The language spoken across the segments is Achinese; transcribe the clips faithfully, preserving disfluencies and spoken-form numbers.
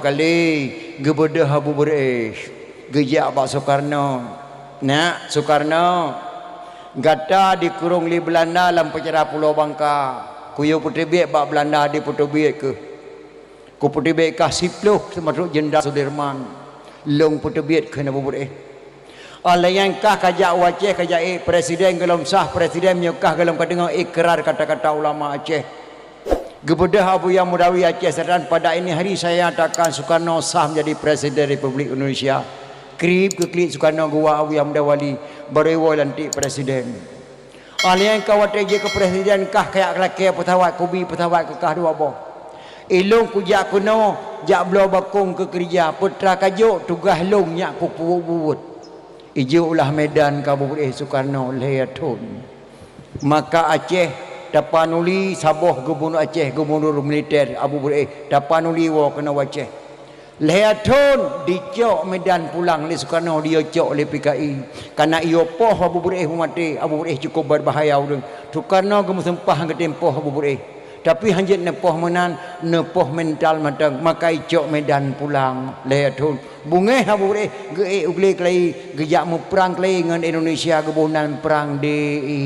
Kali geubeudôh Abu Beureueh, geujak bak Sukarno. "Nak, Sukarno, gata dikurong lé Beulanda lam peucara Pulo Bangka. Kuyue peuteubiet bak Beulanda dipeuteubiet keuh. Kupeuteubiet kah siplôh seumatrok Jenderal Sudirman. Lôn peuteubiet," kheun Abu Beureueh. Óh lheueh nyan kah kajak u Aceh, kajak ék presiden gohlom sah presiden, meunyoe kah gohlom kadeungoe ikrar kata-kata ulama Aceh. Geubeudôh Abuya Mudawi Aceh Selatan, "Pada ini hari saya nyatakan Sukarno sah menjadi Presiden Republik Indonesia." Krieb geuklik Sukarno geuwoe Abuya Mudawi, barô iwoe lantik presiden. Óh lheueh nyan ka watée jeuet keu presiden kah kajak lakée peusawat, kubi peusawat keu kah dua boh. "Ilôn kujak keunoe jak bloe bakong keu keurija, peue teuma kajok tugaih lôn nyak kupeubuet." Ijok ulah Medan keu Abu Beureueh Sukarno lhée thon. Maka Aceh tapanuli saboh gubunur Aceh, gubunur militer Abu Beureueh tapanuli woe keunoe u Aceh. Lhée thon dicok Medan pulang lé Sukarno, diyue cok lé P K I. Kana iyue poh Abu Beureueh meumaté, Abu Beureueh cukup berbahaya ureuëng. Sukarno geumeuseumpah geutém poh Abu Beureueh. Tapi hanjeuet neupoh meunan, neupoh mental mantong, maka icok Medan pulang lhée thon. Beungéh Abu Beureueh geuék u glé keulayi, geujak meuprang keulayi ngon Indonesia, geuboh nan Prang D I.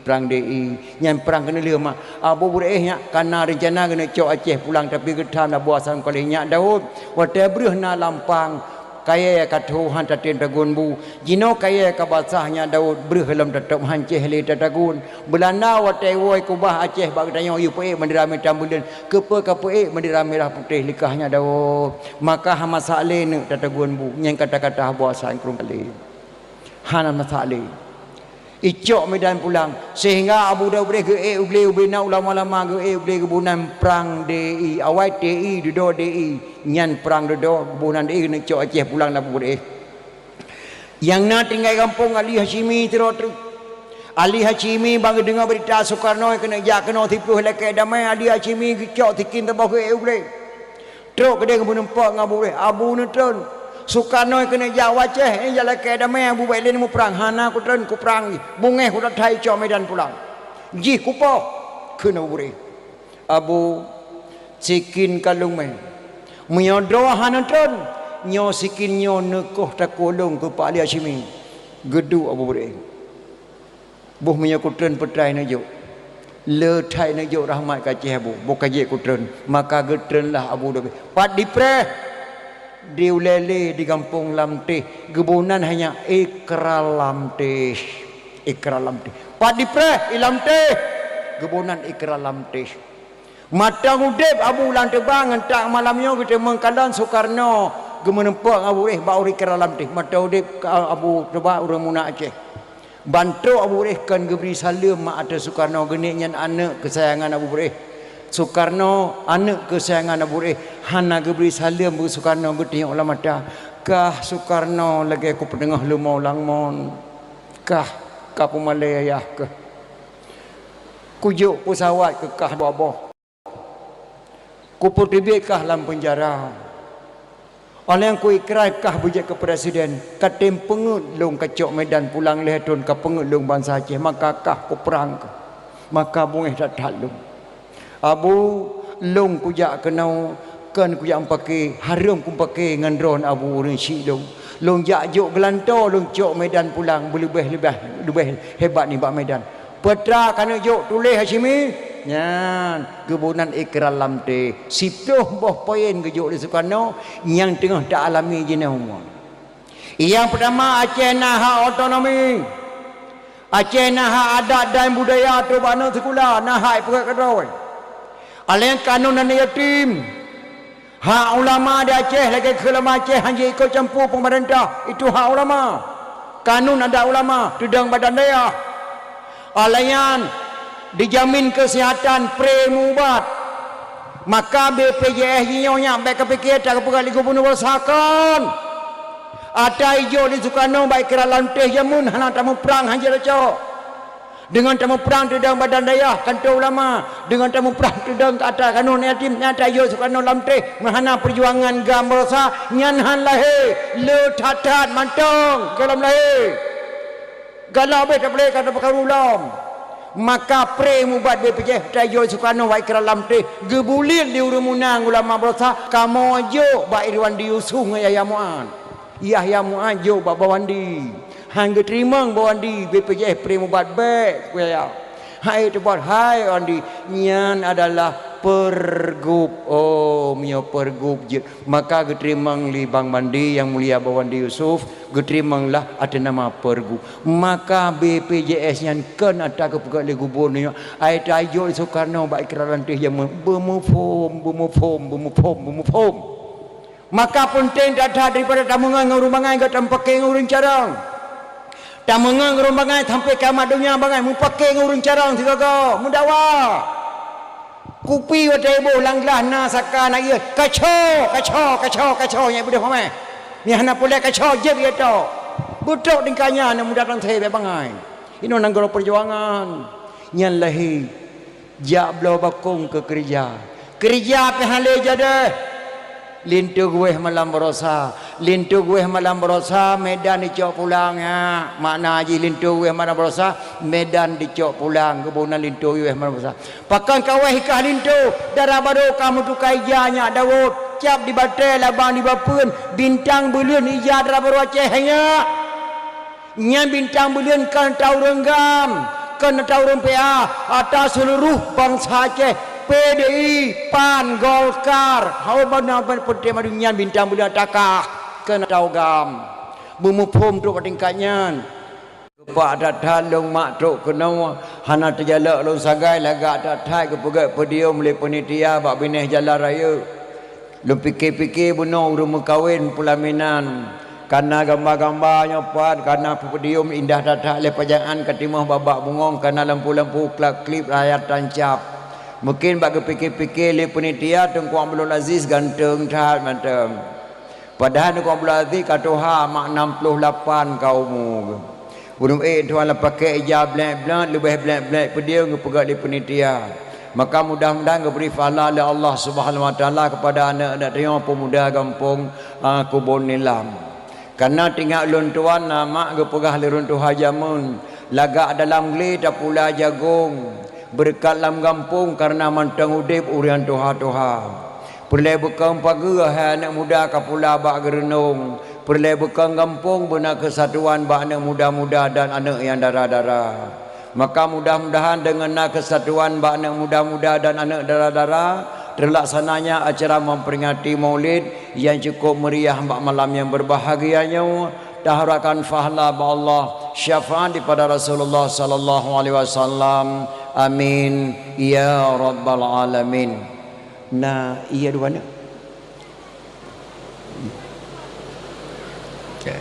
Prang D I. Nyan prang keuneulheueh mak. Abu Beureueh nyak kana reuncana geuneuk cok Aceh pulang, tapi geutham Abu Hasan Khalil, "Nyak Daud, watée breueh na lampang, kayée ka tho hán tatém tagun bu. Jinoe kayée ka basah, Nyak Daud, breueh lom tatôb, hán céh lé tatagun. Beulanda watée woe keubah Aceh bak geutanyoe, yue peuék bendera mita buleuen. Keupeue kapeuék bendera mirah putéh lé kah, Nyak Daud? Maka hana masak lé neuk tatagun bu." Nyan kata-kata Abu Hasan Krueng Khalil. Hana masak lé. Icok Medan pulang, sehingga Abu Daud Beureueh geuék u glé ubé na ulama-ulama, geuék u glé geuboh nan Prang D I, awai T I, dudoe D I, nyan prang dudoe, geuboh nan D I, geuneuk cok Aceh pulang lé Abu Beureueh. Nyang na tinggai gampông Ali Hasyimi sidroe treuk. Ali Hasyimi ban geudeungoe beurita Sukarno keuneuk jak keunoe siplôh lakée damé, Ali Hasyimi geucok sikin saboh geuék u glé. Trok keudeh geumeurumpok ngon Abu Beureueh, "Abu, neutreun. Sukarno keuneuk jak u Aceh, eh, jak lakée damé, Abu, bék lé neumuprang." "Hana kutreun, kuprang jih. Beungéh kudat that icok Medan pulang. Jih kupoh," kheun Abu Beureueh. "Abu, sikin ka lôn mé. Meunyoe droe hana treun, nyoe sikin nyoe neukoh takue lôn keu Pak Ali Hasyimi." Geuduek Abu Beureueh. "Boh meunyoe kutreun peutrai neujok. Le that neujok rahmat keu Aceh, Abu. Boh ka jeuet kutreun." Maka geutreunlah Abu Daud. Pat dipreh? Di ulée lé di gampông Lamteh. Geuboh nan hanya Ikrar Lamteh. Ikrar Lamteh. Pat dipreh? I Lamteh. Geuboh nan Ikrar Lamteh. Mantong udeb Abu Lam Teuba ngon tak malam nyoe geuteumeung kalon Sukarno geumeurumpok ngon Abu Beureueh bak uroe Ikrar Lamteh. Mantong udeb ka Abu Teuba ureuëng meunan Aceh. Ban trok Abu Beureueh kon geubri saleuem mak ateueh Sukarno, geuneuk nyan aneuëk keusayangan Abu Beureueh. Sukarno aneuëk keusayangan Abu Beureueh, hana geubri saleuem bak Sukarno, geutunyok lam mata. "Kah Sukarno lagée kupeudeungoh leumo lam mon. Kah ka peumalée yah keuh. Kujok peusawat keu kah dua boh. Kupeuteubiet kah lam peunjara. Óh lheueh nyan kuikrai kah beujeuet keu presiden, ka tem peungeuet lôn kacok Medan pulang lhée thon, ka peungeuet lôn bansa Aceh, maka kah kuprang kah. Maka beungéh that-that lôn. Abu, lôn kujak keunoe kon kujak meupaké, hareuem kumeupaké ngon droen Abu ureuëng syik lôn. Lôn jak jok geulantoe, lôn cok Medan pulang beuleubeh-leubeh leubeh hebat nibak Medan." Peue teuma ka neujok tuléh Hasyimi? Nyan, geuboh nan Ikrar Lamteh. Siplôh boh poin geujok lé Sukarno nyang teungoh ta-alami jinoe. Nyang peutama, Aceh na hak otonomi. Aceh na hak adat dan budaya trok bak aneuk sikula, na hak ipeugét keudroe. Aleng kanun aneuk yatim. Hak ulama di Aceh lagée keu ulama Aceh hana ikot campur peumeurintah, itu hak ulama. Kanun adat ulama, teudong badan dayah. Óh lheueh nyan, dijamin keusihatan, pre meuubat. Maka B P J S jinoe nyan bék kapike tapeugah lé gubunur basa kon. Ata ijok di Sukarno bak Ikrar Lamteh jameun hana tamuprang hana jeuet cok. Deungon tamuprang teudong badan dayah, kantô ulama, deungon tamuprang teudong keu ata kanun yatim, nyang ata ijok Sukarno Lamteh, meuhana peujuangan GAM basa, nyan han lahé, le that-that mantong gohlom lahé. Galak bék tapeulé ka tapeukaru lom. Maka pré mubat B P J S tajok Soekarno bak Ikrar Lam Teh, geubuliet lé ureuëng muna ngon ulama barosa, kamoe jok bak Irwandi Yusuf ngon Yahya Mu'ad. Yahya Mu'ad jok bak Bawandi. Han geuteurimong Bawandi B P J S pré mubat bék, Yahya. Hai teubat, hai Wandi, nyan adalah pergub. Oh, meunyoe pergub jeuet, maka geuteurimong lé Bang Bandi Yang Mulia Bawandi Yusuf, geuteurimonglah ateueh nama pergub. Maka B P J S nyan kon ata geupeugah lé gubunur nyoe, ai tajok lé Soekarno bak Ikrar Lam Teh jameun, beumuphom, beumuphom, beumuphom, beumuphom. Maka peunteng that-that daripada tameungon ngon ureuëng bangai gata meupaké ngon ureuëng carông. Tameungon ngon ureuëng bangai sampai kiamat donya bangai meupaké ngon ureuëng carông sigoe-goe, meudawa. Kupi watée iboh lam glah na saka na ié, kaco, kaco, kaco, kaco, nyang beudôh mamai. Nyang hana puléh kaco, jeuet ié tok. Beutok tingkah nyan aneuk muda Tangse bék bangai. Inoe nanggroe peujuangan. Nyan lahé jak bloe bakong keu keureuja. Keureuja pih hana lé jadeh. Linto geuwéh malam barosa. Linto geuwéh malam barosa, Medan dicok pulang, ya. Makna jih linto geuwéh malam barosa, Medan dicok pulang. Geuboh na linto geuwéh malam barosa. Pakon ka wéh i kah linto, dara barô ka meutuka ija nyak Daud. Cap di batée, labang di bapeuen, bintang buleuen ija dara barô Aceh nyak. Nyan bintang buleuen kon ata ureuëng GAM, kon ata ureuëng P A, ata seuluruh bansa Aceh, P D I, PAN, Golkar, hana ban peunteng madu nyan bintang buleuen ata kah, kon ata ureuëng GAM. Beumuphom trok bak tingkat nyan. Geupak that-that lôn mak trok keunoe, hana teujalok lôn sagai lagak that-that geupeugét podium lé panitia bak binéh jalan rayeuk. Lôn pike-pike bunoe ureuëng meukawen peulaminan, kana gamba-gamba nyoe pat, kana podium indah that-that lé pajangan ka timoh babah bungöng, kana lampu-lampu klap-klip rayat tancab. Mungken bak geupike-pike lé panitia Teungku Abdul Aziz ganteng that mantong. Padahai Teungku Abdul Aziz ka tuha mak nam ploh lapan ka umu geuh. Ureuëng ék tuha lam pakét ija blek-blek, leubeh blek-blek peudieu geupeugah lé panitia. Maka mudah-mudahan geubri pahala lé Allah Subhanahu Wa Taala keupada aneuëk-aneuëk tanyoe peumuda gampông, a, Kubon Nilam. Kana tingat ulôn tuan na mak geupeugah lé ureuëng tuha jameun, lagak dalam glé tapula jagong, beureukat lam gampông kareuna mantong udeb ureuëng tuha-tuha. Peureulée beukong pageue hai aneuëk muda ka pula bak geureunong, peureulée beukong gampông beuna keusatuan bak aneuëk muda-muda dan aneuëk nyang dara-dara. Maka mudah-mudahan deungon na keusatuan bak aneuëk muda-muda dan aneuëk dara-dara, teulaksananya acara memperingati Maulid nyang cukup meriah bak malam nyang berbahagia nyoe, taharapkan pahala bak Allah, syafaat daripada Rasulullah sallallahu alaihi wasallam. Amin ya rabbal alamin. Na iya dua na. Okey.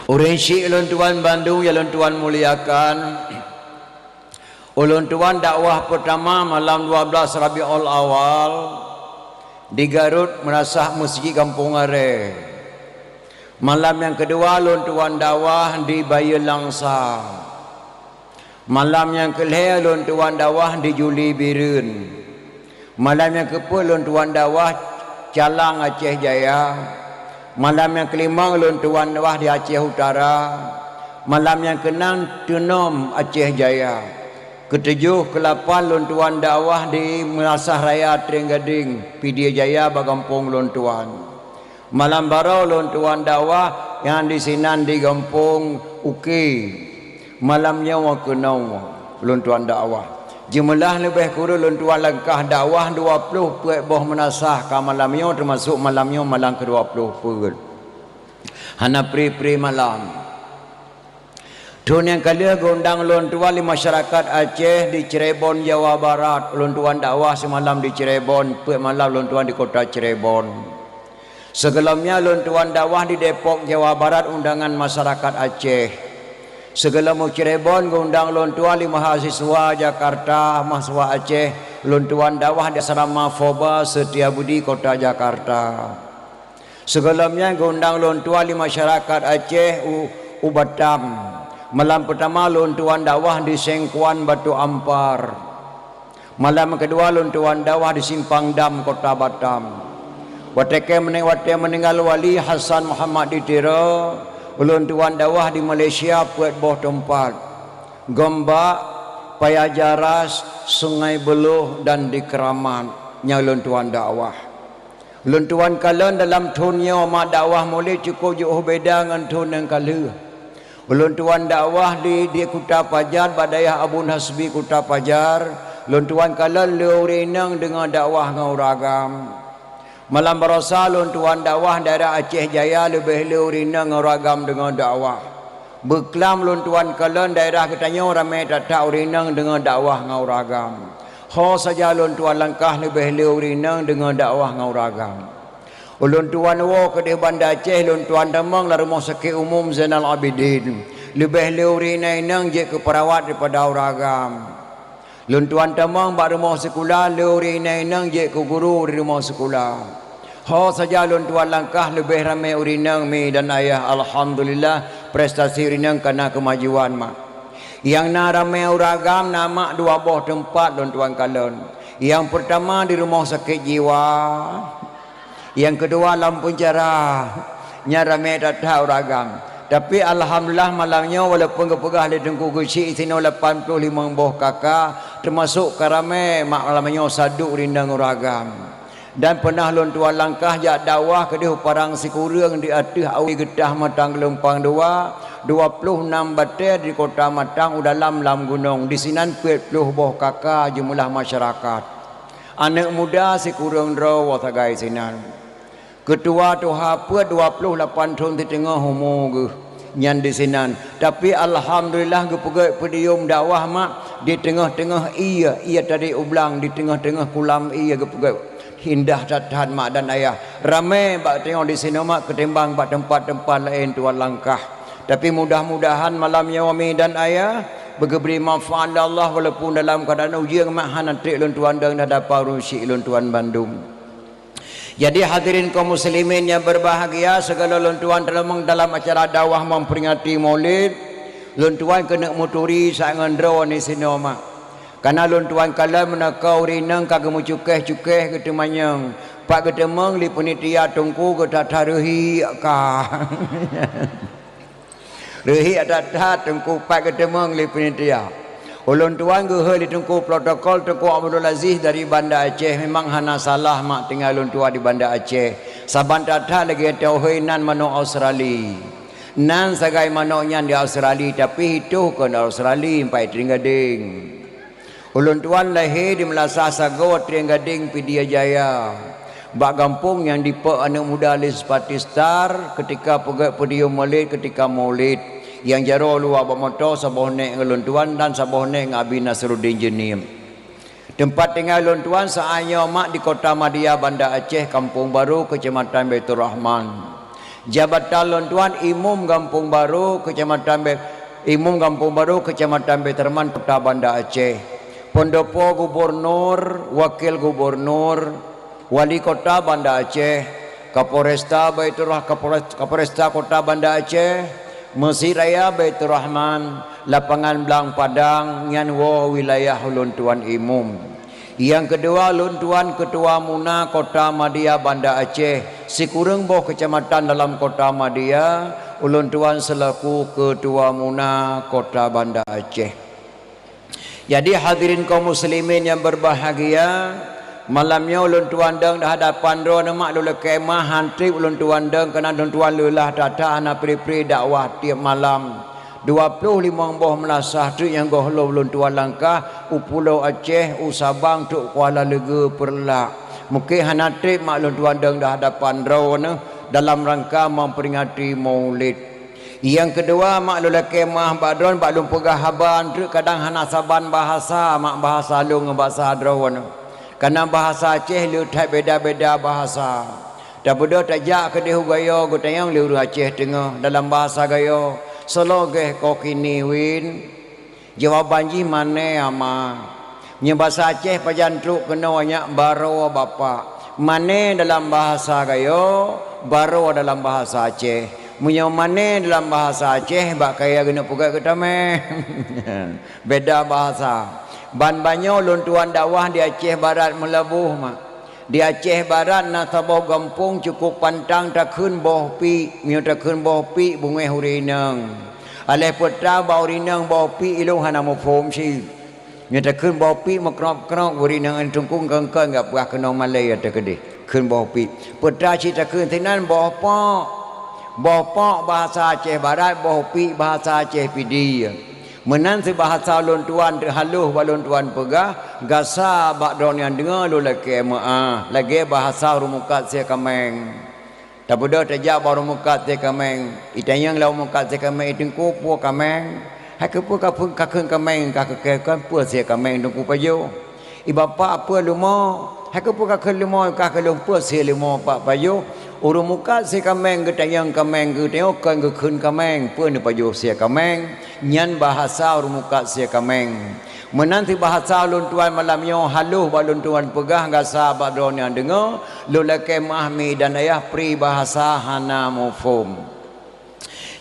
Ureuëng syik ulôn tuan bandum nyang ulôn tuan muliakan, ulôn tuan dakwah peutama malam dua belas Rabiul Awal di Garut Meunasah Meuseujid Gampông Arée. Malam nyang keudua ulôn tuan dakwah di Bayeue Langsa. Malam nyang keulhée lôn tuan dakwah di Juli Bireuen. Malam nyang keupeuet lôn tuan dakwah Calang Aceh Jaya. Malam nyang keulimong lôn tuan dakwah di Aceh Utara. Malam nyang keunam Teunom Aceh Jaya. Keutujôh keulapan lôn tuan dakwah di Meunasah Raya Trienggadeng, Pidie Jaya bak gampông lôn tuan. Malam baroe lôn tuan dakwah nyang disinan di gampông Uke. Malam nyoe keunoe lôn tuan dakwah. Jeumeulah leubeh kureueng lôn tuan langkah dakwah dua ploh peuet boh meunasah ka malam nyoe, teumasok malam nyoe malam keudua ploh peuet. Hana pri-pri malam. Thôn nyang ka lheueh geuundang lôn tuan lé masyarakat Aceh di Cirebon, Jawa Barat. Lôn tuan dakwah simalam di Cirebon, peuet malam lôn tuan di kota Cirebon. Sigohlom nyan lôn tuan dakwah di Depok, Jawa Barat, undangan masyarakat Aceh. Sigohlom u Cirebon geuundang lôn tuan lé mahasiswa Jakarta, mahasiswa Aceh, lôn tuan dakwah di asrama Foba Setiabudi, kota Jakarta. Sigohlom nyan geuundang lôn tuan lé masyarakat Aceh u, u Batam. Malam peutama lôn tuan dakwah di Sengkuan Batu Ampar. Malam keudua lôn tuan dakwah di Simpang Dam, Kota Batam. Watée kée meuning-, watée meuninggai Wali Hasan Muhammad di Tiro, ulôn tuan dakwah di Malaysia peuet boh teumpat, Gombak, Paya Jaras, Sungai Buloh, dan di Keramat nyang lôn tuan dakwah. Lôn tuan kalon dalam thon nyoe mak dakwah mulod cukup jiôh beda ngon thon nyang ka lheueh. Ulôn tuan dakwah di, di Kuta Pajar, bak dayah Abun Hasbi Kuta Pajar. Lôn tuan kalon le ureuëng inong deungoe dakwah ngon ureuëng agam. Malam baroesa lôn tuan dakwah daerah Aceh Jaya, leubeh le ureuëng inong ngon ureuëng agam deungoe dakwah. Beuklam lôn tuan kalon daerah geutanyoe ramé that-that ureuëng inong deungoe dakwah ngon ureuëng agam. Ho saja lôn tuan langkah leubeh le ureuëng inong deungoe dakwah ngon ureuëng agam. Ulôn tuan woe keudeh Banda Aceh, lôn tuan tamong lam Rumoh Sakét Umum Zainal Abidin. Leubeh le ureuëng inong-inong jeuet keu peurawat daripada ureuëng agam. Lôn tuan tamong bak rumoh sikula, le ureuëng inong-inong jeuet keu guru di rumoh sikula. Ho saja lôn tuan langkah leubeh ramé ureuëng inong mi dan ayah, alhamdulillah, prestasi ureuëng inong ka na keumajuan mak. Nyang na ramé ureuëng agam na mak dua boh teumpat lôn tuan kalon. Nyang peurtama di rumoh sakét jiwa, nyang keudua lam peunjara. Nyan ramé that-that ureuëng agam. Tapi alhamdulillah malam nyoe walaupun geupeugah lé Teungku Geuchik sinoe lapan ploh limong boh KK, teumasok ka ramé mak malam nyoe saduek ureuëng inong ureuëng agam. Dan peunah lôn tuan langkah jak dakwah keudeh u Padang Sikureueng di ateueh awe geutah Matang Geulumpang Dua, dua ploh nam batée di Kota Matang u dalam lam gunong. Disinan peuet ploh boh KK jeumeulah masyarakat. Aneuëk muda sikureueng droe woe sagai sinan. Keutua tuha peuet dua ploh lapan thon siteungoh umu geuh nyan disinan. Tapi alhamdulillah geupeugét podium dakwah mak di teungoh-teungoh ié, ié tadi ublang di teungoh-teungoh kulam ié geupeugét. Indah that-that mak dan ayah. Ramé bak teungoh disinoe mak keutimbang bak teumpat-teumpat laén tuan langkah. Tapi mudah-mudahan malam nyoe mi dan ayah beugeubri manfaat lé Allah walaupun dalam keuadaan ujeuen mak hana trek lôn tuan deung dan dapa ureuëng syik lôn tuan bandum. Jadi hadirin kaum muslimin nyang berbahagia, segala lôn tuan teuleumong dalam acara dakwah memperingati Maulid, lôn tuan keuneuk meuturi saát ngon droe ni sinoe mak. Kana lôn tuan kalon meunaka ureuëng inong ka geumeucukéh-cukéh geuteumanyong, pat geuteumeung lé panitia teungku geutata reuhi ka. Reuhi that-that teungku pat geuteumeung lé panitia. Ulôn tuan geuhôi lé teungku protokol Teungku Abdul Aziz dari Banda Aceh, memang hana salah mak tinggai lôn tuan di Banda Aceh. Saban that-that lagée teuhôi nan manok Australi. Nan sagai manok nyan di Australi, tapi hitoh kon Australi, empai teuing gadeng. Ulôn tuan lahé di Meulasah Sagoe, Trienggadeng, Pidie Jaya. Bak gampông nyang dipok aneuëk muda lé Sepati Star keutika peugét podium Maulid keutika Maulid. Nyang jaroe luwa bak moto saboh nék ngon lôn tuan dan saboh nék ngon Abi Nasruddin Jeunieb. Teumpat tinggai lôn tuan saát nyoe mak di Kota Madia Banda Aceh, Kampung Baru, Keucamatan Baiturrahman. Jabatan lôn tuan Imum Gampông Baru, Keucamatan Be-, Imum Gampông Baru, Keucamatan Baiturrahman, Kota Banda Aceh. Peundopo Gubunur, Wakil Gubunur, Wali Kota Banda Aceh, Kapolresta Baiturrah-, Kapolres-, Kapolresta Kota Banda Aceh, Meuseujid Raya Baiturrahman, Lapangan Blang Padang, nyan woe wilayah ulôn tuan Imum. Nyang keudua, lôn tuan Keutua Muna Kota Madia Banda Aceh. Sikureueng boh keucamatan dalam Kota Madia, ulôn tuan seulaku Keutua Muna Kota Banda Aceh. Jadi hadirin kaum muslimin nyang berbahagia, malam nyoe ulôn tuan deung di hadapan droeneuh mak lôn lakée meu'ah han treb ulôn tuan deung keunan lôn tuan leulah that-that hana pri-pri dakwah tieb malam. Dua ploh limong boh meulasah treuk nyang gohlom lôn tuan langkah u Pulo Aceh, u Sabang, trok Kuala Leugeue, Peureulak. Mungken hana treb mak lôn tuan deung di hadapan droeneuh dalam rangka memperingati Maulid. Nyang keudua, mak lôn lakée meu'ah bak droeneuh bak lôn peugah haba treuk kadang hana saban bahasa, mak bahasa lôn ngon bahasa droeneuh. Kana bahasa Aceh le that beda-beda bahasa. Tabeudôh tajak keudeh u Gayo geutanyong lé ureuëng Aceh Teungoh dalam bahasa Gayo, "Soe lagée kau kini, Win?" Jawaban jih, "Mané, Ama." Meunyoe bahasa Aceh pajan trok keunoe nyak, "Baroe, Bapak." Mané dalam bahasa Gayo, baroe dalam bahasa Aceh. Meunyoe mané dalam bahasa Aceh, bak kayée geuneuk peugah geutamé. Beda bahasa. Ban banyoe lôn tuan dakwah di Aceh Barat Meulaboh, mak. Di Aceh Barat na saboh gampông cukup pantang takheun boh piek. Meunyoe takheun boh piek, beungéh ureueng inong. Aléh peue ta bak ureueng inong boh piek, ilôn hana muphom cit. Nyoe takheun boh piek meukrok-krok, ureueng inong teungku keu-keu gak peugah keunoe malée ateueh keudeh. Kheun boh piek. Peue ta cit takheun sinan boh pok. Boh pok bahasa Aceh Barat, boh piek bahasa Aceh Pidie. Meunan sibahasa lôn tuan teuhaloh bak lôn tuan peugah, gasa bak droeneuh nyang deungoe lôn lakée meuáh, lagée bahasa ureueng mukat sie kaméng. Tabeudôh tajak bak ureueng mukat sie kaméng, itanyong lé ureueng mukat sie kaméng, "I teungku, peue kaméng?" "Hai keupeue ka kheun kaméng, ka keu kée kon peue sie kaméng teungku pajoh?" "I bapak, peue leumo?" "Hai keupeue ka kheun leumo, ka keu lôn peue sie leumo pak pajoh?" Ureueng mukat sie kaméng geutanyong kaméng, geutanyong kon geukheun kaméng, peue neupajoh sie kaméng, nyan bahasa ureueng mukat sie kaméng. Meunan sibahasa lôn tuan malam nyoe haloh bak lôn tuan peugah gasa bak droeneuh nyang deungoe, lôn lakée meuáh mi dan ayah pribahasa hana muphom.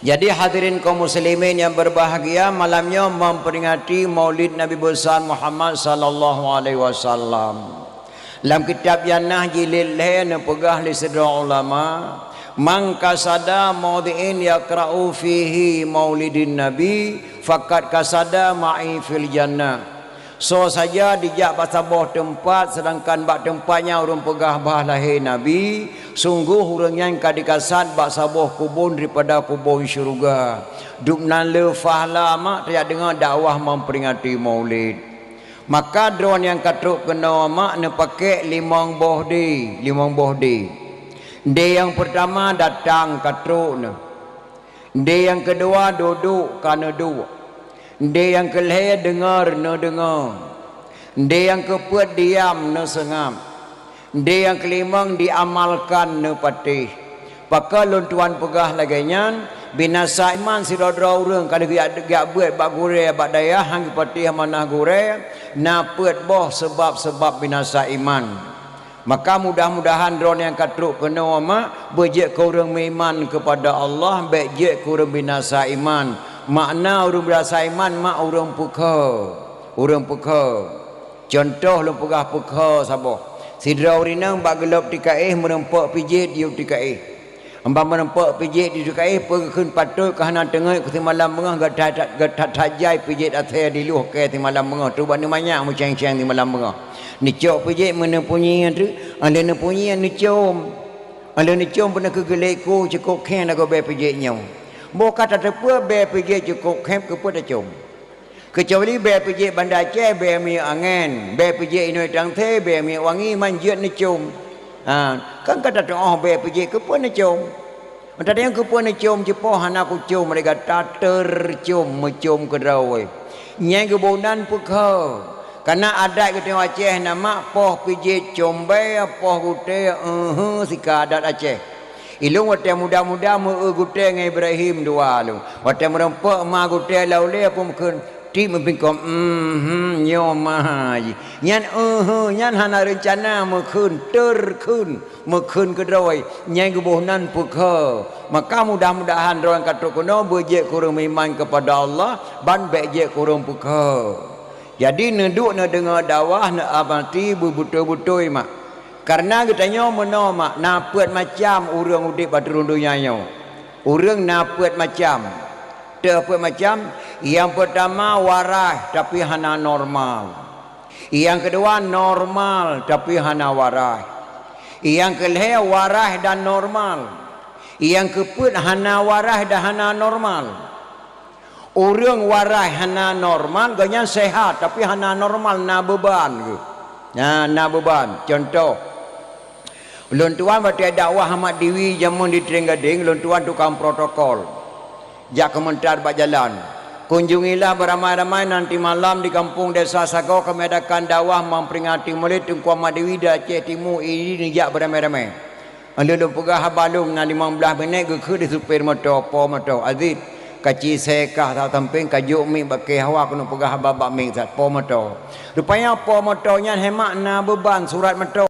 Jadi hadirin kaum muslimin yang berbahagia, malam nyoe memperingati Maulid Nabi Besar Muhammad sallallahu alaihi wasallam. Lam kitab Yanah jilid lhée neupeugah lé sidroe ulama, "Man qasada maudhi'in yaqra'u fihi maulidin nabi, faqad qasada ma'i fil jannah." Soe saja dijak bak saboh teumpat, seudangkan bak teumpat nyan ureueng peugah bah lahé Nabi, sunggoh ureueng nyan ka dikasad bak saboh kubon daripada kubon syeuruga. Dubnan le fahla mak tajak deungoe dakwah memperingati Maulid. Maka droeneuh nyang ka trok keunoe mak neupakék limong boh dé, limong boh dé. Dé nyang peurtama datang ka trok neuh. Dé nyang keudua dudoe ka neuduek. Dé nyang keulhée deungoe neudeungoe. Dé nyang keupeuet diam neuseungab. Dé nyang keulimong diamalkan neupatéh. Pakon lôn tuan peugah lagée nyan, binasa iman sidroe-droe ureuëng ka lheueh geujak, geujak beuet bak gurée bak dayah han geupatéh amanah gurée, na peuet boh seubab-seubab binasa iman. Maka mudah-mudahan droeneuh nyang ka trok keunoe mak beujeuet keu ureuëng meuiman keupada Allah, bék jeuet keu ureuëng binasa iman. Makna ureuëng binasa iman mak ureuëng peukheue, ureuëng peukheue. Cuntoh lôn peugah peukheue saboh. Sidroe ureuëng inong bak gohlom tikaéh meureumpok pijiet di u tikaéh. Ban meureumpok pijiet di u tikaéh peue geukheun patot ka hana teungeut keu simalam beungoh, gata that-that jai pijiet asée diluh kée simalam beungoh, trok bak neumanyak meucéng-céng simalam beungoh. Neucok pijiet meuneupeunyie teuk, 'oh lheueh neupeunyie neucom. 'Oh lheueh neucom beuneuh keu geulék ku cukôp khéng lagoe bée pijiet nyoe. Boh ka tateupeue bée pijiet cukôp khéng keupeue tacom. Keucuali bée pijiet Banda Aceh, bée minyeuk angén, bée pijiet inong tangse, bée minyeuk wangi, man jeuet neucom. Ha, kan ka tateuoh bée pijiet keupeue neucom. Meutateueng keupeue neucom, ceupoh hana kucom lé gata, tercom meucom keudroe. Nyang geuboh nan peukheue. Kana adat geutanyoe Aceh na mak poh pijiet com bée, poh gutée, eue, sika adat Aceh. Ilôn watée muda-muda meu-eu gutée ngon Ibrahim dua lôn. Watée meureumpok ma gutée lam ulée peue meukheun, tieb meupingkong, "Meuhum, nyoe ma jih." Nyan, eue, nyan hana reuncana meukheun, terkheun, meukheun keudroe, nyang geuboh nan peukheue. Maka mudah-mudahan droe nyang ka trok keunoe beujeuet keu ureuëng meuiman keupada Allah, ban bék jeuet keu ureuëng peukheue. Jadi neuduek neudeungoe dakwah, neuamati beubeutôi-beutôi mak. Kareuna geutanyoe meunoe mak, na peuet macam ureuëng udeb ateueh rhueng donya nyoe. Ureuëng na peuet macam. Teuh peuet macam, nyang peurtama waraih tapi hana normal. Nyang keudua normal tapi hana waraih. Nyang keulhée waraih dan normal. Nyang keupeuet hana waraih dan hana normal. Ureuëng waraih hana normal, gobnyan sehat, tapi hana normal, na beuban geuh. Na, na beuban. Cuntoh, lôn tuan watée dakwah Ahmad Diwi jameun di Trienggadeng, lôn tuan tukang protokol. Jak keumeuntar bak jalan. Kunjungilah beramai-ramai nanti malam di kampung Desa Sagoe kami adakan dakwah memperingati Maulid Teungku Ahmad Diwi di Aceh Timu, idi neujak beramai-ramai. Lheueh lôn peugah haba lôn na limong blaih minét geukheun lé supir moto, po moto, "Aziz, kaci sée kah that sampéng, kajok mic bak kée hawa keuneuk peugah haba bak mic that, po moto." Rupanya po moto nyan hemat na beuban surat moto.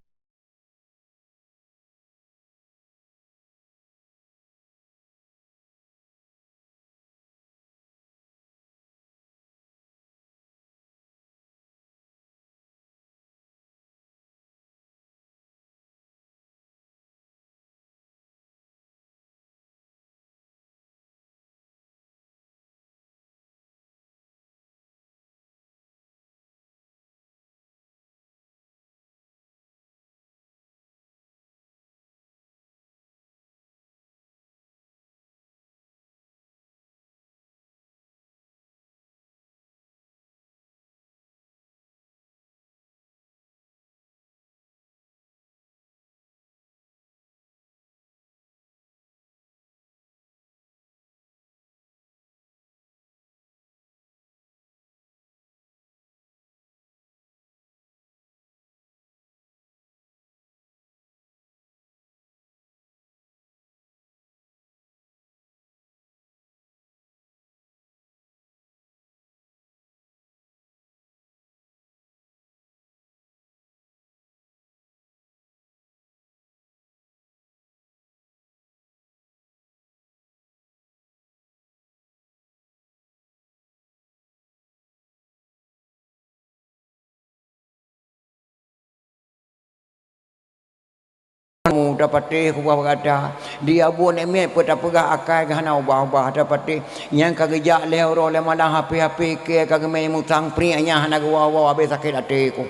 Tapatéh kubah bak gata. Di abu nemiet peuet tapeugah akai geuh hana ubah-ubah tapatéh. Nyang ka geujak lhée uroe lhée malam hapé-hapé kée ka geumé musang priek nyang hana geuwoe-woe habéh sakét até ku.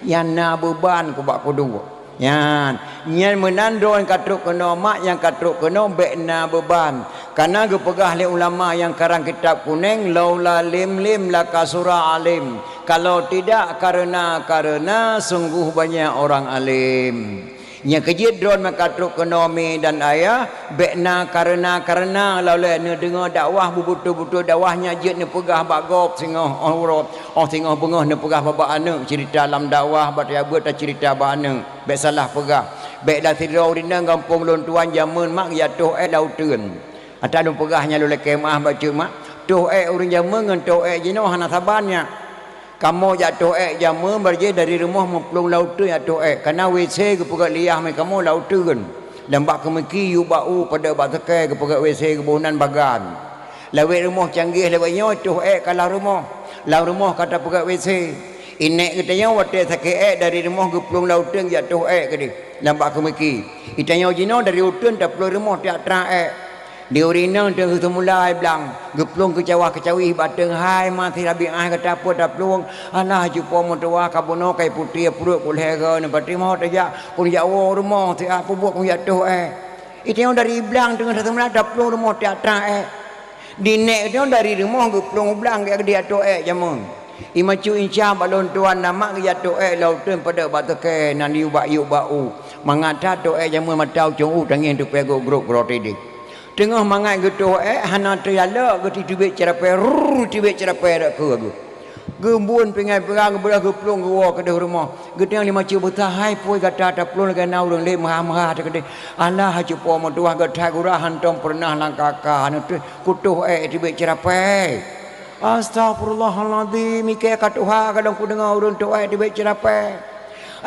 Nyang na beuban ku bak kudu. Nyan, nyan meunan droe nyang ka trok keunoe mak nyang ka trok keunoe bék na beuban. Kana geupeugah lé ulama nyang karang kitab kunéng, "Laula lim lim lakasura alim." Kalau tidak karena-karena sungguh banyak orang alim. Nyang keujeuet droe meuka trok keunoe mi dan ayah, bék na karena-karena lawét neudeungoe dakwah beubeutôi-beutôi dakwah nyan jeuet neupeugah bak gob singoh óh uroe, óh singoh beungoh neupeugah bak aneuk ceurita lam dakwah bak teuabeuet taceurita bak aneuk. Bék salah peugah. Bék dah sidroe ureuëng inong gampông lôn tuan jamén mak geujak toh ék lam uteuen. Ata lôn peugah nyan lôn lakée meuáh bak ceuek mak. Toh ék ureuëng jamén ngon toh ék jinoe hana saban nyan. Kamoe jak toh ék jamén barjéh dari rumoh meuplueng lam uteuen jak toh ék. Kana W C geupeugét liah mé kamoe lam uteuen. Dan bak keumiki yub bak u padub bak seukée geupeugét W C geuboh nan bagan. Lawét rumoh canggih lawét nyoe toh ék ka lam rumoh. Lam rumoh ka tapeugét W C. Inék geutanyoe watée sakét ék dari rumoh geuplueng lam uteuen jak toh ék keudeh. Dan bak keumiki. Itanyoe jinoe dari uteuen taplueng rumoh tiak trang ék. Di ureuëng inong teungoh seumula ai blang, geuplueng keucawah-keucawih bak teungoh hai ma sirabi ai gata peue taplueng, alah cupo meutuwah ka bunoe kai putéh pruet ku lhée goe neupatéh mot tajak, kun jak woe rumoh siat peubuet kun jak toh ék. Itanyoe dari blang teungoh seumula taplueng rumoh tiak trang ék. Di nék nyoe dari rumoh geuplueng u blang geuh di atô ék jamén. Imacu inca bak lôn tuan na mak geujak toh ék lam uteuen padub bak seukée nan yub bak yub bak u. Mangat that toh ék jamén mata ucong u tangieng tupée gok grok groe tideh. Teungoh mangat geutoh ék hana teujalok geutitibék ceurapée rrrr tibék ceurapée dak keu geuh. Geubun pingai peurang geubeudôh geuplueng geuwoe keudeh rumoh. Geutanyong lé macu beusa hai pui gata taplueng lagée na ureuëng lé meuha-meuha teukeudeh. Alah cupo meutuwah geuthai gura hantom peureunah langkaka neuteuk kutoh ék tibék ceurapée. Astagfirullahalazim ikée ka tuha kadang kudeungoe ureuëng toh ék tibék ceurapée.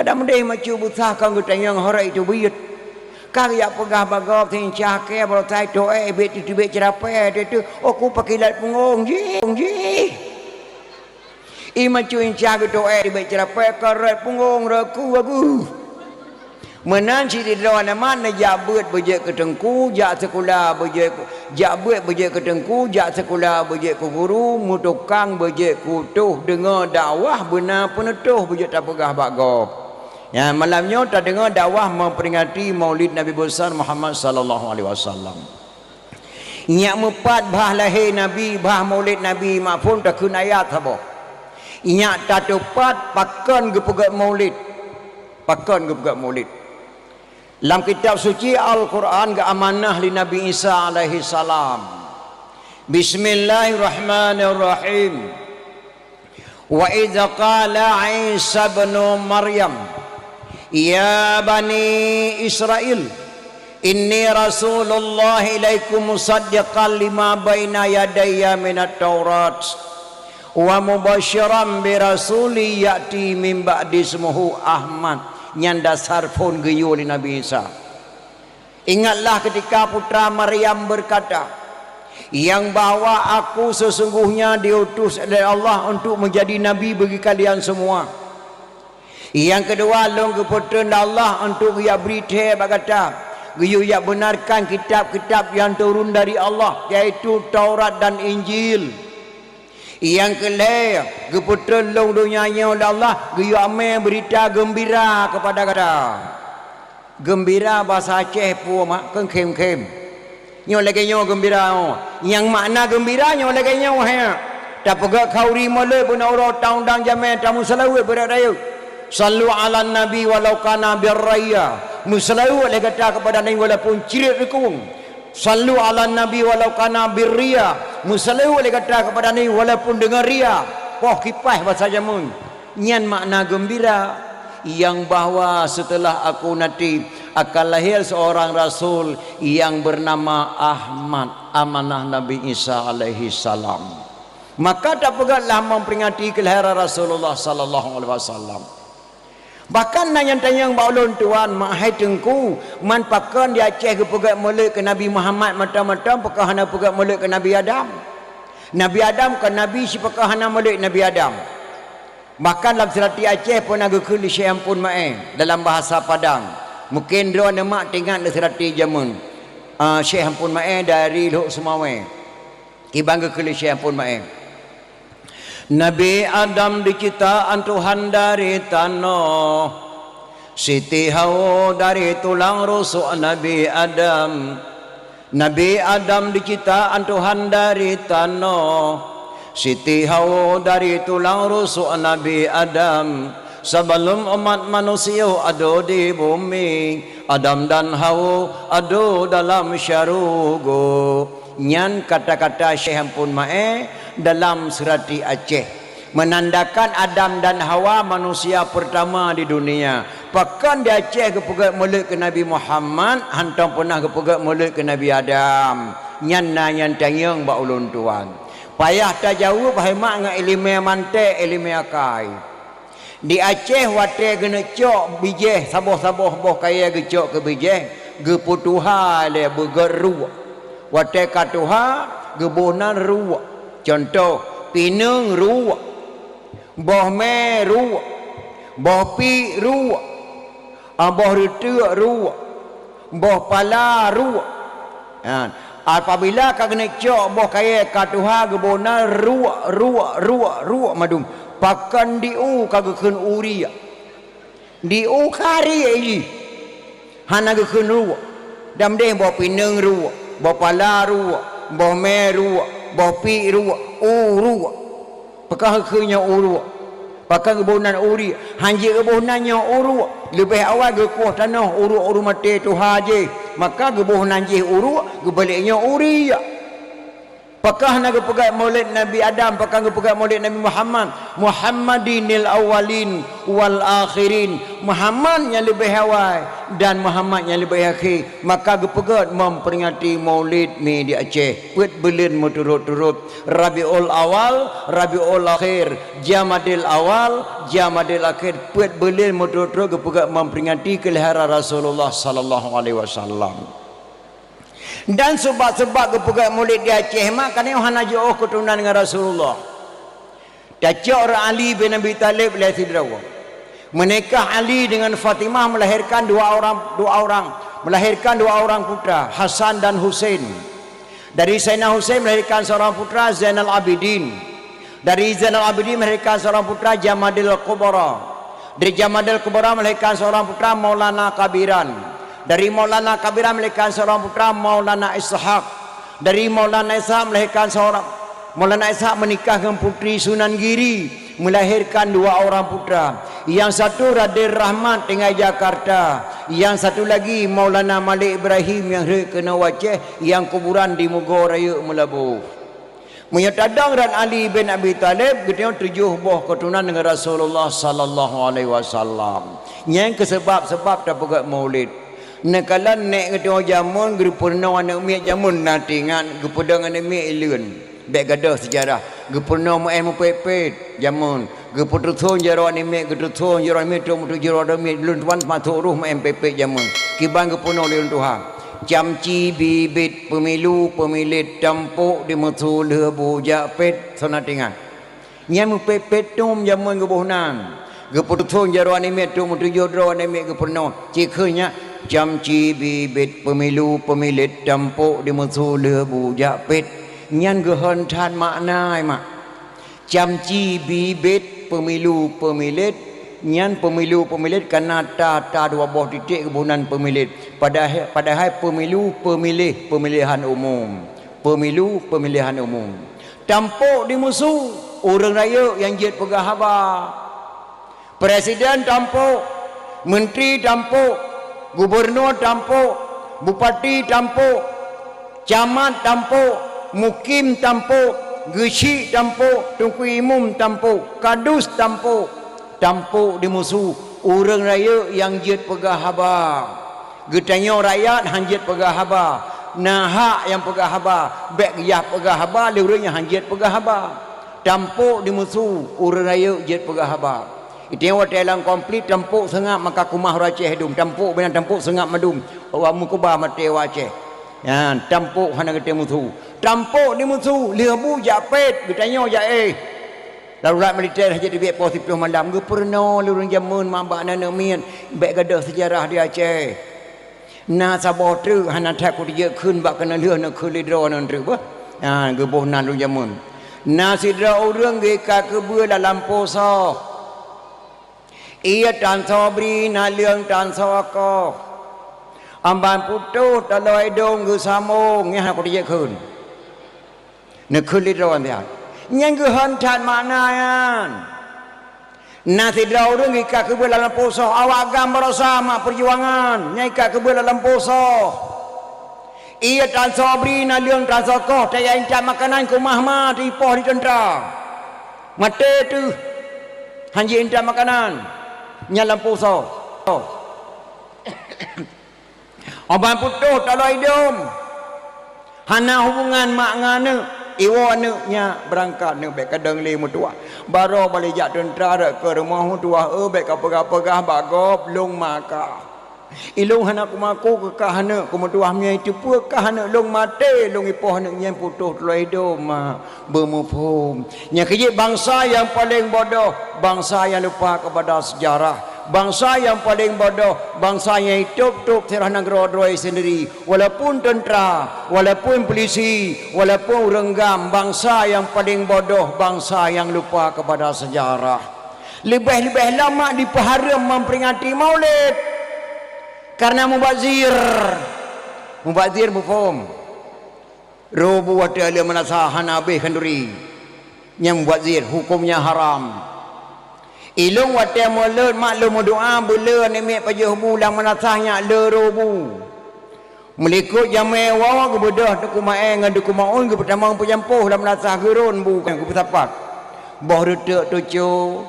Ada meudeh macu beusa kon geutanyong horok itu buyet. Ka geujak peugah bak gob seuincah kée baroe sai toh ék tibék tibék ceurapée teuh oku pakilat punggong jih. Iman cuinca geutoh ék tibék ceurapée ka rot punggong rot ku agu. Meunan cit sidroe aneuk mat neujak beuet beujeuet keu teungku, jak sikula beujeuet, jak beuet beujeuet keu teungku, jak sikula beujeuet keu guru, meutukang beujeuet keu tuh deungoe dakwah beuna peuneutôh beujeuet tapeugah bak gob. Nyan malam nyoe tadeungoe dakwah meuperingati Maulid Nabi Besar Muhammad sallallahu alaihi wasallam. Nyak meupat bah lahé Nabi, bah Maulid Nabi, mak phon takheun ayat saboh. Nyak tatupat pakon geupeugét Maulid. Pakon geupeugét Maulid. Lam kitab suci Al-Quran geuamanah lé Nabi Isa alaihi salam. Bismillahirrahmanirrahim. Wa idz qala Isa ibnu Maryam, "Ya bani Israil, inni rasulullah ilaikum musaddiqan lima baina yadayya minat Taurat, wa mubasyiran bi rasuli ya'ti min ba'di ismuhu Ahmad." Nyan dasar phon geuyue lé Nabi Isa. Ingatlah ketika putra Maryam berkata, yang bahwa aku sesungguhnya diutus oleh Allah untuk menjadi nabi bagi kalian semua. Yang kedua, lôn geupeutreun lé Allah untuk geujak bri thée bak gata, geuyue jak benarkan kitab-kitab yang turun dari Allah, yaitu Taurat dan Injil. Nyang keu lhée, geupeutreun lôn donya nyoe lé Allah geuyue amé beurita geumbira keupada gata. Geumbira basa Aceh peue mak keu khém-khém. Nyoe lagée nyoe geumbira nyoe. Nyang makna geumbira nyoe lagée nyoe he. Tapeugét khauri molot beuna uroe taundang jamé tameuseulaweuet beurat rayeuk. Sallu ala nabi walau kana birraya. Meuseulaweuet lé gata keupada Nabi walaupun cirét rukung. Sallu ala nabi walau kana birria. Meuseulaweuet lé gata keupada Nabi walaupun deungon ria. Poh kipaih basa jameun. Nyan makna geumbira nyang bahwa seuteulah aku nanti akan lahé seurang rasul nyang beunama Ahmad, amanah Nabi Isa alaihi salam. Maka tapeugét lah memperingati keulahiran Rasulullah sallallahu alaihi wasallam. Bahkan na nyang tanyong bak ulôn tuan, "Mak hai Teungku, man pakon di Aceh geupeugét molot keu Nabi Muhammad mantong-mantong, pakon hana peugét molot keu Nabi Adam? Nabi Adam kon nabi, sipakon hana molot Nabi Adam?" Bahkan lam seulati Aceh peuna geukheun lé Syekh Ampon Maé dalam bahasa Padang. Mungken droeneuh mak teuingat lé seurati jameun, ah, Syekh Ampon Maé dari Lhok Seumawé. Kiban geukheun lé Syekh Ampon Maé. Nabi Adam diciptaan Tuhan dari tanoh. Siti Hawa dari tulang rusuk Nabi Adam. Nabi Adam diciptaan Tuhan dari tanoh. Siti Hawa dari tulang rusuk Nabi Adam. Sebelum umat manusia ada di bumi, Adam dan Hawa ada dalam syurga. Nyan kata-kata Syekh Ampon Maé dalam seurati Aceh, menandakan Adam dan Hawa manusia pertama di dunia. Pakon di Aceh geupeugét mulod keu Nabi Muhammad, hantom peunah geupeugét mulod keu Nabi Adam. Nyan na nyang tanyong bak ulôn tuan. Payah tajaweueb hai mak ngon iéleumé manték, iéleumé akai. Di Aceh watée geuneuk cok bijéh saboh-saboh boh kayée geucok keu bijéh, geupeutuha lé beugét ruek. Watée ka tuha, geuboh nan ruek. Cuntoh, pineung ruek, boh mé ruek, boh piek ruek, ah, boh reuteuk ruek, boh pala ruek. Ha, apabila ka geuneuk cok boh kayée ka tuha geuboh nan ruek, ruek, ruek, ruek mandum, pakon di u ka geukheun u riek. Di u ka riek jih, hana geukheun ruek. Dan deh boh pineung ruek, boh pala ruek, boh mé ruek, boh piek ruek, u ruek. Pakon geukheun nyoe u ruek? Pakon geuboh nan u riek? Hanjeuet geuboh nan nyoe u ruek. Leubeh awai geukueh tanoh u ruek ureuëng maté tuha jih. Maka geuboh nan jih u ruek, geubalek nyoe u riek. Pakon hana geupeugét mulod Nabi Adam, pakon geupeugét mulod Nabi Muhammad? Muhammadinil awwalin wal akhirin. Muhammad nyang leubeh awai dan Muhammad nyang leubeh akhé. Maka geupeugét memperingati Maulid mi di Aceh. Peuet buleuen meuturot-turot. Rabiul Awal, Rabiul Akhir, Jamadil Awal, Jamadil Akhir, peuet buleuen meuturot-turot geupeugét memperingati keulahiran Rasulullah sallallahu alaihi wasallam. Dan seubab-seubab geupeugét mulod di Aceh mak, karena hana jiôh keuturonan ngon Rasulullah. Tacok rot Ali bin Abi Thalib lé sidroe. Meunikah Ali dengan Fatimah melahirkan dua orang, dua orang, melahirkan dua orang putra, Hasan dan Husain. Dari Sayyidina Husain melahirkan seorang putra, Zainal Abidin. Dari Zainal Abidin melahirkan seorang putra, Jamadil Kubra. Dari Jamadil Kubra melahirkan seorang putra, Maulana Kabiran. Dari Maulana Kabiran melahirkan seorang putra, Maulana Ishak. Dari Maulana Ishak melahirkan seorang, Maulana Ishak menikah dengan Putri Sunan Giri, melahirkan dua orang putra. Yang satu Raden Rahmat tinggai Jakarta, yang satu lagi Maulana Malik Ibrahim nyang rhot keunoe u Aceh, nyang kuburan di Mugo Rayeuk Meulaboh. Meunyoe tadong rot Ali bin Abi Thalib, geutanyoe tujoh boh keuturonan ngon Rasulullah sallallahu alaihi wasallam. Nyan keuh seubab-seubab tapeugét Maulid. Neukalon nèk geutanyoe jameun geupeurunoe aneuk miet jameun na teuingat, geupeudong aneuk miet ileuen. Bèk gadôh seujarah. Geupeurunoe meu'èn meupet-pet jameun. Geupeututhon jaroe aneuk miet, geupeututhon jaroe aneuk miet, trok meutujoh jaroe aneuk miet, lôn tuan masôk rôh meu'èn pet-pet jameun. Kiban geupeurunoe lé lôn tuha. Camci bibit peumilu peumilet tampok di meusu lheueh bu jak pet, soe na teuingat. Nyan meupet-pet tom jameun geuboh nan. Geupeututhon jaroe aneuk miet, trok meutujoh droe aneuk miet geupeurunoe. Cikheun nyan, camci bibit peumilu peumilet tampok di meusu lheueh bu jak pet. Nyan geuhon that makna, mak. Camci bibit peumilu peumilet, nyan peumilu peumilet kana ta, ta dua boh titek geuboh nan peumilet. Padahai, padahai peumilu peumiléh, pemilihan umum. Peumilu pemilihan umum. Tampok di meusu, ureuëng rayeuk nyang jeuet peugah haba. Presiden tampok, menteri tampok, gubunur tampok, bupati tampok, camat tampok, mukim tampok, geuchik tampok, teungku imum tampok, kadus tampok. Tampok di meusu, ureuëng rayeuk nyang jeuet peugah haba. Geutanyoe rakyat han jeuet peugah haba. Na hak nyang peugah haba, bèk geuyah peugah haba lé ureuëng nyang han jeuet peugah haba. Tampok di meusu, ureuëng rayeuk jeuet peugah haba. Itanyoe watèe lam konflik tampok seungab maka keumah ureuëng Aceh dum. Tampok binan tampok seungab mandum. Awak meukuba maté awak Aceh. Nyan, tampok hana geutem meusu. Tampok di meusu, lheueh bu jak pet, geutanyoe jak éh. Darurat militer hana jeuet teubiet poh siplôh malam, geupeurunoe lé ureuëng jameun mak bak aneuk miet, bék gadôh seujarah di Aceh. Na saboh treuk hana that kuteubiet kheun bak keuneulheueh neukheun lé droeneuh treuk beuh. Ha, geuboh nan ureuëng jameun. Na sidroe ureuëng geuikat keubeue lam lampôh soh. Ié tan soe bri, naleueng tan soe koh. Amban putôh taloe idong geusamong, nyan hana kuteubiet kheun. Neukheun lé droe nyan. Nyan geuhon that makna nyan. Na sidroe ureuëng ikat keubeue lam lampôh soh, awak GAM baroesa mak peujuangan, nyan ikat keubeue lam lampôh soh. Ié tan soe bri, naleueng tan soe koh, tajak intat makanan keu mah-mah teuipoh di teuntra. Maté teuh, hana jeuet intat makanan, nyan lampôh soh. Amban putôh taloe idong. Hana hubungan mak ngon aneuk, iwoe aneuk nyak beurangkat, aneuk bék kadang lé meutuwah. Baroe balée jak teuntra rot keu rumoh meutuwah, eu bék kapeugah-peugah bak gob lôn maka. Ilôn hana kumaku keu kah aneuk, keu meutuwah mie teupeue kah aneuk lôn maté, lôn ipoh aneuk nyan putôh taloe idong mak. Beumuphom. Nyang keujeuet bansa nyang paleng bodoh, bansa nyang lupa kepada sejarah. Bansa nyang paleng bodoh, bansa nyang itôb-tôb sirah nanggroe droe sendiri. Walaupun teuntra, walaupun peulisi, walaupun ureuëng GAM, bansa nyang paleng bodoh, bansa nyang lupa kepada sejarah. Leubeh-leubeh lom mak dipeuhareuem memperingati Maulid. Karena mubazir. Mubazir muphom. Rôh bu watée le meunasah hana habéh khanduri. Nyang mubazir hukömnya haram. Ilôn watée mulod mak lôn meudoá beuleu aneuk miet pajoh bu lam meunasah nyak le rôh bu. Meulikot jamé woe geubeudôh Teungku Maé ngon Teungku Maun geupeutamong peujampôh lam meunasah geurôn bu nyang geupeusapat. Boh reuteuk tuco,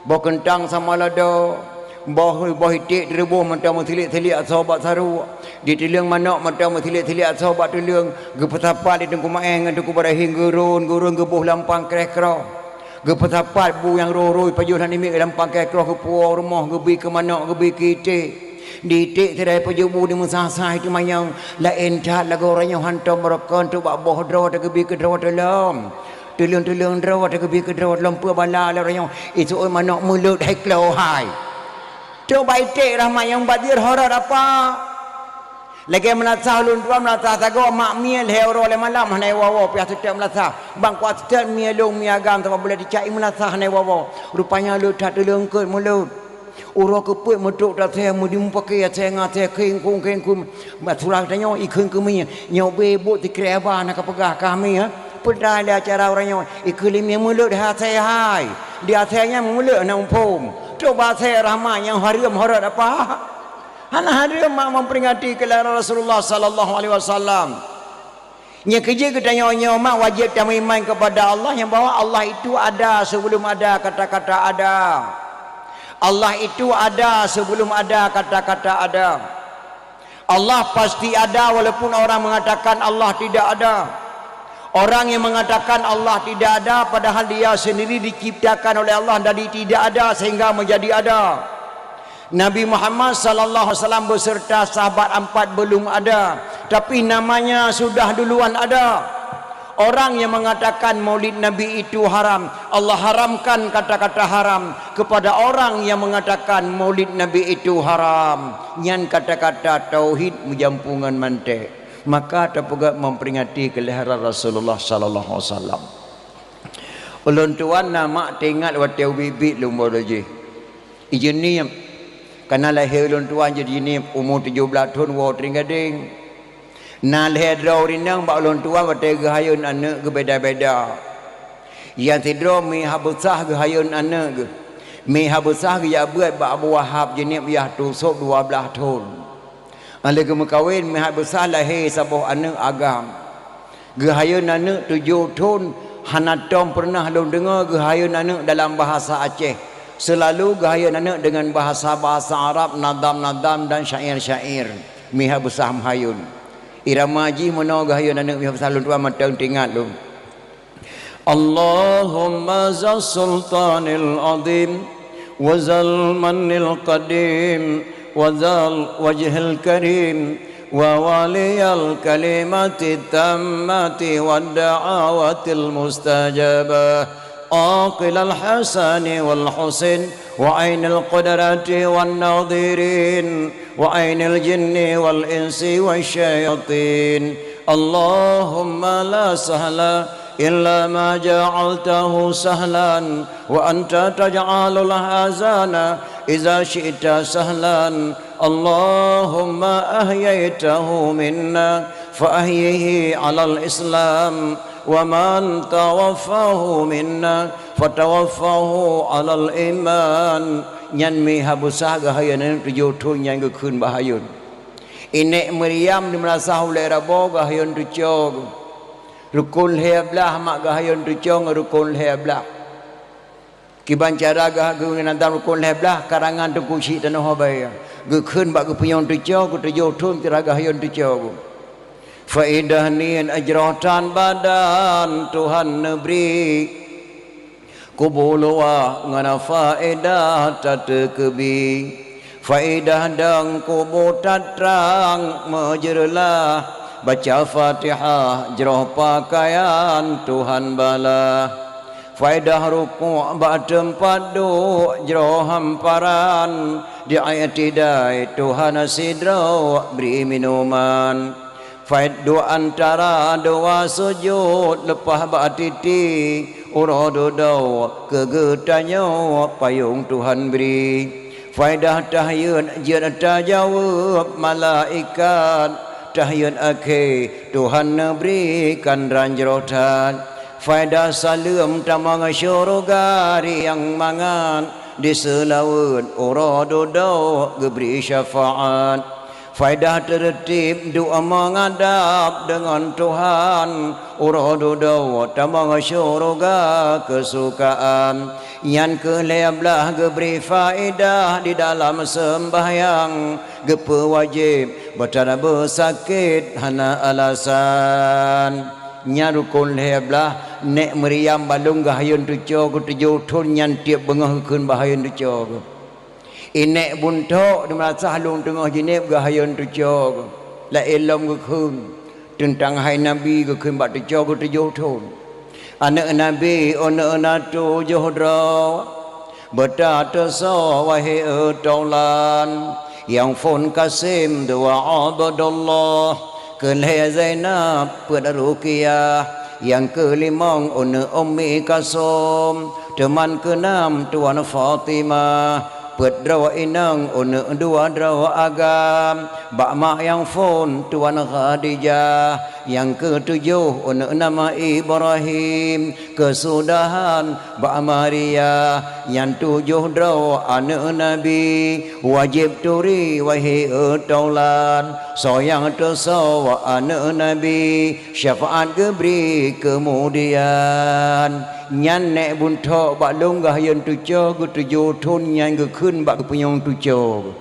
boh keuntang sama lada, boh, boh iték teureubôh mantong meusilik-silik asoe bak saruek, di teuleueng manok mantong meusilik-silik asoe bak teuleueng, geupeusapat lé Teungku Maé ngon Teungku Barahim geurôn-geurôn geuboh lam pangkréh kroh. Geupeusapat bu nyang rôh-rôh pajoh lam namiet lam pangkréh kroh geupuwoe rumoh geubi keu manok geubi keu iték. Di iték sidroe pajoh bu di meusah-sah teumanyong laén that lagoe uroe nyoe hantom meurokon trok bak boh droe teugeubri keu droe teulom. Teuleueng-teuleueng droe teugeubri keu droe lom peue bala lé uroe nyoe, iseuôt manok meulot hai klo hai. Trok bak iték rahmat nyang mubazir horot apa? Lagée meunasah ulôn tuan meunasah sagoe mak mie lhée uroe lhée malam hana iwoe-woe piah seutôt meunasah. Bang kuat seutôt mie lôn mie agam sabab buleuen ticak i meunasah hana iwoe-woe. Rupanya le that teuleueng keu meulot. Uroe keupeuet meutrok tasée meudi mupakée asée ngon asée kheng-khong kheng-khong. Bak surah tanyoe ikheun keu mie, nyoe bé buet sikrek haba na kapeugah kah mie, ha? Peudai lé acara uroe nyoe, ikheun lé mie meulot asée hai. Di asée nyan meulot na muphom. Trok bak asée rahmat nyang hareuem horot apa? Hana hareuem mak memperingati kelahiran Rasulullah sallallahu alaihi wasallam. Nyang keujeuet geutanyoe nyoe mak wajéb tameuiman keupada Allah nyang bahwa Allah itu ada sebelum ada kata-kata ada. Allah itu ada sebelum ada kata-kata ada. Allah pasti ada walaupun orang mengatakan Allah tidak ada. Orang yang mengatakan Allah tidak ada padahal dia sendiri diciptakan oleh Allah dari tidak ada sehingga menjadi ada. Nabi Muhammad sallallahu alaihi wasallam beserta sahabat empat belum ada, tapi namanya sudah duluan ada. Orang yang mengatakan maulid Nabi itu haram, Allah haramkan kata-kata haram kepada orang yang mengatakan maulid Nabi itu haram. Nyan kata-kata tauhid meujampu ngon mantek. Maka tapeugah memperingati kelahiran Rasulullah sallallahu alaihi wasallam. Ulôn tuan na mak teuingat watée ubit-ubit lôn boh jih. Ijeunieb, kana lahé ulôn tuan jeuet jineub umu tujoh blaih thon woe teuing gadeng. Na lhée droe ureuëng inong bak ulôn tuan watée geuhayôn aneuk geubeda-beda. Nyang sidroe meuhah beusah geuhayôn aneuk geuh. Meuhah beusah geujak beuet bak Abu Wahab jineub yah tusôb dua blaih thon. Lheueh geumeukawen meuhah beusah lahé saboh aneuk agam. Geuhayôn aneuk tujoh thon hana tom peureunah lôn deungoe geuhayôn aneuk dalam bahasa Aceh. Seulalu geuhayôn aneuk deungon bahasa-bahasa Arab, nadam-nadam dan syair-syair. Meuhah beusah meuhayôn. Irama jih meunoe geuhayôn aneuk meuhah beusah lôn tuan mantong teuingat lôn. اللهم ذا السلطان العظيم وذا المن القديم وذا الوجه الكريم وولي الكلمة التامة والدعوة المستجابة. عاقل الحسن والحسين وعين القدرة والناظرين وعين الجن والإنس والشياطين. اللهم لا سهل إلا ما جعلته سهلا وأنت تجعل الحزن إذا شئت سهلا. اللهم أحييته منا فأحيه على الإسلام ومن توفاه منا فتوفاه على الإيمان. Nyan mi ha busah geuhayôn tujoh thôn nyang geukheun bak hayôn. Inék Maryam di Meurasah Ulée Rabo geuhayôn tucoe. Rukon lhée blaih mak geuhayôn tucoe ngon rukon lhée blaih. Kiban cara geuh-, geuh-, geuh-, rukon lhée blaih karangan Teungku Chik Tanoh Abai. Geukheun bak geupunyueng tucoe, geutujoh thôn sira geuhayôn tucoe. Faedah niet jroh tan badan Tuhan neubri. Kubu luwah ngon faedah tateukeubi. Faedah dong kubu tatrang meujeureulah. Baca Fatihah jroh pakaian Tuhan bala. Faedah rukuk bak teumpat duek jroh hamparan, di i'tidai Tuhan sidroe bri minuman. Faed-, duek antara dua sujud leupah bak titi, uroe dudoe keu geutanyoe payong Tuhan bri. Faedah tahiyat jeuet tajaweueb malaikat, tahiyat akhé Tuhan neubri kandran jroh that. Faedah saleuem tamong syeuruga riang mangat, di seulaweuet uroe dudoe geubri syafaat. Faedah teureutib doa meuadab deungon Tuhan, uroe dudoe tamong syeuruga keusukaan. Nyan keuh lhée blaih geubri faedah di dalam seumbahyang, geupeuwajéb beutara beusakét hana alasan. Nyan rukon lhée blaih, nék Maryam bak lôn geuhayôn tucoe geutujoh thôn nyan tieb beungoh geukheun bak hayôn tucoe geuh. Inék Buntok di Meurasah lôn teungoh jinéb geuhayôn tucoe geuh. Laén lom geukheun teuntang hai Nabi geukheun bak tucoe geutujoh thôn. Aneuëk Nabi, aneuëk na tujoh droe, beutateusô wahé taulan, nyang phôn Kasim dua Abdullah, keu lhée Zainab peuet Ruqyah, nyang keulimong aneuëk Ummi Kalsum, teuman keunam Tuan Fatimah, peuet droe inong aneuëk dua droe agam, bak mak nyang phôn Tuan Khadijah, nyang keutujoh aneuëk nama Ibrahim, keusudahan bak Maria, nyan tujoh droe aneuëk Nabi, wajéb turi wahé taulan, soe nyang teusoe aneuëk Nabi, syafaat geubri keumudian. Nyan nék Buntok bak lôn geuhayôn tucoe geutujoh thôn nyan geukheun bak geupunyueng tucoe.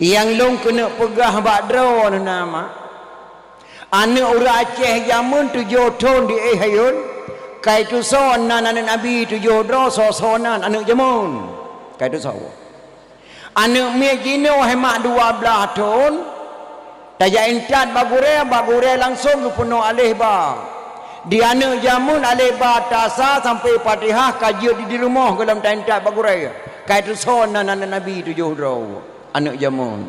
Nyang lôn keuneuk peugah bak droeneuh na mak, aneuëk ureuëng Aceh jameun tujoh thôn di éh hayôn, ka iteusoe nan aneuëk Nabi tujoh droe, soe-soe nan aneuëk jameun. Ka iteusoe. Aneuëk miet jinoe hai mak dua blaih thôn, tajak intat bak gurée, bak gurée langsong geupeunoh aléh ba. Di aneuëk jameun aléh ba tasa sampoe Fatihah ka jeuet di, di rumoh gohlom ta intat bak gurée. Ka iteusoe nan aneuëk Nabi tujoh droe, aneuëk jameun.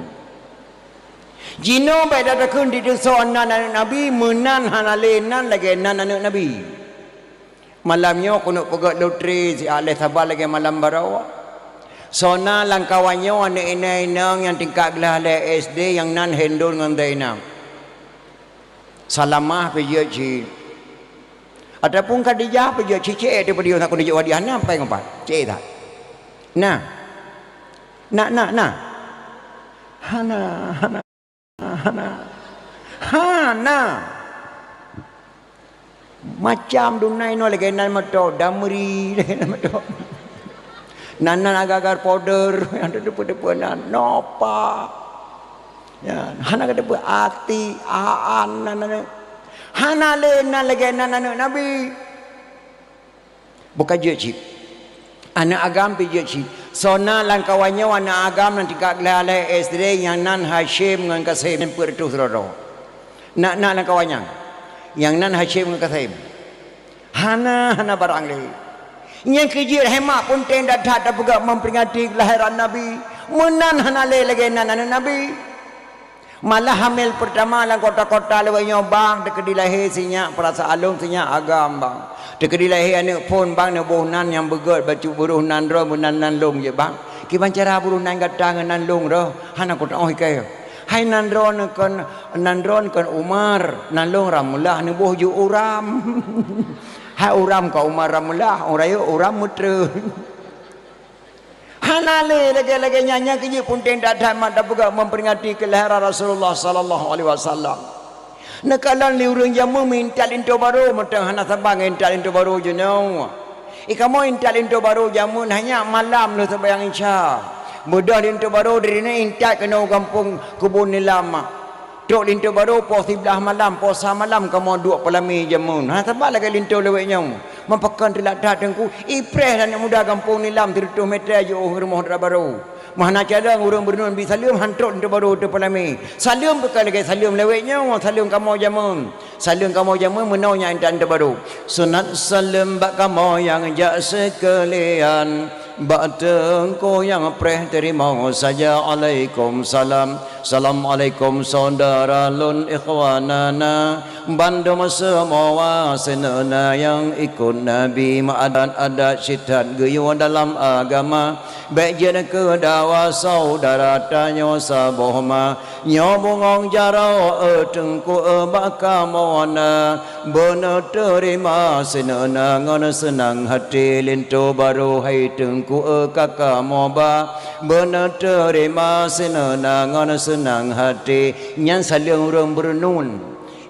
Jinoe bék tatakheun diteusoe nan aneuëk Nabi, meunan hana lé nan lagée nan aneuëk Nabi. Malam nyoe keuneuk peugét lotri siat lhée saban lagée malam baroe. Soe na lamkawan nyoe aneuëk inong nyang tingkat gleh lhée S D nyang nan Hindun ngon Zainab. Salamah pih jeuet cit. Ataupun Khadijah pih jeuet cit, cit, eh, tipe dia nak keuneuk jok hadiah na, pai ngon pat. Cit that. Na. Na, na, na. Hana, hana. Hana. Hana. Macam dunai nyoe lagée nan meuto, damri, lagée nan meuto. Nan, nan agar-agar powder, nyang teupeue-teupeue nan, nopa. Ya, hana geuteupeue ati, aan, nan, nan. Hana lé nan lagée nan aneuëk Nabi. Buka jeuet cit. Aneuëk agam pih jeuet cit. Soe na lamkawan nyoe aneuëk agam nyang tingkat gleh lhée S D nyang nan Hasyim ngon Kasim peuet reutôh sidroe. Na, na lamkawan nyan. Nyang nan Hasyim ngon Kasim. Hana, hana barang lé. Nyang keu jeuet hemat punteng that-that tapeugah memperingati kelahiran Nabi. Meunan hana lé lagée nan aneuëk Nabi. Malah hamil peurtama lam kota-kota lawét nyoe bang, teukeudi lahé sinyak peurasaan lôn, sinyak agam bang. Teukeudi lahé aneuëk phon bang, neuboh nan nyang beugét bacut buroh nan droe meunan nan lôn jeuet bang. Kiban cara buroh nan gata ngon nan lôn roh, hana kuteuoh ikée. Hai nan droe neukon, nan droe neukon Umar, nan lôn Ramlah neuboh ju Uram. Hai Uram ka Umar Ramlah, ureuëng rayeuk Uram meutrön. Hana lé lagée-lagée nyan, nyang keu jeuet punteng that-that mat tapeugah memperingati kelahiran Rasulullah sallallahu alaihi wasallam. Neukalon lé ureuëng jameun meuintat linto barô, mantong hana saban ngon intat linto barô jinoe. Ikamoe intat linto barô jameun hanya malam lheueh seumayang Isya. Beudôh linto barô di droeneuh intat keunoe gampông Keubon Nilam. Trok linto barô poh siblaih malam, poh sa malam kamoe duek peulamé jameun. Hana saban lagée linto lawét nyoe. Meupakon teulat that teungku, ipreh aneuëk muda gampông Nilam sireutôh meter jiôh rumoh dara barô. Meuhana calon ureuëng beureunuen bi saleuem han trok linto barô teupeulamé. Saleuem bukon lagée saleuem lawét nyoe, saleuem kamoe jameun. Saleuem kamoe jameun meunoe nyang intat linto barô. Sunat saleuem bak kamoe nyang jak seukeulian. Bak teungku nyang preh teurimong saja alaikum salam. Assalamualaikum saudara lôn ikhwanana. Bandum seumoa sineuna nyang ikot Nabi, meuadat-adat sitat geuyue dalam agama. Bék jeuet keu dawa saudara tanyoe saboh ma. Nyoe bungong jaroe, eh, teungku, eh, bak kamoe na. Beuneuteurima sineuna ngon seunang hati linto barô hai teungku, eh, ka kamoe ba. Beuneuteurima sineuna ngon seunang hati. Nyan saleuem ureuëng beureunuen.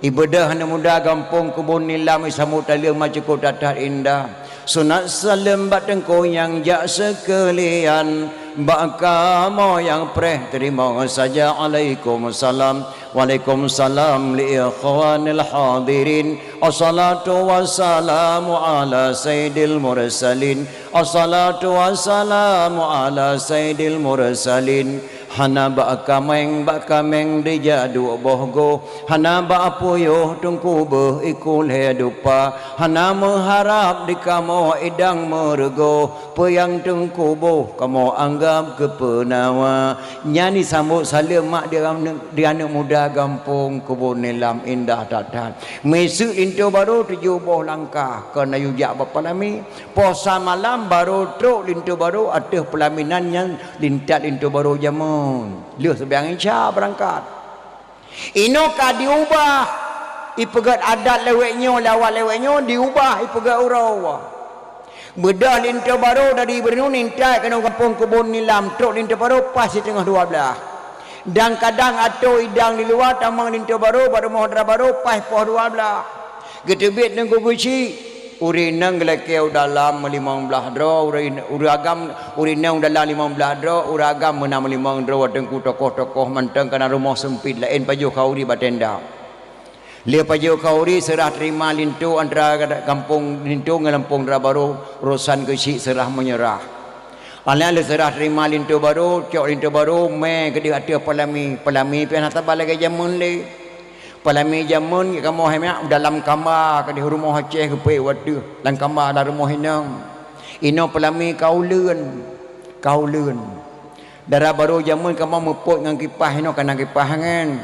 Ibeudôh aneuëk muda gampông Keubon Nilam isambot saleuem ma cukôp that-that indah. Sunat saleuem bak teungku nyang jak seukeulian, bak kamoe nyang preh teurimong saja alaikum salam. Waalaikum salam li ikhwanil hadirin. Assalatu wassalamu ala sayyidil mursalin. Assalatu wassalamu ala sayyidil mursalin. Hana bak kaméng, bak kaméng dijak duek boh goh. Hana bak puyoh teungku beuh iku lhée dupa. Hana meuharab di kamoe idang meureugoh. Peue nyang teungku boh kamoe anggab keu peunawa. Nyan jisambot saleuem mak di aneuëk, di aneuëk muda gampông Keubon Nilam indah that-that. Miseuk linto barô tujoh boh langkah keuneuk jak bak peulamé. Poh sa malam barô trok linto barô ateueh peulaminan nyan lintat linto barô jameun. Lheueh seumayang Isya beurangkat. Inoe ka diubah, ipeugét adat lawét nyoe, lawét lawét nyoe diubah ipeugét uroe. Beudôh linto barô dari Beureunuen intat keunoe gampông Keubon Nilam trok linto barô paih siteungoh dua blaih. Dan kadang atô idang di luwa tamong linto barô bak rumoh dara barô paih poh dua blaih. Geuteubiet teungku geuchik, ureuëng inong geulakée u dalam meulimong blaih droe, ureuëng, ureuëng agam, ureuëng inong u dalam limong blaih droe, ureuëng agam meunan meulimong droe, watée teungku tokoh-tokoh mantong kana rumoh seumpit laén pajoh khauri bak tenda. Lheueh pajoh khauri seurah teurima linto antara gampông linto ngon gampông dara barô urosan geuchik seurah meunyeurah. Aneuk lheueh seurah teurima linto barô, cok linto barô mé keudeh ateueh peulamé, peulamé pih hana saban lagée jameun lé. Peulamé jameun kamoe hai mak dalam kamba keudeh rumoh Aceh geupeuék watée lam kamba lam rumoh inong. Inoe peulamé ka uleuen, ka uleuen. Dara barô jameun kamoe meupot ngon kipah inoe kana kipah angén.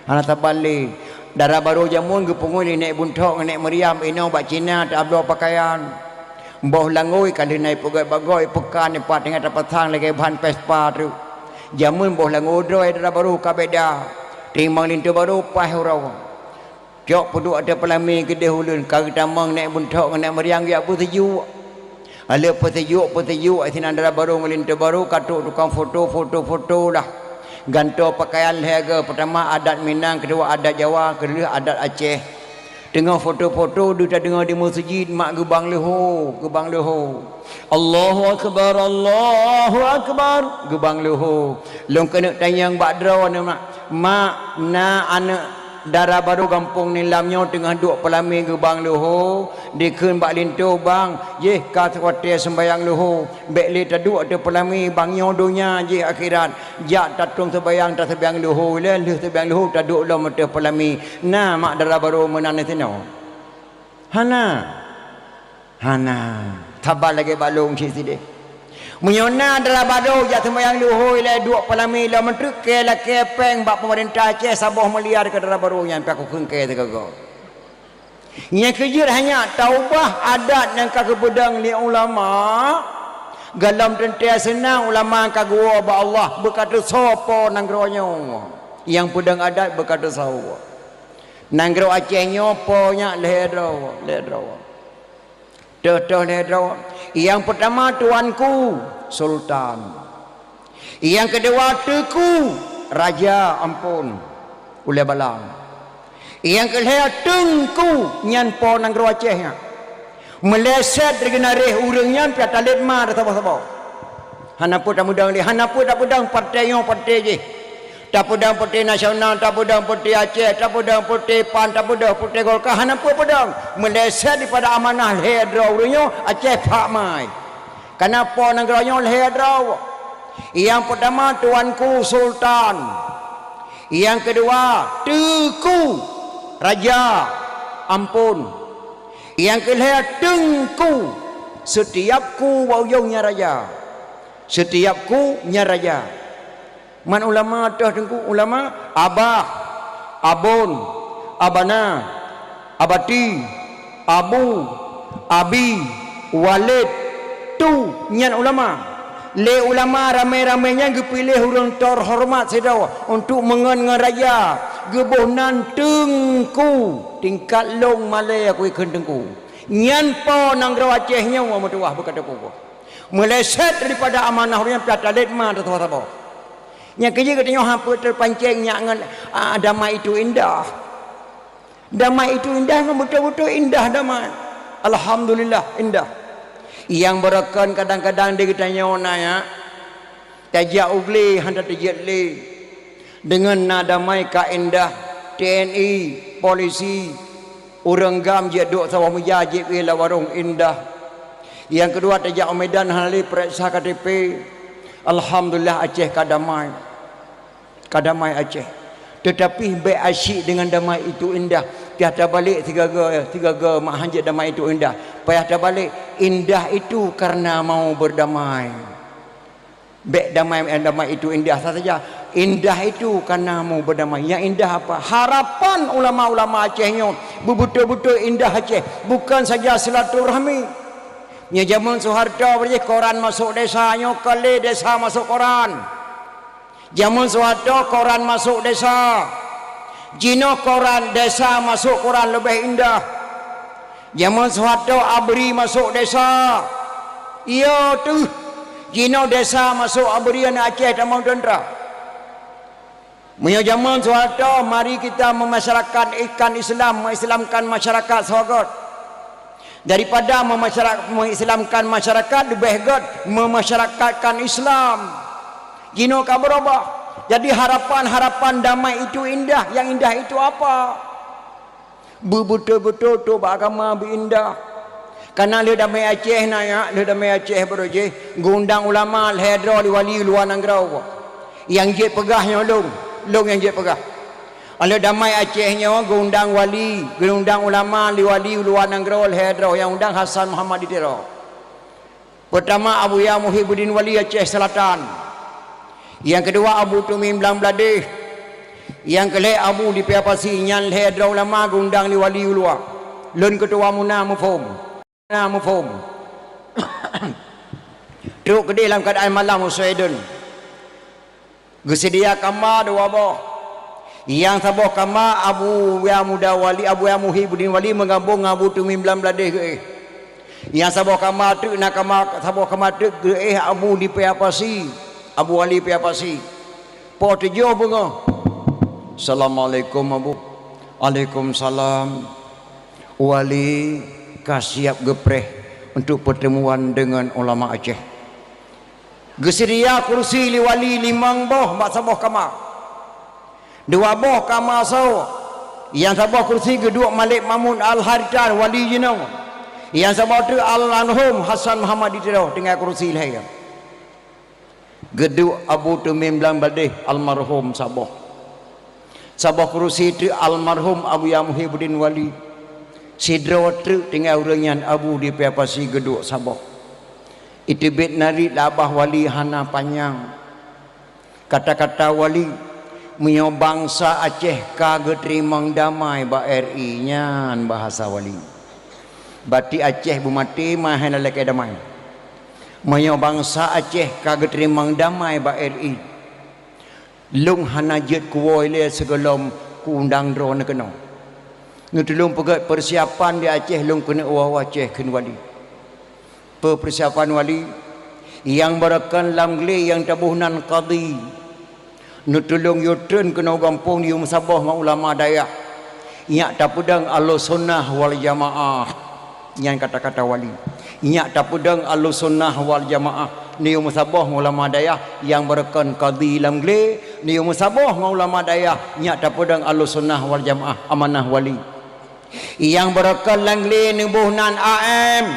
Hana saban lé. Dara barô jameun geupeungui lé Nék Bunthok ngon Nék Meuriam inoe bak Cina teubloe peukayan. Boh langôi ka lheueh na ipeugét bak goe peukan ipat teungoh tapasang lagée ban Vespa treuk. Jameun boh langôi droe dara barô ka beda. Timang linto barô paih uroe. Cok peuduek ateueh peulamé keudeh uleuen ka geutamong Nék Bunthok ngon Nék Meuriam geujak peuseujuk. Aleueh peuseujuk-peuseujuk sinan dara barô ngon linto barô ka trok tukang foto, foto-foto lah. Gantoe peukayan lhée goe, peutama adat Minang, keudua adat Jawa, keulheueh adat Aceh. Teungoh foto-foto deuh tadeungoe di meuseujid mak geubang leuho, geubang leuho. Allahu akbar, Allahu akbar, geubang leuho. Lôn keuneuk tanyong bak droeneuh mak, mak na aneuëk dara barô gampông Nilam nyoe teungoh duek peulamé geubang leuho, dikheun bak linto bang, jih ka watée seumbayang leuho, bék lé taduek ateueh peulamé bang nyoe donya jih akhirat, jak tatong seumbayang taseumbayang leuho lé lheueh seumbayang leuho taduek lom ateueh peulamé, na mak dara barô meunan sinoe. Hana. Hana, saban lagée bak lôn cit sideh. Meunyoe na dara barô jak seumayang luhôi lé duek peulami lom treuk kée lakée péng bak peumeurintah Aceh saboh miliar keu dara barô nyan pih kukheun kée sigoe-goe. Nyang keujeuet hanya taubah adat nyang ka geupeudong lé ulama, gohlom teuntée seunang ulama ka geuwoe bak Allah beukateusoe po nanggroe nyoe. Nyang peudong adat beukateusoe. Nanggroe Aceh nyoe po nyak lhée droe, lhée droe. Teuh-teuh lhée droe. Nyang peutama tuanku, sultan. Nyang keudua teuku, raja, ampôn, ulée balang. Nyang keulhée teungku, nyan po nanggroe Aceh nyan. Meuleset di geunaréh ureuëng nyan pih talét ma saboh-saboh. Hana peue tameudong lé, hana peue tapeudong partai nyoe partai jih. Tapeudong partai nasional, tapeudong partai Aceh, tapeudong partai pan, tapeudong partai Golkar, hana peue peudong. Meuleset dipada amanah lhée droe ureuëng nyoe Aceh phak mai. Kana po nanggroe nyoe lhée droe. Nyang peutama tuanku sultan. Nyang keudua teuku raja, ampôn. Nyang keulhée teungku, setiap ku bak ujong nyan raja. Setiap ku nyan raja. Man ulama teuh teungku, ulama abah, abon, abana, abati, abu, abi, walid, tu nyan ulama. Lé ulama ramé-ramé nyan geupiléh ureuëng terhormat sidroe untuk meungon ngon raja, geuboh nan teungku, tingkat lôn malée kukheun teungku. Nyan po nanggroe Aceh nyoe meutuwah beukateupeue. Meuleset daripada amanah ureuëng nyan pih talét ma teuh saboh-saboh. Nyang keujeuet geutanyoe hana peue teupancéng nyak ngon, ah, damai itu indah. Damai itu indah, memang betul-betul indah damai. Alhamdulillah, indah. Nyang beureukan kadang-kadang di geutanyoe na nyak, tajak u glé hana teujeuet lé. Deungon na damai ka indah, T N I, polisi, ureuëng gam jeuet duek saboh meja jeuet lam warong indah. Nyang keudua tajak u Medan hana lé peuriksa K T P. Alhamdulillah Aceh ka damai. Ka damai Aceh. Teutapi bék asyik deungon damai itu indah. Payah tabalek sigaga, sigaga mak hanjeuet damai itu indah. Payah tabalek, indah itu karena mau berdamai. Bék damai, damai itu indah saja. Indah itu karena mau berdamai. Yang indah apa? Harapan ulama-ulama Aceh nyoe beubeutôi-beutôi indah Aceh. Bukan saja silaturahmi. Nyoe jameun Soeharto beuréh koran masuk desa nyoe kali desa masuk koran. Jameun Soeharto koran masuk desa. Jinoe koran desa masuk koran leubeh indah. Jameun Soeharto abri masuk desa. Iya teuh. Jinoe desa masuk abri aneuk Aceh tamong teuntara. Meunyoe jameun Soeharto, mari kita memasyarakat ikan Islam, mengislamkan masyarakat soe göt. Daripada memasyara-, mengislamkan masyarakat, leubeh göt memasyarakatkan Islam. Jinoe ka beurubah. Jadi harapan-harapan damai itu indah, yang indah itu apa? Beubeutôi-beutôi trok bak agama beuindah. Kana lheueh damai Aceh na nyak, lheueh damai Aceh baroe jih, geuundang ulama lhée droe lé wali luwa nanggroe. Nyang jeuet peugah nyoe lôn, lôn nyang jeuet peugah. Lheueh damai Aceh nyoe geuundang wali, geuundang ulama lé wali luwa nanggroe lhée droe nyang undang Hasan Muhammad di Tiro. Peutama Abuya Muhibuddin Wali Aceh Selatan. Nyang keudua Abu Tumim Blang Bladeh. Nyang keulhée Abu di Paya Pasi nyan lhée droe ulama geuundang lé wali u luwa. Lôn keutuwa muna muphom. Muna muphom. Trok keudeh lam keuadaan malam u Sweden. Geuseudia kama dua boh. Nyang saboh kama Abuya Muda Wali, Abuya Muhibuddin Wali meugabong ngon Abu Tumim Blang Bladeh geuéh. Nyang saboh kama teuk na kama, saboh kama teuk geuéh Abu di Paya Pasi, Abu Wali Paya Pasi. Poh tujoh beungoh. Assalamualaikum, Abu. Waalaikumsalam. Wali ka siap geupreh untuk pertemuan dengan ulama Aceh. Geuseudia kursi lé wali limong boh bak saboh kama. Dua boh kama soe. Nyang saboh kursi geuduek Malik Mahmud Al-Haritan wali jinoe. Nyang saboh teuk almarhum Hasan Muhammad di Tiro tinggai kursi lhée. Geuduek Abu Tumim Blang Bladeh almarhum saboh. Saboh kursi teuk almarhum Abuya Muhibuddin Wali. Sidroe treuk tinggai ureuëng nyan abu di pia pasi geuduek saboh. Iteubiet narit lé babah wali hana panyang. Kata-kata wali, "Meunyoe bansa Aceh ka geuteurimong damai bak R I," nyan bahasa wali. Bati Aceh beumaté meuhai lalakée damai. "Meunyoe bansa Aceh ka geuteurimong damai bak R I, lôn hana jeuet kuwoe lé sigohlom kuundang droeneuh keunoe. Neutulông peugét peusiapan di Aceh lôn keuneuk woe Aceh kheun wali." Peue peusiapan wali? Nyang beureukan lam glé nyang taboh nan kadi. Neutulông yue treun keunoe gampông yue meusaboh ngon ulama dayah. Nyak tapeudong Ahlussunnah wal Jamaah. Nyan kata-kata wali. Nyak tapeudong Ahlussunnah wal Jamaah. Neuyue meusaboh ngon ulama dayah nyang beureukan kadi lam glé, neuyue meusaboh ngon ulama dayah nyak tapeudong Ahlussunnah wal Jamaah, amanah wali. Nyang beureukat lam glé neuboh nan A M.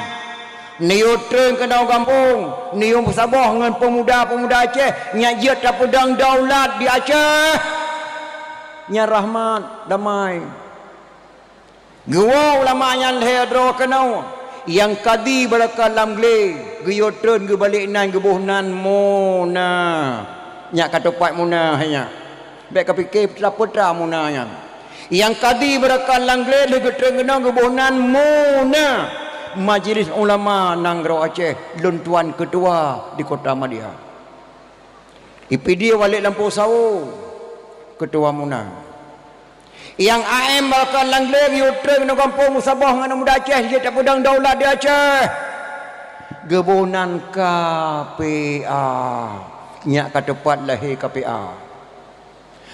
Neuyue treun keunoe gampông, neuyue meusaboh ngon peumuda-peumuda Aceh nyang jeuet tapeudong daulat di Aceh. Nyan rahmat, damai. Geuwoe ulama nyan lhée droe keunoe, nyang kadi beureukat lam glé, geuyue treun geubalek nan geuboh nan Muna. Nyak ka teupat Muna hai nyak. Bék ka pike peue-peue Muna nyan. Nyang kadi beureukat lam glé lheueh geutreun keunoe geuboh nan Muna, Majelis Ulama Nanggroe Aceh, lôn tuan keutua di Kota Madya. I Pidie Walek Lampôh Sawo, keutua Muna. Nyang A M beureukat lam glé geuyue treun keunoe gampông meusaboh ngon muda Aceh jeuet tapeudong daulat di Aceh. Geuboh nan K P A. Nyak ka teupat lahé K P A.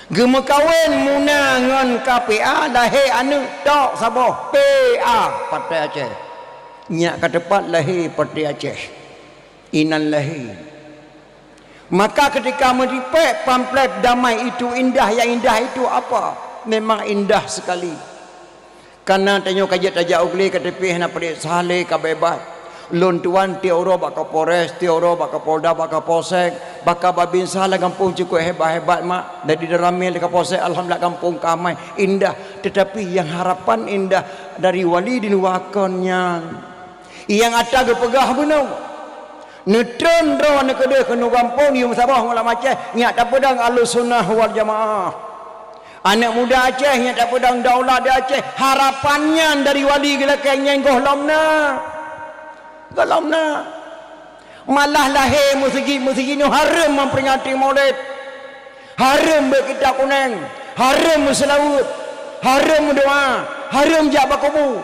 Geumeukawen Muna ngon K P A, lahé aneuëk tok saboh, P A, Partai Aceh. Nyak ka teupat lahé Partai Aceh. Inan lahé. Maka ketika meuripek pamflet "Damai itu indah, yang indah itu apa?" Memang indah sekali. Karena tanyoe ka jeuet tajak u glé, ka teupih hana padub saha lé, ka beubat. Lôn tuan tiep uroe bak Kapolres, tiep uroe bak Kapolda, bak Kapolsek, bak Kabinsa lam gampông cukup hebat-hebat mak. Dari dalam ramé lé Kapolsek, alhamdulillah gampông ka amai, indah. Tetapi yang harapan indah dari wali di luwa kon nyan. Nyang ata geupeugah bunoe. Neutreun droe neukeudeh keunoe gampông yue meusaboh ngon ulama Aceh, nyak tapeudong Ahlussunnah wal Jamaah. Aneuëk muda Aceh nyak tapeudong daulat di Aceh, harapan nyan dari wali geulakée nyan gohlom na. Gohlom na. Malah lahé meuseujid-meuseujid nyoe hareuem memperingati Maulid. Hareuem beuet kitab kuneng, hareuem meuseulaweuet, hareuem meudoa, hareuem jak bak kubu.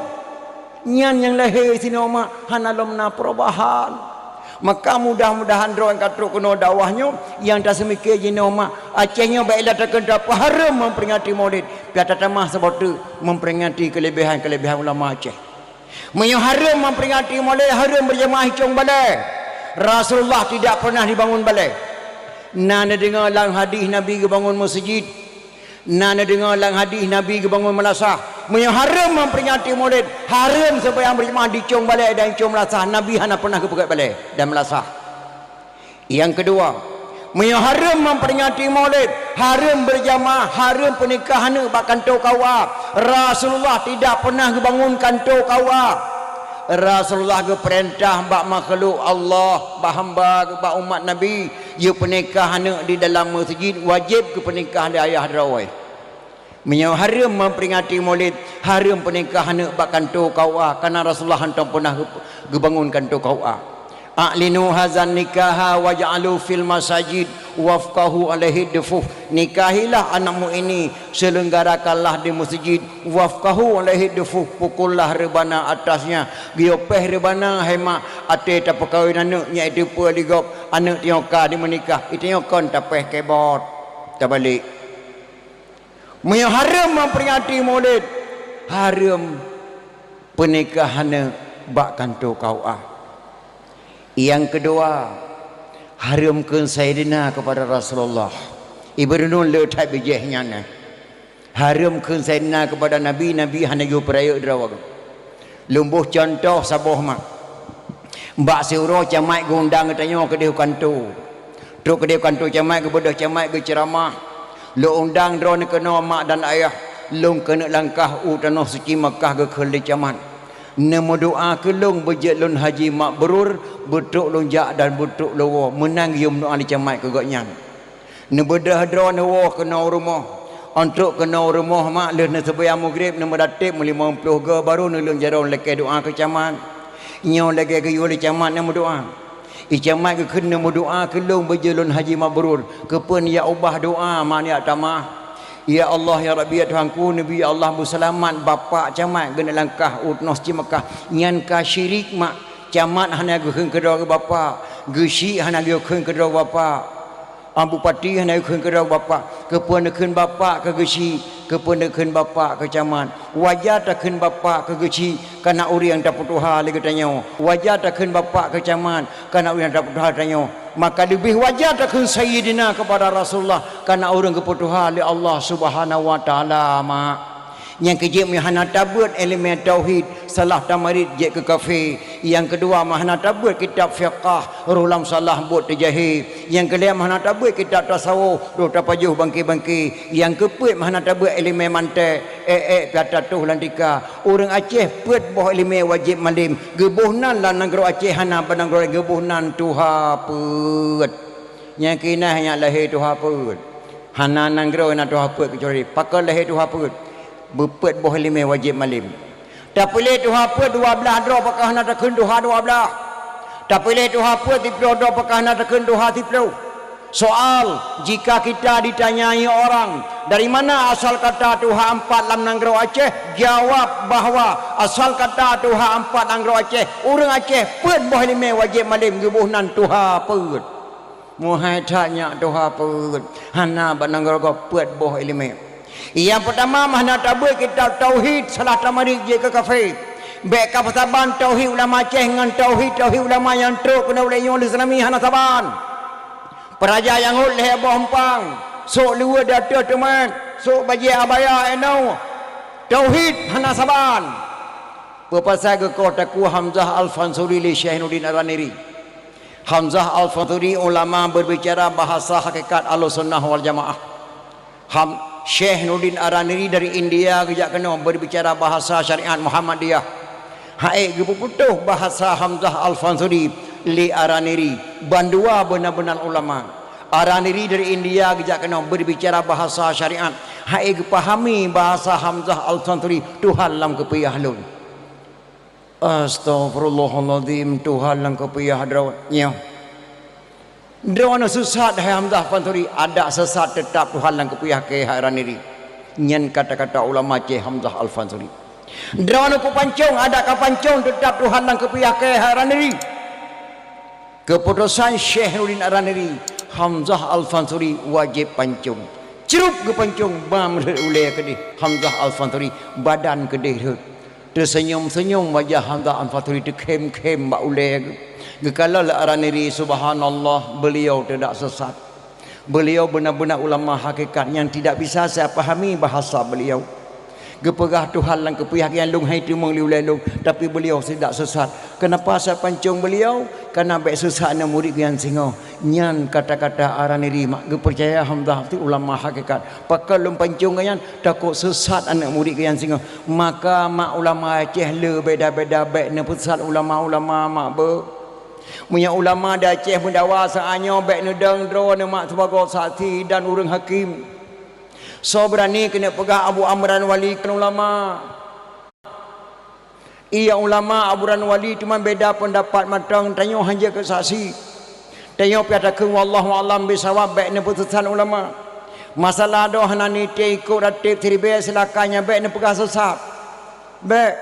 Nyan nyang lahé sinoe mak hana lom na perubahan. Maka mudah-mudahan droe nyang ka trok keunoe dakwah nyoe nyang taseumike jinoe mak, Aceh nyoe bak ilée takheun tapeuhareuem memperingati Maulid, pih tatamah saboh teuk memperingati keulebihan-keulebihan ulama Aceh. Meunyoe hareuem memperingati Maulid, hareuem beujamaah i cong balée. Rasulullah tidak pernah dibangun balée. Na neudeungoe lam hadih Nabi geubangun meuseujid. Na neudeungoe lam hadih Nabi geubangun meulasah. Meunyoe hareuem memperingati Maulid, hareuem seumayang beujamaah di cong balée dan cong meulasah. Nabi hana pernah geupeugét balée dan meulasah. Nyang keudua, meunyoe hareuem memperingati Maulid, hareuem beujamaah, hareuem peunikah aneuëk bak kantô K U A. Rasulullah tidak pernah geubangun kantô K U A. Rasulullah geupeurintah bak makhluk Allah, bak hamba, bak umat Nabi, yue peunikah aneuëk di dalam meuseujid, wajéb geupeunikah lé ayah droe. Meunyoe hareuem memperingati Maulid, hareuem peunikah aneuëk bak kantô K U A, karena Rasulullah hantom pernah geu-, geubangun kantô K U A. "A'linu hazan nikaha waj'alu fil masajid wafqahu alaihi dufuf." Nikahilah anakmu ini, selenggarakanlah di meuseujid, wafqahu alaihi dufuf, pukullah reubana atasnya. Geuyue péh reubana hai mak, até tapeukawen aneuëk nyan itu peue li gob, aneuëk tanyoe ka dimeunikah, tanyoe kon tapéh kebot, tabalek. Meunyoe hareuem memperingati Maulid, hareuem peunikah aneuëk bak kantô K U A. Nyang keudua, hareuem kheun Saidina keupada Rasulullah. Ibeureunon le that bijéh nyan. Hareuem kheun Saidina keupada Nabi, Nabi hana geupeureulée droe. Lôn boh cuntoh saboh mak. Bak siuroe camat geuundang geutanyoe keudeh u kantô. Trok keudeh u kantô camat, geubeudôh camat geuceuramah. Lôn undang droeneuh keunoe mak dan ayah. Lôn keuneuk langkah u tanoh suci Makkah geukheun lé camat. Neumeudoá keu lôn beujeuet lôn haji mabrur, beutrok lôn jak dan beutrok lôn woe, meunan geuyue meudoá lé camat keu gobnyan. Neubeudôh droe neuwoe keunoe rumoh. Ôntrok keunoe rumoh mak lheueh neuseumayang Maghrib neumeudateb meulimong ploh goe barô neuleueng jaroe lakée doá keu camat. Nyoe lagée geuyue lé camat neumeudoá. I camat geukheun neumeudoá keu lôn beujeuet lôn haji mabrur. Keupeue neujak ubah doá mak neujak tamah? Ya Allah, ya Rabbi, ya Tuhanku, neubi Allah beuseulamat bapak camat geuneuk langkah u tanoh suci Makkah. Nyan ka syirik mak. Camat hana geukheun keudroe bapak, geuchik hana geukheun keudroe bapak. Bupati hana geukheun keudroe bapak, keupeue neukheun bapak keu geuchik, keupeue neukheun bapak keu camat. Wajar takheun bapak keu geuchik, kana ureuëng tapeutuha lé geutanyoe. Wajar takheun bapak keu camat, kana ureuëng tapeutuha tanyoe. Maka leubeh wajar takheun sayyidina keupada Rasulullah, kana ureuëng geupeutuha lé Allah Subhanahu wa Taala mak. Nyang keujeuet meuhana tabeuet iéleumé tauhid, salah tamarit jeuet keu kafé. Nyang keudua meuhana tabeuet kitab fiqah, roh lam salah buet teujahé. Nyang keulhée meuhana tabeuet kitab tasawuf, roh tapajoh bangké-bangké. Nyang keupeuet meuhana tabeuet iéleumé mantek, ék-ék pih tatoh lam tika. Ureuëng Aceh peuet boh iéleumé wajéb malém. Geuboh nan lam nanggroe Aceh hana bak nanggroe laén geuboh nan tuha peuet. Nyang keuinah nyak lahé tuha peuet. Hana nanggroe na tuha peuet keucuali pakon lahé tuha peuet. Beupeuet boh iéleumé wajéb malém. Tapiléh tuha peuet dua blaih droe pakon hana takheun tuha dua blaih. Tapiléh tuha peuet siploh droe pakon hana takheun tuha siploh. Soal, jika kita ditanyai orang, "Dari mana asal kata tuha empat lam nanggroe Aceh?" Jawab bahwa asal kata tuha empat nanggroe Aceh, ureuëng Aceh peuet boh iéleumé wajéb malém geuboh nan tuha peuet. Meuhai that nyak tuha peuet, hana bak nanggroe gob peuet boh iéleumé. Nyang peutama meuhana tabeuet kitab tauhid, salah tamarit jeuet keu kafé. Bék ka peusaban tauhid ulama Aceh ngon tauhid-tauhid ulama nyang trok keunoe lé nyoe lé Islami hana saban. Peuraja nyang hot lhée boh eumpang, sôk luweue di ateueh teumat, sôk bajée abaya inoe. Tauhid hana saban. Peue pasai geukoh takue Hamzah Al-Fansuri lé Syekh Nurdin Ar-Raniri? Hamzah Al-Fansuri ulama berbicara bahasa hakikat Ahlussunnah wal Jamaah. Ham, Syekh Nurdin Ar-Raniri dari India geujak keunoe berbicara bahasa syariat Muhammadiyah. Hai geupeuputôh bahasa Hamzah Al-Fansuri lé Ar-Raniri, bandua beuna-beuna ulama. Ar-Raniri dari India geujak keunoe berbicara bahasa syariat. Hai geupahami bahasa Hamzah Al-Fansuri, Tuhan lam keupiah lôn. Astaghfirullahalazim, Tuhan lam keupiah droe nyoe. Droeneuh sesat hai Hamzah Fansuri, adak sesat teutap Tuhan lam keupiah keu hai Raniri. Nyan kata-kata ulama Aceh Hamzah Al-Fansuri. Droeneuh kupancong, adak kapancong teutap Tuhan lam keupiah keu hai Raniri. Keuputosan Syekh Nurdin Ar-Raniri, Hamzah Al-Fansuri wajéb pancong. Crup geupancong, ba meurhot ulée keudeh Hamzah Al-Fansuri, badan keudeh rhot. Teuseunyom-seunyom wajah Hamzah Al-Fansuri teukhém-khém bak ulée geuh. Geukalon lé Ar-Raniri, subhanallah, beuliau tidak sesat. Beuliau beuna-beuna ulama hakikat nyang tidak bisa saya pahami bahasa beuliau. Geupeugah Tuhan lam keupiah nyang lôn hai teumeung lé ulée lôn, tapi beuliau tidak sesat. Kenapa saya pancong beuliau? Karena bék sesat aneuk murit geuh nyang singoh. Nyan kata-kata Ar-Raniri mak geupeucaya Hamzah ti ulama hakikat. Pakon lôn pancong geuh nyan? Takot sesat aneuk murit geuh nyang singoh. Maka mak ulama Aceh le beda-beda bék neupeusat ulama-ulama mak beuh. Meunyoe ulama di Aceh meudawa saat nyoe bék neudong droeneuh mak sibagoe saksi dan ureuëng hakém. Soe beurani keuneuk peugah Abu Amran Wali kon ulama? Iya ulama Abu Amran Wali teuma beda peundapat mantong, tanyoe hana jeuet keu saksi. Tanyoe pih takheun wallahu a'lam bissawab, bék neupeusesat ulama. Masalah droe hana nitée ikot rateb siribée silakan, nyan bék neupeugah sesat. Bék.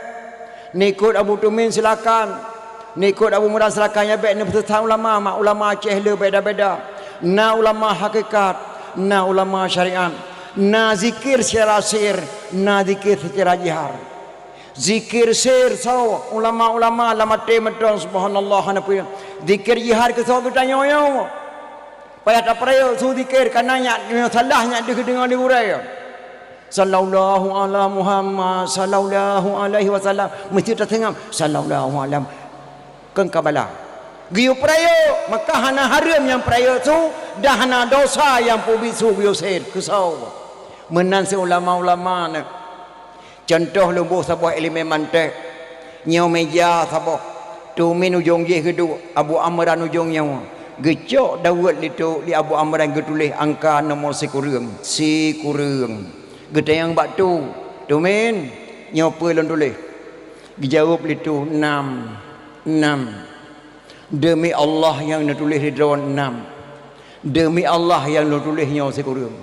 Neukot Abu Tumin silakan. Neukot Abu Murad silakan, nyan bék neupeusesat ulama, mak ulama Aceh le beda-beda. Na ulama hakikat, na ulama syariat. Na zikir secara sir, na zikir secara jihar. Zikir sir soe? Ulama-ulama lam até mantong, subhanallah, hana peue. Zikir jihar keu soe? Geutanyoe nyoe. Payah tapeurayeuk su zikir, kana nyak, nyoe salah nyak deuh deungoe di gurée. Sallallahu ala Muhammad, sallallahu alaihi wasallam. Meusti taseungab, sallallahu alam. Kon ka bala. Geuyue peurayeuk, maka hana hareuem nyang peurayeuk su, dan hana dosa nyang peubiet su geuyue sir. Keu soe? Meunan si ulama-ulama nyan. Cuntoh lôn boh saboh ileumèe mantek. Nyoe meja saboh. Tumin ujong jih geuduek, Abu Amran ujong nyoe. Geucok daweuet lé tu, lé Abu Amran geutuléh angka nomor sikureueng. Sikureueng. Geutanyong bak tu, "Tumin, nyoe peue lôn tuléh?" Geujaweueb lé tu, "Nam, nam." "Deumi Allah nyang neutuléh di droe nam. Deumi Allah nyang neutuléh nyoe sikureueng."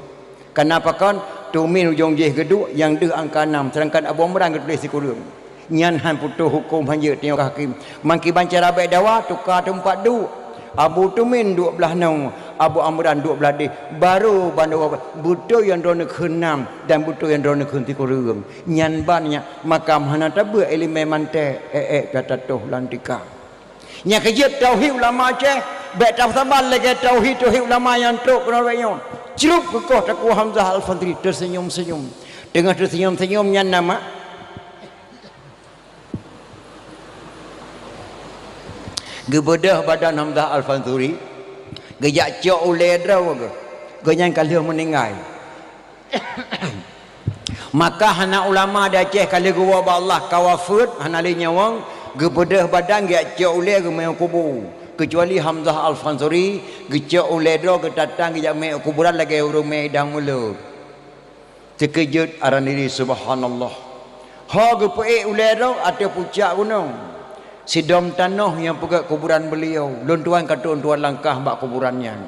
Kana pakon, Tumin ujong jih geuduek nyang deuh angka nam, seudangkan Abu Amran geutuléh sikureueng. Nyan han putôh huköm hanjeuet tanyoe keu hakém. Mangkiban cara bèk dawa, tuka teumpat duek. Abu Tumin duek blaih noe, Abu Amran duek blaih deh. Barô bandua beutôi nyang droeneuh kheun nam dan beutôi nyang droeneuh kheun sikureueng. Nyan ban nyan makam hana tabeuet ileumèe mantek, ék-ék ka tatoh lam tika. Nyang keujeuet tauhid ulama Aceh, bèk tasaban lagèe tauhid-tauhid ulama nyang trok keunoe bak nyoe. Crup keukoh Teungku Hamzah Al-Fansuri teuseunyum-seunyum. Teungoh teuseunyum-seunyum nyan nama geubeudôh badan Hamzah Al-Fansuri, geujak cok ulèe droe geuh. Gobnyan ka lheueh meuninggai. Maka hana ulama di Aceh ka lheueh geuwoe bak Allah ka wafeuet, hana lé nyawöng, geubeudôh badan geujak cok ulèe geumè u kubu. Keucuali Hamzah Al-Fansuri, geucok ulèe droe geutatang geujak mè u kuburan lagèe ureueng mè idang mulod. Teukeujot aran diri, subhanallah. Ho geupeuék ulèe droe ateueh pucak gunong. Sidom tanoh nyang peugöt kuburan beuliau, lôn tuan ka trok tuan langkah bak kuburan nyan.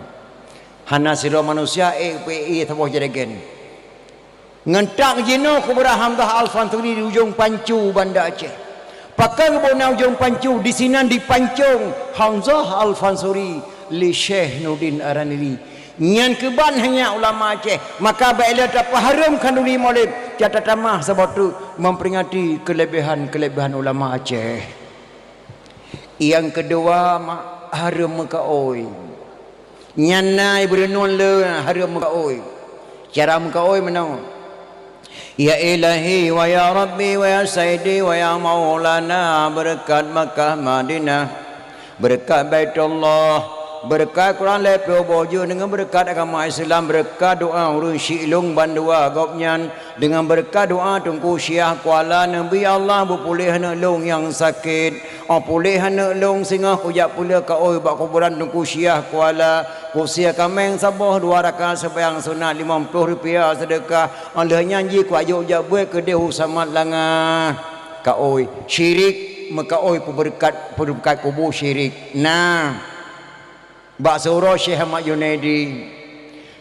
Hana sidroe manusia ék peuék ié saboh jregen. Ngon tak jinoe kuburan Hamzah Al-Fansuri di ujong Pancu Banda Aceh. Pakon geuboh na ujong Pancu, disinan dipancong Hamzah Al-Fansuri lé Syekh Nurdin Araniri. Nyan keuban hanya ulama Aceh, maka bèk lé tapeuhareuem khanduri Maulid, ka tatamah saboh teuk memperingati keulebihan-keulebihan ulama Aceh. Nyang keudua, mak, hareuem meukaôi. Nyan na ibeureunon le hareuem meukaôi. Cara meukaôi meunoe, "Ya Ilahi wa ya Rabbi wa ya Sayyidi wa ya Maulana, beureukat Makkah Madinah, beureukat Baitullah, beureukat Quran lhèe plôh boh jeuem deungon beureukat agama Islam, beureukat doa ureueng syiek lôn bandua gobnyan, deungon beureukat doa Teungku Syiah Kuala, Nabi Allah beupuléh aneuk lôn nyang sakét." Oh puléh aneuk lôn, singoh kujak peuleueh kaôi bak kuburan Teungku Syiah Kuala, kusie kaméng saboh, dua rakaat seumayang sunat, limong ploh rupiah seudeukah, oh lheueh nyan jih kuajok jak beuet keudeh u Samat Langa. Kaôi, syirik, meukaôi peubeureukat, peubeureukat kubu syirik. Nah, bak siuroe Syekh Ahmad Junaidi,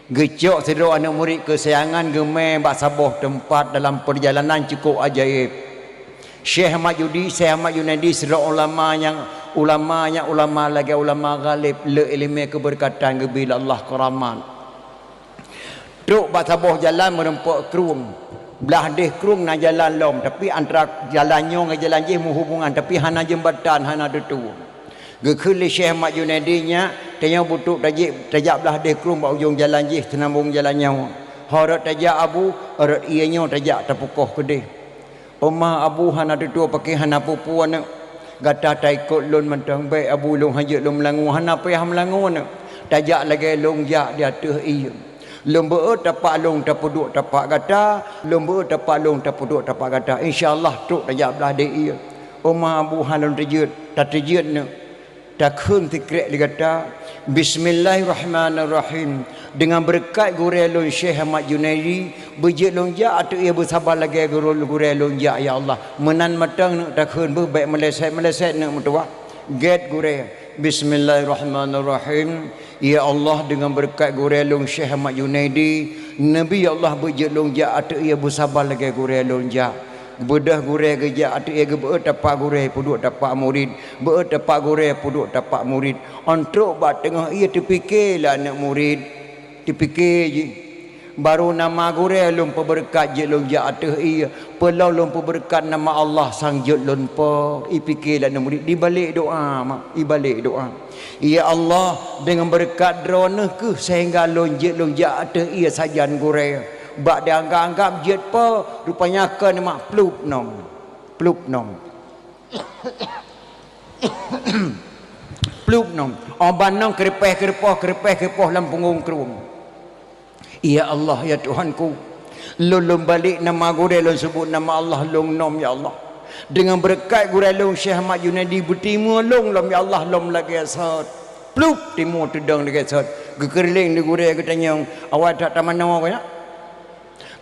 geucok sidroe aneuk murit keusayangan geumè bak saboh teumpat dalam peurjalanan cukôp ajaéb. Syekh Ahmad Judi, Syekh Ahmad Junaidi sidroe ulama nyang, ulama nyang ulama lagèe ulama ghalib, le ileumèe keubeureukat geubri lé Allah, keuramat. Trok bak saboh jalan meureumpok krueng. Blah deh krueng na jalan lom, tapi antara jalan nyoe ngon jalan jih meuhubungan, tapi hana jeumbatan, hana teutue. Geukheun lé Syekh Ahmad Junaidi, "Nyak, tanyoe beutrok tajak, tajak blah deh krueng bak ujong jalan jih, seunambong jalan nyoe. Ho rot tajak Abu, rot ié nyoe tajak tapeukoh keudeh." "Oma Abu, hana teutue pakè hana peue-peue aneuk. Gata taikot lôn mantong, bèk Abu lôn hanjeuet lôn meulangue, hana payah meulangue aneuk. Tajak lagèe lôn jak di ateueh ié. Lôn beuet tapak lôn tapeuduek tapak gata, lôn beuet tapak lôn tapeuduek tapak gata. Insya Allah trok tajak blah deh ié." "Oma Abu, hana lôn teujeuet." "Tateujeuet neuk. Takheun sikrek lé gata, Bismillahirrahmanirrahim. Deungon beureukat gurèe lôn Syekh Ahmad Junaidi, beujeuet lôn jak ateueh ié beusaba lagèe gurèe lôn jak, ya Allah." Meunan mantong neuk takheun, beuh bèk meuleset-meuleset neuk meutuwah. Gèt gurèe. Bismillahirrahmanirrahim. Ya Allah, deungon beureukat gurèe lôn Syekh Ahmad Junaidi, Nabi ya Allah beujeuet lôn jak ateueh ié beusaba lagèe gurèe lôn jak. Beudôh gurèe geujak ateueh ié geubeuet tapak gurèe peuduek tapak murit, beuet tapak gurèe peuduek tapak murit. Ôn trok bak teungoh ié teupike lé aneuk murit. Teupike jih. Barô nama gurèe lôn peubeureukat jeuet lôn jak ateueh ié, peulom lôn peubeureukat nama Allah sang jeuet lôn po, ipike lé aneuk murit, dibalek doa, mak, ibalek doa. Ya Allah, deungon beureukat Droeneuh kheueh sehingga lôn jeuet lôn jak ateueh ié sajan gurèe. Bak dianggap-anggap jeuet po, rupanya kon mak plup nom. Plup nom. Plup nom. Óh ban nom keureupeh-keureupôh, keureupeh-keureupôh lam punggong krueng. Ya Allah, ya Tuhanku, Lôn, lôn balek nama gurée, lôn seubut nama Allah, lôn nom, ya Allah. Deungon beureukat gurée lôn Syekh Ahmad Junaidi, beutimeue lôn lom, ya Allah, lom lagée sot. Plup, timeue teudong lagée sot. Geukeureuléng di gurée, geutanyong, "Awai that tamanoe keu nyak?"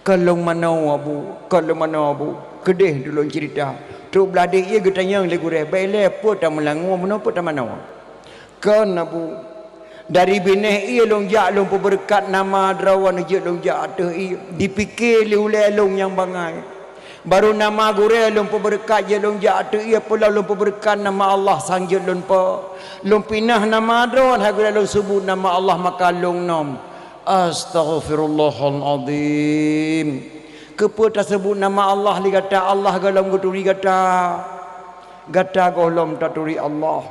"Kon lôn manoe, Abu, kon lôn manoe, Abu." Keudeh tulôn ceurita. Trok blah dék ié geutanyong lé gurée, "Bèk ilée, peue tameulangue, meunoe peue tamanoe?" "Kon, Abu. Dari binéh ié lôn jak, lôn peubeureukat nama droe, jeuet lôn jak ateueh ié. Dipike lé ulée lôn nyang bangai. Barô nama gurée lôn peubeureukat, jeuet lôn jak ateueh ié, peulom lôn peubeureukat nama Allah sang jeuet lôn po. Lôn pinah nama droe, hai gurée lôn seubut nama Allah, maka lôn nom." "Astaghfirullahalazim. Keupeue taseubut nama Allah lé gata? Allah gohlom geuturi gata. Gata gohlom taturi Allah."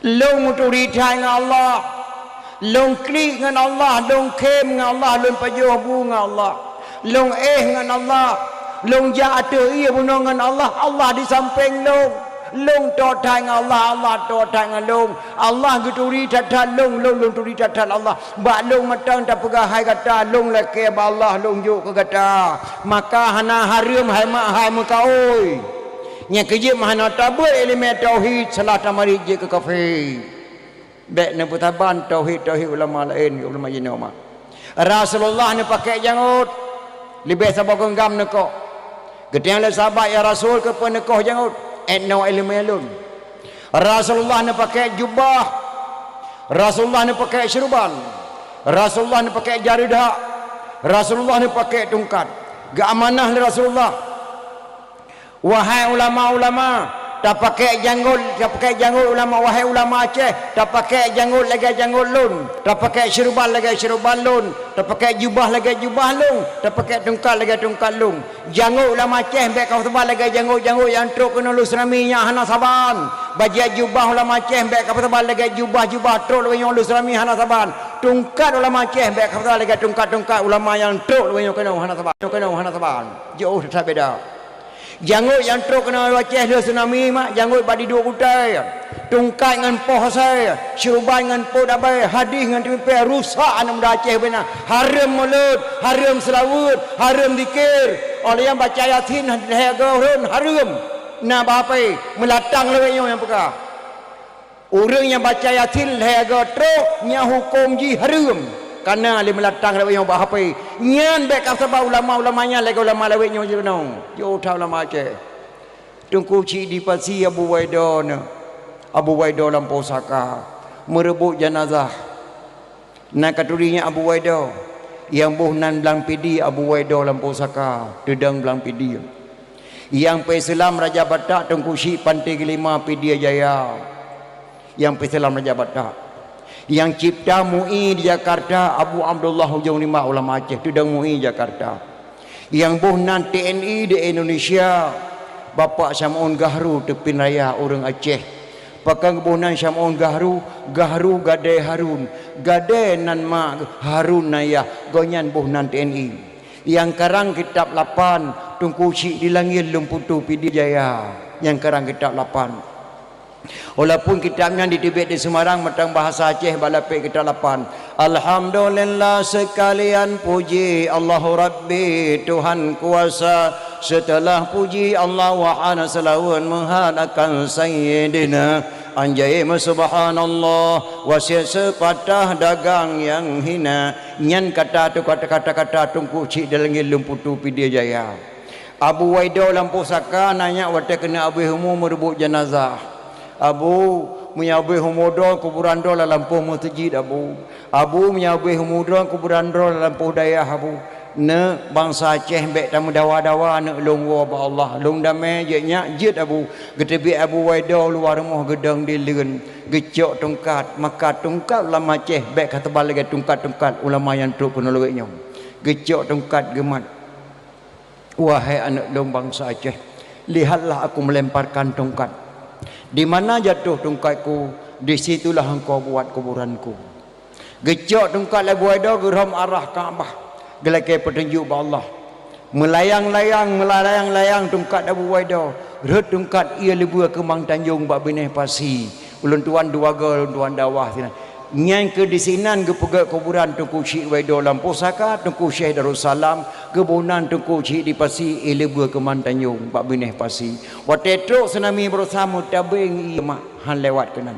"Lôn meuturi that ngon Allah. Lôn klik ngon Allah, lôn khém ngon Allah, lôn pajoh bu ngon Allah. Lôn éh ngon Allah. Lôn jak ateueh ié bunoe ngon Allah. Allah di sampéng lôn. Lôn toe that ngon Allah, Allah toe that ngon lôn. Allah geuturi that-that lôn, lôn, lôn turi that-that Allah. Bak lôn mantong tapeugah hai gata, lôn lakée bak Allah, lôn jok keu gata. Maka hana hareuem hai mak hai meukaôi." Nyang keujeuet meuhana tabeuet iéleumé tauhid, salah tamarit jeuet keu kafé. Bék neupeusaban tauhid-tauhid ulama laén, ulama jinoe mah. Rasulullah neupakée jangôt, leubeh saboh geunggam neukoh. Geutanyong lé sahabat, "Ya Rasul, keupeue neukoh jangôt?" "Étnoe iéleumé lôn." Rasulullah neupakée jubah. Rasulullah neupakée syeuruban. Rasulullah neupakée jareudhak. Rasulullah neupakée tungkat. Geuamanah lé Rasulullah. Wahai ulama-ulama, tapakée jangôt, tapakée jangôt ulama, wahai ulama Aceh, tapakée jangôt lagée jangôt lôn, tapakée syeuruban lagée syeuruban lôn, tapakée jubah lagée jubah lôn, tapakée tungkat lagée tungkat lôn. Jangôt ulama Aceh bék kapeusaban lagée jangôt-jangôt nyang trok keunoe lôn tsunami nyang hana saban. Bajée jubah ulama Aceh bék kapeusaban lagée jubah-jubah trok lagée nyoe lôn tsunami hana saban. Tungkat ulama Aceh bék kapeusaban lagée tungkat-tungkat ulama nyang trok lagée nyoe keunoe hana saban. Keunoe hana saban. Jiôh that beda. Jangôt nyang trok keunoe Aceh lheueh tsunami mak, jangôt bak diduek kutai, tungkat ngon poh asai, syeuruban ngon pot abai, hadih ngon teumipée, rusak aneuk muda Aceh bubena. Hareuem mulod, hareuem seulaweuet, hareuem zikir. Óh lheueh nyan baca Yasin lhée goe rhon hareuem. Na bak hapé, meulatang lawét nyoe nyang peugah. Ureuëng nyang baca Yasin lhée goe trok, nyan huköm jih hareuem. Kana lé meulatang lawét nyoe bak hapé. Nyan bék kapeusaban ulama-ulama nyan lagée ulama lawét nyoe jinoe. Jiôh that ulama Aceh. Teungku Chik di Pasi Abu Waido na. Abu Waido lam pusaka. Meureubot janazah. Na katuri nyan Abu Waido. Nyang boh nan blang Pidie Abu Waido lam pusaka. Teudong blang Pidie. Nyang peuseulam Raja Batak Teungku Chik Panté Geulima Pidie Jaya. Nyang peuseulam Raja Batak. Nyang cipta MUI di Jakarta Abu Abdullah Ujong Rimba ulama Aceh, teudong MUI Jakarta. Nyang boh nan T N I di Indonesia, Bapak Syam'un Gahru Teupin Raya ureuëng Aceh. Pakon geuboh nan Syam'un Gahru, Gahru gadée Harun, gadée nan ma Harun nan yah, gobnyan boh nan T N I. Nyang karang kitab lapan, Teungku Chik di Langét Lôn Putu Pidie Jaya, nyang karang kitab lapan. Walaupun kitab nyan diteubiet di Semarang mantong bahasa Aceh bak lapék kitab lapan. Alhamdulillah seukalian puji Allahu Rabbi Tuhan kuasa. Seuteulah puji Allah wahana seulaweuet meuhat akan Sayyidina. Anjai meusubhanallah wasiet seupatah dagang nyang hina. Nyan kata tu kata-kata Teungku Chik di Langét Lôn Putu Pidie Jaya. Abu Waido lam pusaka na nyak watée keuneuk abéh umu meureubot janazah. Abu, meunyoe abéh umu droe kuburan droe lam lampôh meuseujid Abu. Abu, meunyoe abéh umu droe kuburan droe lam lampôh dayah Abu. Neuk bansa Aceh bék tameudawa-dawa neuk lôn woe bak Allah. Lôn damé jeuet nyak jeuet Abu. Geuteubiet Abu Waido luwa rumoh geudong di leuen. Geucok tungkat, maka tungkat ulama Aceh bék ka teuba lagée tungkat-tungkat ulama nyang trok keunoe lawét nyoe. Geucok tungkat geumat. Wahai aneuk lôn bansa Aceh, lihatlah aku melemparkan tongkat. Di mana jatuh tongkatku, di situlah engkau buat kuburanku. Geucok tongkat lé Abu Waido geurhom arah Ka'bah, geulakée peutunjuk bak Allah. Meulayang-layang, meulayang-layang tongkat Abu Waido, rhot tongkat ié leubue keumang tanjong bak binéh pasi. Ulôn tuan dua goe, ulôn tuan dakwah sinan. Nyan keuh disinan geupeugét kuburan Teungku Chik Waido lam pusaka, Teungku Syekh Darussalam, geuboh nan Teungku Chik di Pasi, éh leubeh keuman tanyong bak binéh pasi. Watée trok tsunami baroesa meutabeng ié mak han lewat keunan.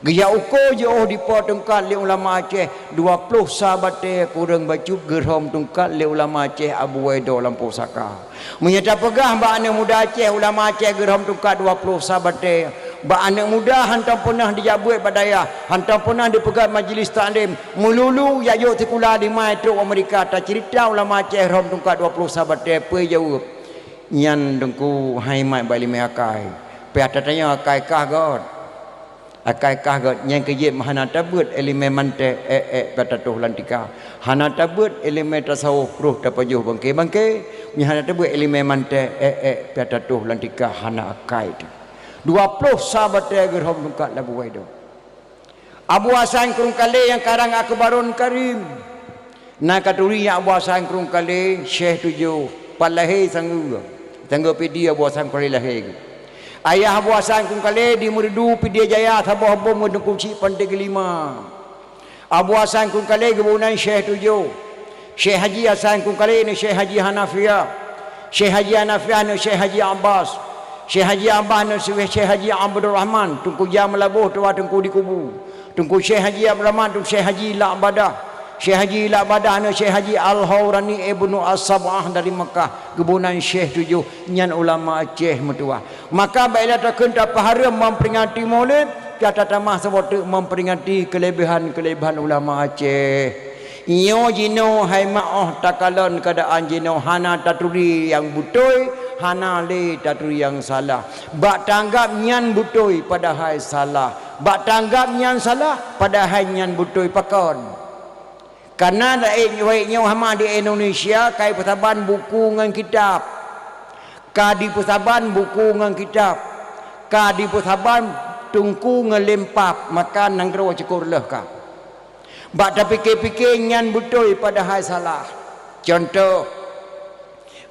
Geujak uko jiôh dipo tungkat lé ulama Aceh, dua ploh sa batée kureueng bacut geurhom tungkat lé ulama Aceh Abu Waido lam pusaka. Meunyoe tapeugah bak aneuëk muda Aceh, ulama Aceh geurhom tungkat dua ploh sa batée. Bak aneuëk muda hantom peunah dijak beuet bak dayah, hantom peunah dipeugét majlis taklim, meululu jak jok sikula dimai trok Amerika, taceurita ulama Aceh rhom tungkat dua ploh sa batée, peue jaweueb? Nyan Teungku hai mat bak iéleumé akai. Pih ata tanyoe akai kah göt. Akai kah göt nyang keujieb hana tabeuet iéleumé manté ék-ék pih tatoh lam tika. Hana tabeuet iéleumé tasawuf roh tapajoh bangké-bangké, meunyoe hana tabeuet iéleumé manté ék-ék pih tatoh lam tika hana akai teuh. Dua ploh sa batée geurhom tungkat lé Abu Waido. Abu Hasan Krueng Kalé nyang karang Akhbarul Karim. Na katuri nyang Abu Hasan Krueng Kalé, Syekh Tujoh, pat lahé sanggeue. Sanggeue Pidie Abu Hasan Krueng Kalé lahé geuh. Ayah Abu Hasan Krueng Kalé di Meureudu Pidie Jaya saboh bom ngon Teungku Chik Panté Geulima. Abu Hasan Krueng Kalé geuboh nan Syekh Tujoh. Syekh Haji Hasan Krueng Kalé neu Syekh Haji Hanafiah. Syekh Haji Hanafiah neu Syekh Haji Abbas. Syekh Haji Abbas neu Syekh Haji Abdul Rahman, Teungku Jah Meulaboh tuha Teungku di Kubu. Teungku Syekh Haji Abdul Rahman, Teungku Syekh Haji Lak Badah. Syekh Haji Lak Badah neu Syekh Haji Al-Haurani Ibnu As-Sab'ah dari Makkah, geuboh nan Syekh Tujoh, nyan ulama Aceh meutuwah. Maka bèk lé takheun tapeuhareuem memperingati Maulid, ka tatamah saboh teuk memperingati keulebihan-keulebihan ulama Aceh. Nyoe jinoe hai mak 'oh takalon keuadaan jinoe hana taturi nyang beutôi, hana lé taturi nyang salah. Bak tanggab nyan beutôi padahai salah. Bak tanggab nyan salah padahai nyan beutôi pakon. Kareuna laén nyoe hama di Indonesia ka jipeusaban buku ngon kitab. Ka jipeusaban buku ngon kitab. Ka jipeusaban teungku ngon lempap, maka nanggroe cukôp reuloh ka. Bak tapike-pike nyan beutôi padahai salah. Cuntoh,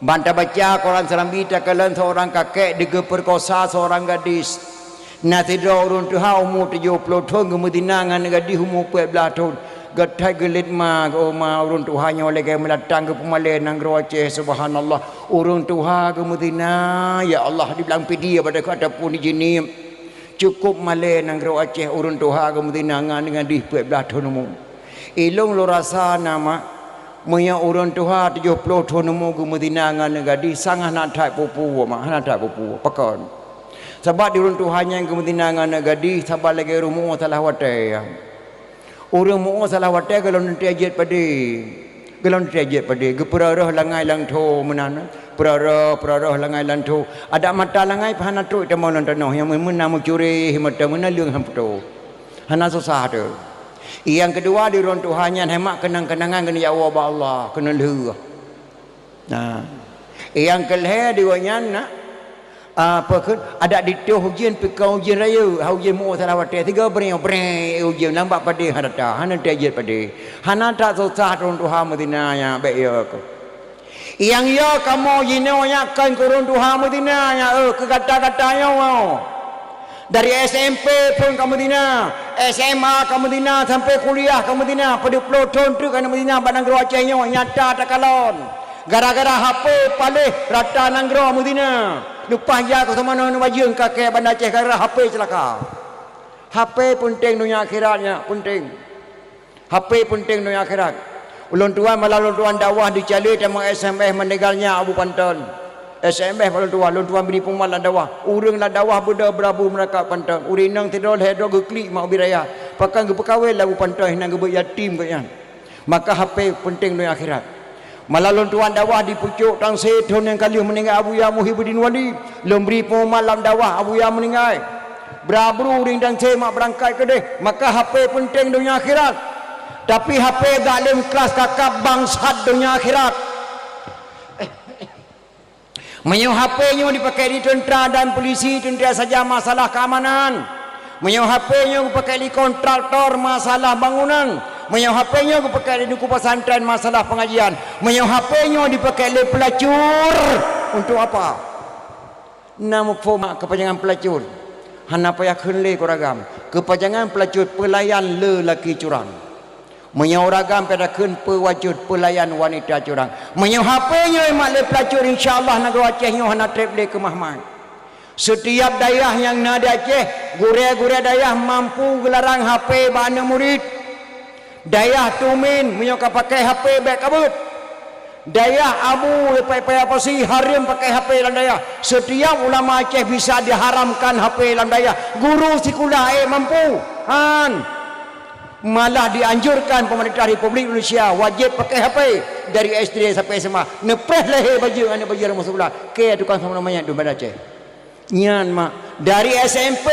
ban tabaca koran seurambi takalon seurang kakek digeupeukosa seurang gadis. Na sidroe ureuëng tuha umu tujoh ploh thon geumeuzina ngon aneuk gadis umu peuet blaih thon. Geuthai geulet ma, geuh ma ureuëng tuha nyoe lagée meulatang geupeumalée nanggroe Aceh, subhanallah. Ureuëng tuha geumeuzina, ya Allah, di blang Pidie pada keu ataupun di Jeunieb. Cukôp malée nanggroe Aceh ureuëng tuha geumeuzina ngon aneuk gadis peuet blaih thon umu. Ilong lôn rasa na mak, meunyoe ureuëng tuha tujoh ploh thon umu geumeuzina ngon aneuk gadis, sang hana that peue-peue mak, hana that peue-peue. Pakon? Sabab di ureuëng tuha nyang geumeuzina ngon aneuk gadis, saban lagée ureuëng muoh salah watée. Ureuëng muoh salah watée gohlom teuntée jeuet padé. Gohlom teuntée jeuet padé. Geupeurah-rah langai lam tho meunan. Peurah-rah, peurah-rah langai lam tho. Adak mata langai pih hana trok teuma lam tanoh, nyang meunan meucureh mata meunan leueng han putôh. Hana susah teuh. Nyang keudua di ureuëng tuha nyan hai mak keunang-keunangan keuneuk jak woe bak Allah, keuneuk lheueh. Nah. Nyang keulhée di gobnyan na, apa kheun, adak ditôh ujeuen, pih kon ujeuen rayeuk, ha ujeuen muoh salah watée, sigoe breng, breng, ujeuen lam bak padé hana that, hana teuntée jeuet padé. Hana that susah ureuëng tuha meuzina nyan, bék yo keuh. Nyang yo kamoe jinoe nyan kon keu ureuëng tuha meuzina nyan, eh, keu gata-gata nyoe. Dari S M P phon ka meuzina, S M A ka meuzina, sampai kuliah ka meuzina, padub ploh thon treuk ka meuzina bak nanggroe Aceh nyoe, nyata takalon. Gara-gara H P paléh rata nanggroe meuzina. Leupah jak keu seumanoe neubajeung kakée Banda Aceh gara-gara H P ceulaka. H P peunteng donya akhirat nyan, peunteng. H P peunteng donya akhirat. Ulôn tuan malam lôn tuan dakwah di Calée teuma S M S meninggalnya Abu Panton. S M S bak lôn tuan, lôn tuan bri peumat lam dakwah. Ureuëng lam dakwah beudôh beurabu meuraka Panton. Ureuëng inong sidroe lhée droe geuklik mak ubit raya. Pakon geupeukawén lé Abu Panton hana geubeuet yatim gobnyan. Maka H P peunteng donya akhirat. Malam lôn tuan dakwah di pucôk Tangse thon nyang ka lheueh meuninggai Abuya Muhyibuddin Wali. Lôn bri peumat lam dakwah Abuya meuninggai. Bra bru ureuëng Tangse mak beurangkat keudeh, maka H P peunteng donya akhirat. Tapi H P galem kelas kakab bangsat donya akhirat. Meunyoe H P nyoe dipakai di teuntra dan polisi, teuntra saja masalah keamanan. Meunyoe H P nyoe geupakai di kontraktor, masalah bangunan. Meunyoe H P nyoe geupakai di teungku pesantren, masalah pengajian. Meunyoe H P nyoe dipakai lé pelacur, untuk apa? Na muphom mak keupanjangan pelacur. Hana payah kheun lé keu ureueng agam. Keupanjangan peulacur, peulayan lelaki curang. Meunyoe ureueng agam payah takheun, peuwajôh peulayan wanita curang. Meunyoe H P nyoe mat lé peulacur, insya Allah nanggroe Aceh nyoe hana treb lé keumah-mah. Setiap dayah nyang na di Aceh, gurée-gurée dayah mampu geularang H P bak aneuk murit. Dayah Tumin, meunyoe ka pakai H P, bék ka beuet. Dayah Abu, Paya-Paya Pasi, hareuem pakai H P lam dayah. Setiap ulama Aceh bisa diharamkan H P lam dayah. Guru sikula, eh, mampu. Han. Malah dianjurkan pemerintah Republik Indonesia wajib pakai H P dari S D sampai S M A. Neupreh lahé bajeueng aneuk bajeueng rumoh sikula. Keu tukang sama manyét di Banda Aceh. Nyan mak, dari S M P,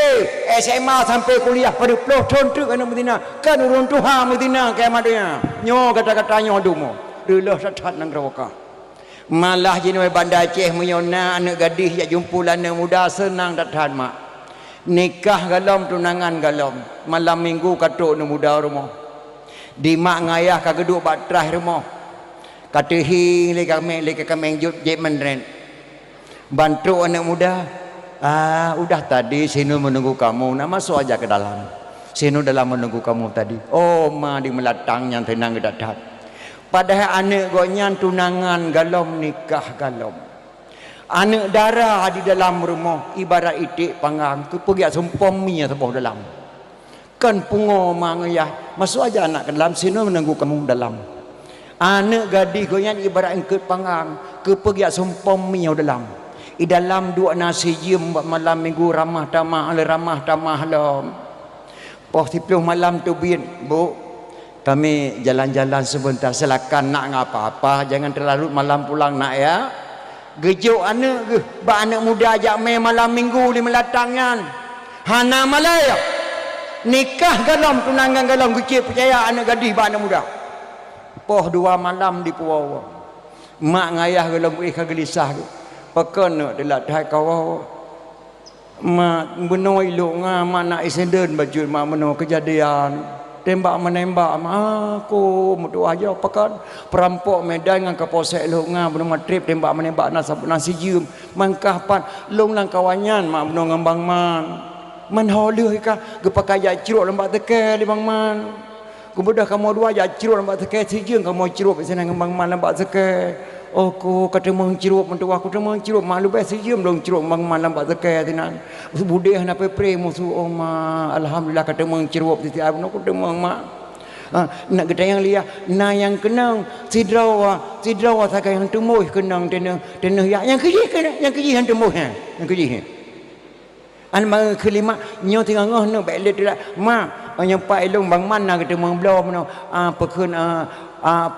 S M A sampai kuliah, padub ploh thon treuk aneuk meuzina, kan ureueng tuha meuzina keu amat donya. Nyoe gata-gata nyoe dumo, reuloh that-that nanggroe ka. Malah jinoe Banda Aceh meunyoe na aneuk gadih jak jumpu lé aneuk muda seunang that-that mak. Nikah galom, tunangan galom, malam minggu ka trok aneuk muda rumoh. Di mak ngon ayah ka geuduek bak traih rumoh. Ka teuhieng lé kaméng, lé kaméng jeuet, jeuet meunrét. Ban trok aneuk muda, "Ah, udah tadi sinoe menunggu kamu, nak masuk aja ke dalam. Sinoe dalam menunggu kamu tadi." Oh, ma di meulatang nyan teunang geudat-dat. Padahai aneuk gobnyan tunangan galom, nikah galom. Aneuk dara di dalam rumoh ibarat iték panggang, keupeugah sumpom mie saboh dalam. Kon pungo ma ngon yah, masuk aja anak ke dalam, sinoe menunggu kamu dalam. Aneuk gadih gobnyan ibarat eungkôt panggang, keupeugah sumpom mie dalam. I dalam duek na sijeuem bak malam minggu ramah tamah, le ramah tamah lom. Poh siplôh malam teubiet, "Bu, kami jalan-jalan sebentar, silakan nak ngon apa-apa, jangan terlarut malam pulang nak ya." Geujok aneuk geuh bak aneuk muda jak mé malam minggu di meulatang nyan. Hana malée. Nikah galom, tunangan galom, geucit peucaya aneuk gadih bak aneuk muda. Poh dua malam dipuwoe. Mak ngon ayah galom geuéh ka geulisah geuh. Pakon neuk teulat that kawoe. Mak, bunoe ilok nga, mak, na insiden bacut, mak, bunoe keujadian. Tembak menembak, mak, aku meutuah jaweueb pakat. Peurampok Medan ngon Kapolsek lhok nga, bunoe magrib tembak menembak na sab-, na sijeuem. Mangkah pat lôn lam kawan nyan, mak, bunoe ngon Bang Man. Man ho lheueh ka geupakat jak crok lam bak teuke lé Bang Man. Geubeudôh kamoe dua jak crok lam bak teuke, sijeuem kamoe crok sinan ngon Bang Man lam bak teuke. Oh ko, ka teumeung crok meutuah, ku teumeung crok, mak, leubeh sijeuem lôn crok Bang Man lam bak teuke sinan. Budeh hana peupre musoh, oh ma, alhamdulillah ka teumeung crok siti ai bunoe ku teumeung mak. Ha, nak geutanyong liah, na nyang keunong sidroe, sidroe sagai nyang teumoh keunong teunoh, teunoh yak nyang keujih keunong, nyang keujih nyang teumoh nyan, nyang keujih nyan. An meukeulima nyoe teungoh-ngoh nyoe bék lé teulat. Mak, nyoe pat ilôn Bang Man na geuteumeung bloe meunoe, ah, peukheun, ah, ah,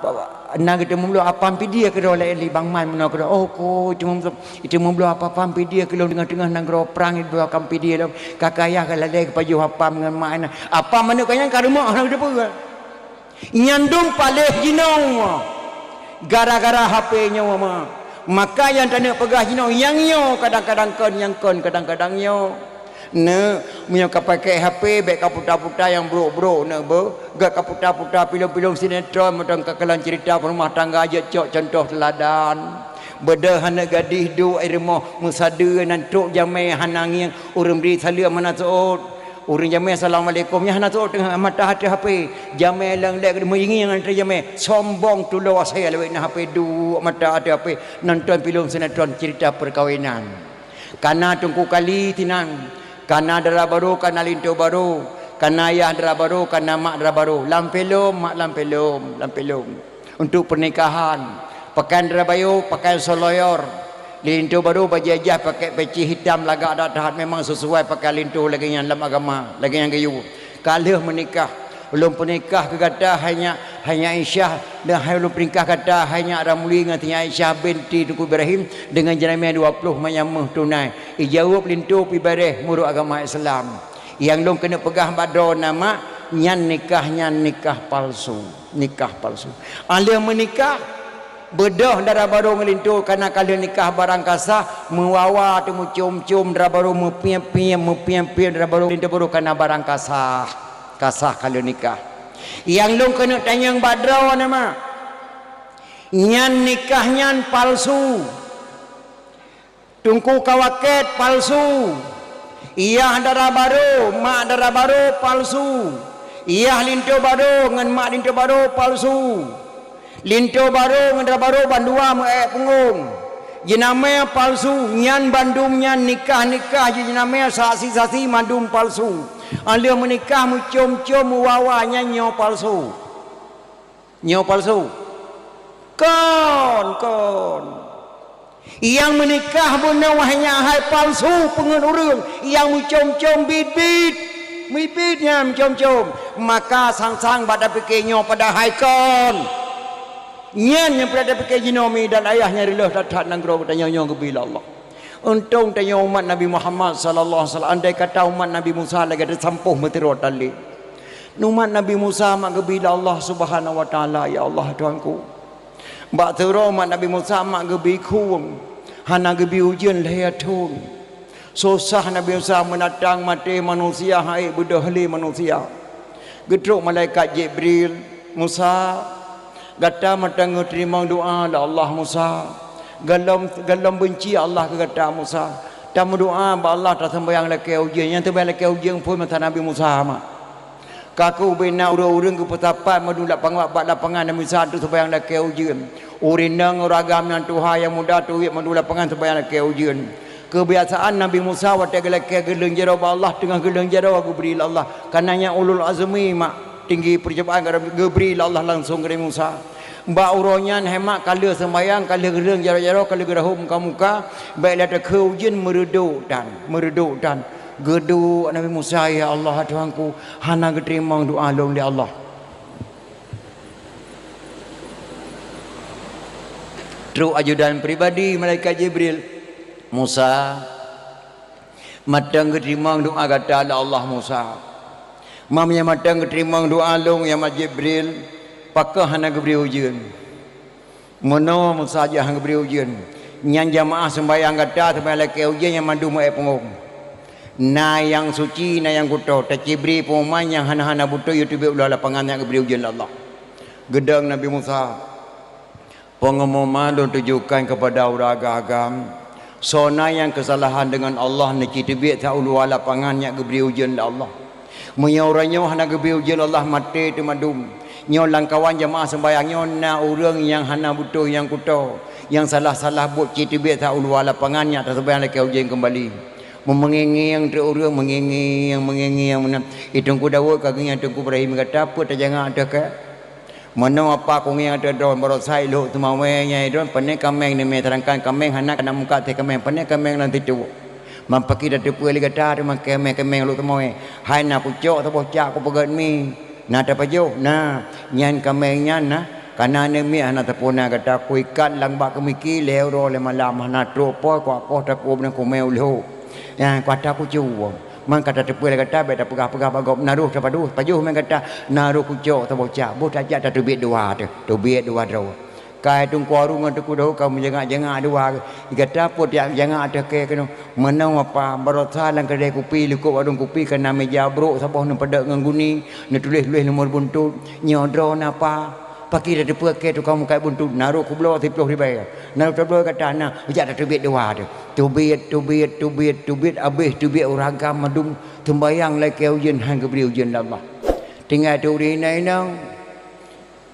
na geuteumeung bloe apam pidie keudroe lé Bang Man meunoe keudroe. Oh ko, teumeung bloe, teumeung bloe apam pidie keulôn teungoh-teungoh nanggroe prang bloe apam pidie lom. Ka kayah ka lalée geupajoh apam ngon mak na. Apam manok ka nyan ka rumoh na geuteupeue. Nyan dum paléh jinoe gara-gara H P nyoe ma. Maka nyang taneuk peugah jinoe nyang nyoe kadang-kadang kon, nyang kon kadang-kadang nyoe. Neuk, meunyoe ka pakai H P bék ka puta-puta nyang brok-brok neuk beuh. Gak ka puta-puta pilom-pilom sinetron mantong ka kalon cerita rumah tangga jeuet cok contoh teuladan. Beudôh aneuk gadih duek i rumoh meusadeue nan trok jamé hana ngieng ureueng bri saleuem hana seuôt. Ureueng jamé assalamualaikum nyan hana seuôt teungoh mata ateueh H P. Jamé leueng lé keudeh meungieng ateueh jamé. Sombong tulo asai lawét na H P duek mata ateueh H P nonton pilom sinetron cerita perkawinan. Kana Teungku Kali tinang, kana dara barô, kana linto barô, kana yah dara barô, kana mak dara barô. Lam pilom, mak lam pilom, lam pilom. Untuk pernikahan, pakaian dara barô, pakaian soloyor. Linto barô bajèe jih pakai peci hitam lagak that-that memang sesuai pakaian linto lagèe nyan lam agama, lagèe nyan geuyue. Ka lheueh meunikah, ulôn peunikah keu gata hai nyak, hai nyak Aisyah, dan hai ulôn peunikah gata hai nyak Ramli ngon si nyak Aisyah binti Teungku Ibrahim deungon jeunamé dua ploh manyam méuh tunai. Ijaweueb linto pih bareh meunurot agama Islam. Nyang lôn keuneuk peugah bak droeneuh na mak, nyan nikah nyan nikah palsu. Nikah palsu. Aleuh meunikah, beudôh dara barô ngon linto kana ka lheueh nikah barang ka sah, meuwawa teumucom-com dara barô, meupiep-piep, meupiep-piep dara barô, linto barô kana barang ka sah. Ka sah ka lheueh nikah. Nyang lôn keuneuk tanyong bak droeneuh na mak, nyan nikah nyan palsu. Teungku Kawakét palsu. Yah dara barô, mak dara barô palsu. Yah linto barô ngon mak linto barô palsu. Linto barô ngon dara barô bandua meu-ék punggong. Jeunamé palsu, nyan bandum nyan nikah-nikah jih jeunamé, saksi-saksi mandum palsu. Óh lheueh meunikah meucom-com meuwawa nyan nyoe palsu. Nyoe palsu. Kon, kon. Nyang meunikah bunoe nyan hai palsu peungeut ureuëng, nyang meucom-com bit-bit. Bit-bit nyan meucom-com. Maka sang-sang bak tapike nyoe padahai kon. Nyan nyang peureulée tapike jinoe mi dan ayah nyang reuloh that-that nanggroe geutanyoe nyoe geubi lé Allah. Untông tanyoe umat Nabi Muhammad sallallahu alaihi wasallam, andai kata umat Nabi Musa lagée teusampôh meuteurot tali. Umat Nabi Musa mak geubi lé Allah Subhanahu wa Taala, "Ya Allah, Tuhanku." Bak teuro umat Nabi Musa mak geubi khueng, hana geubi ujeuen lhée thon. Susah Nabi Musa meunatang maté manusia hai beudôh lé manusia. Geutrok malaikat Jibril, "Musa, gata mantong geuteurimong doá lé Allah Musa. Gohlom, gohlom beunci Allah keu gata Musa. Tameudoá bak Allah taseumbahyang lakée ujeuen." Nyang seumbahyang lakée ujeuen phon masa Nabi Musa mak. Ka keuh ubena ureuëng-ureuëng geupeusapat mandum lapangan bak lapangan Nabi Musa untuk seumbahyang lakée ujeuen. Ureuëng inong ureuëng agam nyang tuha nyang muda teubiet mandum lapangan seumbahyang lakée ujeuen. Keubiasaan Nabi Musa watée geulakée geuleueng jaroe bak Allah teungoh geuleueng jaroe geubri lé Allah. Kareuna nyan ulul azmi mak tinggi peucobaan geubri lé Allah langsong keu Nabi Musa. Bak uroe nyan hai mak ka lheueh seumbahyang, ka lheueh geuleueng jaroe-jaroe, ka lheueh geurahom muka-muka, bék lé takheun ujeuen meureudok tan, meureudok tan. Geuduek Nabi Musa, "Ya Allah, Tuhanku, hana geuteurimong doá lôn lé Allah." Trok ajudan pribadi malaikat Jibril, "Musa, mantong geuteurimong doá gata lé Allah Musa. Meunyoe mantong geuteurimong doá lôn ya mak Jibril, pakon hana geubri ujeuen?" Meunoe Musa jak han geubri ujeuen, nyan jamaah seumbahyang gata seumbahyang lakée ujeuen nyang mandum meu-ék punggong. Na nyang suci, na nyang kutoe, tacibri peumain nyang hana-hana beutôi yue teubiet u luwa lapangan nyan geubri ujeuen lé Allah. Geudong Nabi Musa, "Pengumuman lôn tujukan kepada ureuëng agam-agam, soe na nyang keusalahan deungon Allah neuci teubiet sa u luwa lapangan nyan geubri ujeuen lé Allah." Meunyoe uroe nyoe hana geubri ujeuen lé Allah, maté teuh mandum. Nyoe lamkawan jamaah seumbahyang nyoe na ureuëng nyang hana beutôi nyang kutoe, nyang salah-salah buet ci teubiet sa u luwa lapangan nyan taseumbahyang lakée ujeuen keumbali. Meungieng-ngieng trok ureuëng, meungieng-ngieng, meungieng-ngieng meunan. "Eh, Teungku Daud ka geungieng Teungku Ibrahim gata, peue tajangak ateueh kée?" "Meunoe apa kungieng ateueh droe, baroesa ilok teumawé nyang droe, pane kaméng neumé, seudangkan kaméng hana kana muka teuh kaméng, pane kaméng lam situ. Man pakri tateupeue lé gata teuma kaméng-kaméng lok teumawé? Hai na kucok saboh cak kupeugét mi, na tapajoh, na, nyan kaméng nyan na, kana neumi hana tapuna gata, kuikat lam bak keumiki lhée uroe lhée malam, hana trok poh, kuak poh takue beuneuk kumé ulhok. Nyan kuata kucue." Man ka tateupeue lé gata, bék tapeugah-peugah bak gob, "Na roh tapajoh, pajoh mé gata, na roh kucok saboh cak, boh tajak tateubiet dua teuh, teubiet dua droe." Kai Teungku Harun ngon Teungku Daud ka meujangak-jangak dua, gata peue tajak jangak ateueh kée keunoe? Meunoe apa, baroesa lam keudée kupi, likot warong kupi, ka na meuja brok saboh neupeudok ngon guni, neutuléh-tuléh nomor buntut, nyoe droeneuh apa? Pakri tateupeue kée tukang meukat buntut, na roh kubloe siplôh ribée, na roh tabloe gata, na, jak tateubiet dua teuh. Teubiet, teubiet, teubiet, teubiet, abéh teubiet ureuëng agam mandum, seumbahyang lakée ujeuen han geubri ujeuen lé Allah. Tinggai teuh ureuëng inong-inong,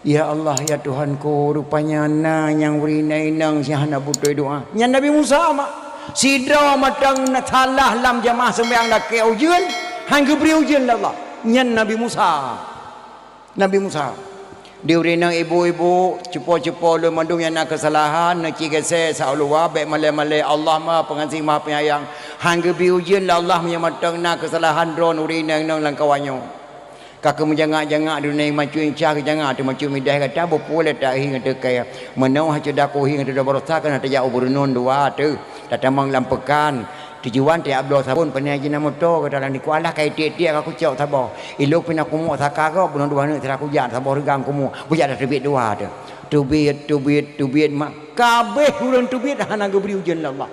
"Ya Allah, ya Tuhanku, rupanya na nyang ureuëng inong-inong nyang hana beutôi doá." Nyan Nabi Musa mak. Sidroe mantong na salah lam jamaah seumbahyang lakée ujeuen, han geubri ujeuen lé Allah. Nyan Nabi Musa. Nabi Musa. Di ureuëng inong ibu-ibu, cupo-cupo lôn mandum nyang na keusalahan, neuci geusé sa u luwa, bék malée-malée, Allah Maha Pengasih Maha Penyayang. Han geubri ujeuen lé Allah meunyoe mantong na keusalahan droeneuh ureuëng inong-inong lam kawan nyoe. Ka keuh meujangak-jangak dunie macue inca geujangak teuh macue midah gata, beupeue lé tahi ngon teukai. Meunoe hana ceudah kuhi ngon teudah baroesa keunoe tajak u Beureunon dua teuh, tatamong lam peukan. Tujuan tajak bloe sabon, pane jih na moto gata lam dikualah ka itiek-tiek ka kucok saboh. Ilok pih na kumok saka gob, bunoe dua neuk sira kujak saboh reugang kumok. Bujak tateubiet dua teuh. Teubiet, teubiet, teubiet mak. Kabéh ureuëng teubiet hana geubri ujeuen lé Allah.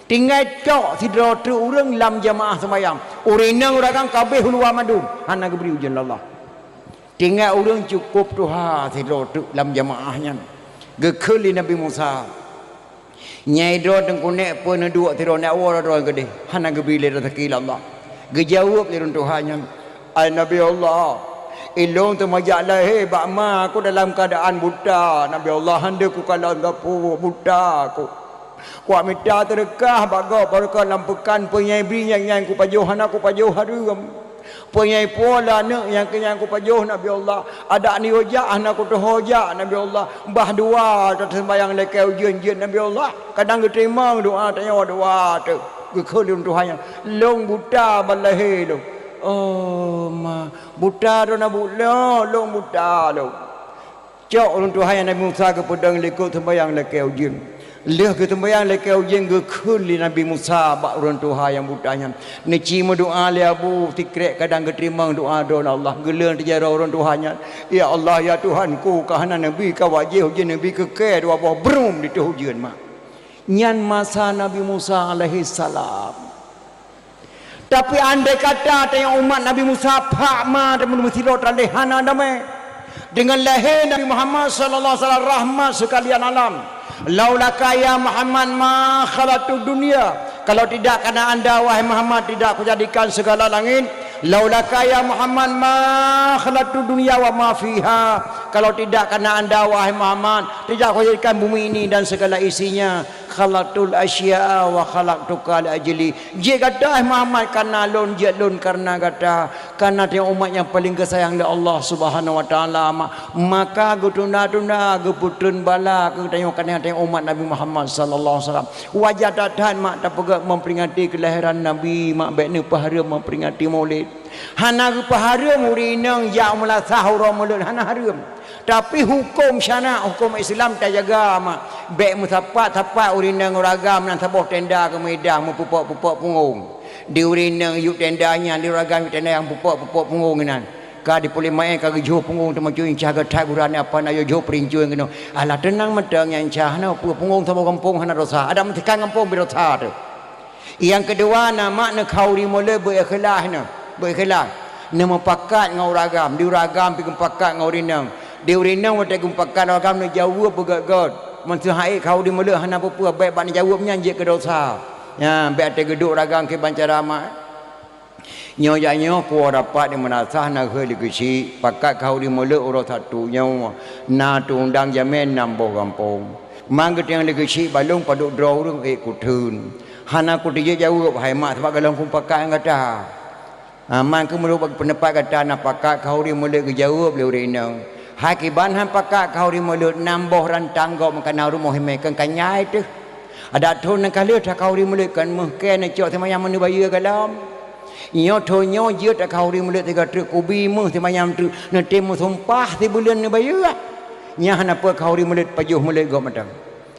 Tinggai tok sidroe treuk ureuëng lam jamaah seumbahyang. Ureuëng inong ureuëng agam kabéh u luwa mandum, hana geubri ujeuen lé Allah. Tinggai ureuëng cukôp tuha sidroe treuk lam jamaah nyan. Geukheun lé Nabi Musa, Nyai droe teungku nèk peue neuduek sidroe nèk woe droe keudeh, hana geubri lé raseuki lé Allah. Geujaweueb lé ureueng tuha nyan, "Ai Nabi Allah, ilôn teuma jak lahé bak ma ku dalam keuadaan buta, Nabi Allah, hana kukalon sapeue, buta ku. Kuwak mita seudeukah bak gob, barokon lam peukan, peue nyang bri nyan, nyan kupajoh, hana kupajoh hareuem. Peue nyang ipuwoe lé aneuk nyang keu nyan kupajoh, Nabi Allah. Adak neuyue jak hana kutuho jak, Nabi Allah. Bah dua taseumbahyang lakée ujeuen jeuet, Nabi Allah. Kadang geuteurimong doa tanyoe dua teuk." Geukheun lé ureueng tuha nyan, "Lôn buta ban lahé lôn." "Oh ma, buta droe na bu-, lôn, lôn buta lôn." Cok ureueng tuha nyan Nabi Musa geupeudong likot seumbahyang lakée ujeuen. Lheueh geuseumbahyang lakée ujeuen geukheun lé Nabi Musa bak ureueng tuha nyang buta nyan, "Neuci meudoa lé Abu, sikrek kadang geuteurimong doa droe lé Allah." Geuleueng teujaroe ureueng tuha nyan, "Ya Allah, ya Tuhanku, ka hana neubi ka wajéh ujeuen, neubi keu kée dua boh brum ditoh ujeuen mak." Nyan masa Nabi Musa alaihissalam. Tapi andai kata tanyoe umat Nabi Musa phak ma teuma meusidroe teuh hana damé. Deungon lahé Nabi Muhammad sallallahu alaihi wasallam rahmat sekalian alam. "Laulaka ya Muhammad ma khalaqtud dunya." Kalau tidak karena anda wahai Muhammad tidak kujadikan segala langit. "Laulaka ya Muhammad ma khalaqtud dunya wa ma fiha." Kalau tidak karena anda wahai Muhammad tidak kujadikan bumi ini dan segala isinya. "Khalaqtul asya'a wa khalaqtuka li ajli." Jeuet gata hai Muhammad karena lôn, jeuet lôn karena gata. Karena tanyoe umat nyang paleng geusayang lé Allah Subhanahu wa Taala, ma-, maka geutunda-tunda, geupeutrön bala keu tanyoe, karena tanyoe umat Nabi Muhammad sallallahu alaihi wasallam. Wajar that-that mak tapeugah memperingati kelahiran Nabi, mak bék neupeuhareuem memperingati Maulid. Hana geupeuhareuem ureueng inong jak meulasah uroe Maulid, hana hareuem. Tapi huköm syara', huköm Islam tajaga mak. Bék meusapat-sapat ureueng inong ureueng agam nan saboh tenda keu meuidang meupupok-pupok punggong. Di ureueng inong yub tenda nyan, di ureueng agam yub tenda nyang pupok-pupok punggong inan. Ka di puléh maén ka geujok punggong teuma cuy cah geuthai gurane apa na yue jok peurincueng keunoe. Alah teunang mantong nyan cah, hana peue punggong saboh gampông hana dosa. Adak meusikan gampông beu dosa teuh. Nyang keudua na mak neukhauri mulod beu ikhlas nyoe, beu ikhlas. Neumupakat ngon ureueng agam, di ureueng agam pih geumupakat ngon ureueng inong. Di ureueng inong watée geumupakat ngon ureueng agam neujaweueb beugét-gét. Meuseuha ék khauri mulod hana peue-peue, bék bak neujaweueb nyan jeuet keu dosa. Nyan bék até geuduek ureueng agam kiban cara mak. Nyoe jak nyoe kuwoe rapat di meunasah na geuhôi lé geuchik, pakat khauri mulod uroe Sabtu nyoe na teuundang jamé nam boh gampông. Man geutanyoe lé geuchik balong padub droe ureueng ék kutheun. Hana kuteujeuet jaweueb hai mak sabab gohlom kumupakat ngon gata. Ha, man keuh meunurot peundapat gata na pakat khauri mulod geujaweueb lé ureueng inong. Hai kiban han pakat khauri mulod nam boh rantang gob meukanan rumoh imé keu kanyai teuh. Adak thon nyang ka lheueh takhauri mulod kon meuh kée neucok seumayang meuneubayeue gohlom. Nyoe thon nyoe jeuet takhauri mulod sigoe treuk kubi meuh seumayang treuk neutem meusumpah sibuleuen neubayeue. Nyan hana peue khauri mulod pajoh mulod gob mantong.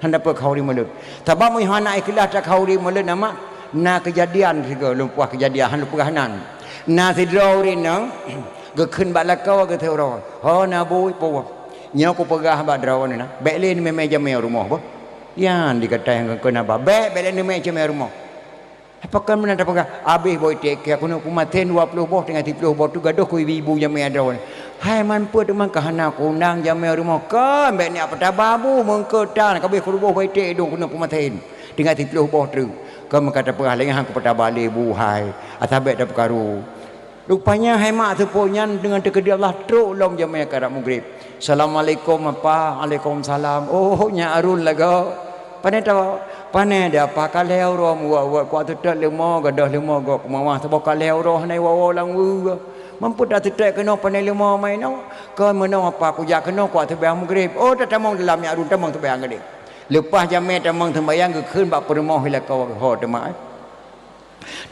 Hana peue khauri mulod. Sabab meunyoe hana ikhlas takhauri mulod na mak, na keujadian sigoe lôn puah keujadian han lôn peugah nan. Na sidroe ureueng inong geukheun bak lakoe geuh siuroe, "Ho na bui peue? Nyoe kupeugah bak droeneuh na, bék lé neumé-mé jamé u rumoh boh." Nyan di gata nyang keukeuen haba, bék, bék lé neumé jamé u rumoh. Pakon meunan tapeugah, "Abéh boh iték kée keunoe kumasen dua ploh boh teungoh siplôh boh treuk gadoh ku ibu-ibu jamé droeneuh." Hai man peue teuma ka hana kuundang jamé u rumoh, kon bék neujak peutaba bu meungkeutan ka abéh kuruboh boh iték idong keunoe kumasen teungoh siplôh boh treuk. Kon meuka tapeugah lé nyan han kupeutaba lé bu hai, asai bék tapeukaru. Rupanya hai mak seupôt nyan deungon teukeudi Allah trok lom jamé karab mugreb. "Assalamualaikum apa?" "Alaikumsalam." "Oh, nyak Arun lagoe. Pané tawoe?" "Pané di apa ka lhée uroe meuwoe-woe, kuat teutot leumo, gadoh leumo gob keumawah saboh ka lhée uroe hana iwoe-woe lam weue. Mampu taseutôt keunoe pané leumo ma inoe?" "Kon meunoe apa kujak keunoe kuat seumayang mugreb." "Oh, tatamong dalam nyak Arun, tamong seumayang keudeh." Leupah jamé tamong seumayang geukheun bak peurumoh lakoe geuh, "Ho teuma, eh."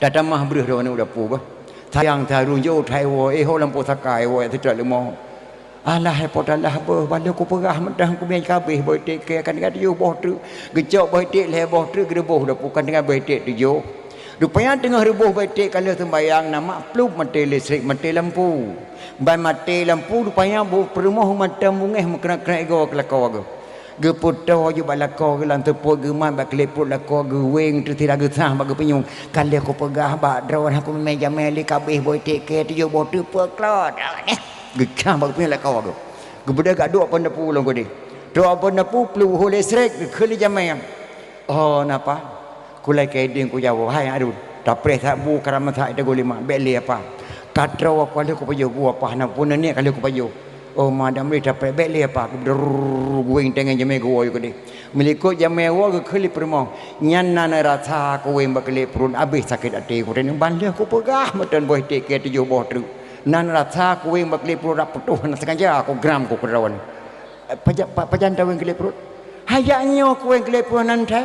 Tatamah breuh droeneuh u dapu beuh. Sayang taru jok hai woe, éh ho lampôh saka hai woe, teutrok leumo. Alah hai po talah beuh, balo kupeugah meudah kumé kabéh boh iték kée kan ka tujoh boh treuk. Geucok boh iték lhée boh treuk geureubôh u dapu kan teungoh boh iték tujoh. Rupanya teungoh reubôh boh iték ka lheueh seumbayang na mak plup maté listrik, maté lampu. Ban maté lampu rupanya boh peurumoh mantong beungéh meukrek-krek igoe keu lakoe geuh. Geupeutoe jeuet bak lakoe geuh lam seupôt geumat bak keuleupot lakoe geuh weng teusira geusah bak geupeunyueng. Ka lheueh kupeugah bak droeneuh kumé jamé lé kabéh boh iték kée tujoh boh treuk peuklot. Geucah bak geupeunyueng lakoe geuh. Geubeudôh gak duek pon dapu lom keudeh. Trok pon dapu plup ho listrik geukheun lé jamé. Oh, napa? Kulai keudéng kujaweub, "Hai Harun, tapreh that bu karam that teugulima, bék lé apa. Ka troe ku lheueh kupajoh bu apa, na pun nenek ka lheueh kupajoh." Oh, madam lé tapreh, "Bék lé apa." Drrrr, guwéng teungoh jamé geuwoe keudéh. Meulikot jamé woe geukheun lé peurumoh. Nyan na neurasa kuwéng bak keulét pruet, abéh sakét até ku. Ban lheueh kupeugah meuteun boh tiket tujoh boh treuk. Na neurasa kuwéng bak keulét pruet dak putôh hana sengaja ku gram ku keudroe. Pajan, pa-, pajan tawéng keulét pruet? Hajat nyoe kuwéng keulét pruet nan thai.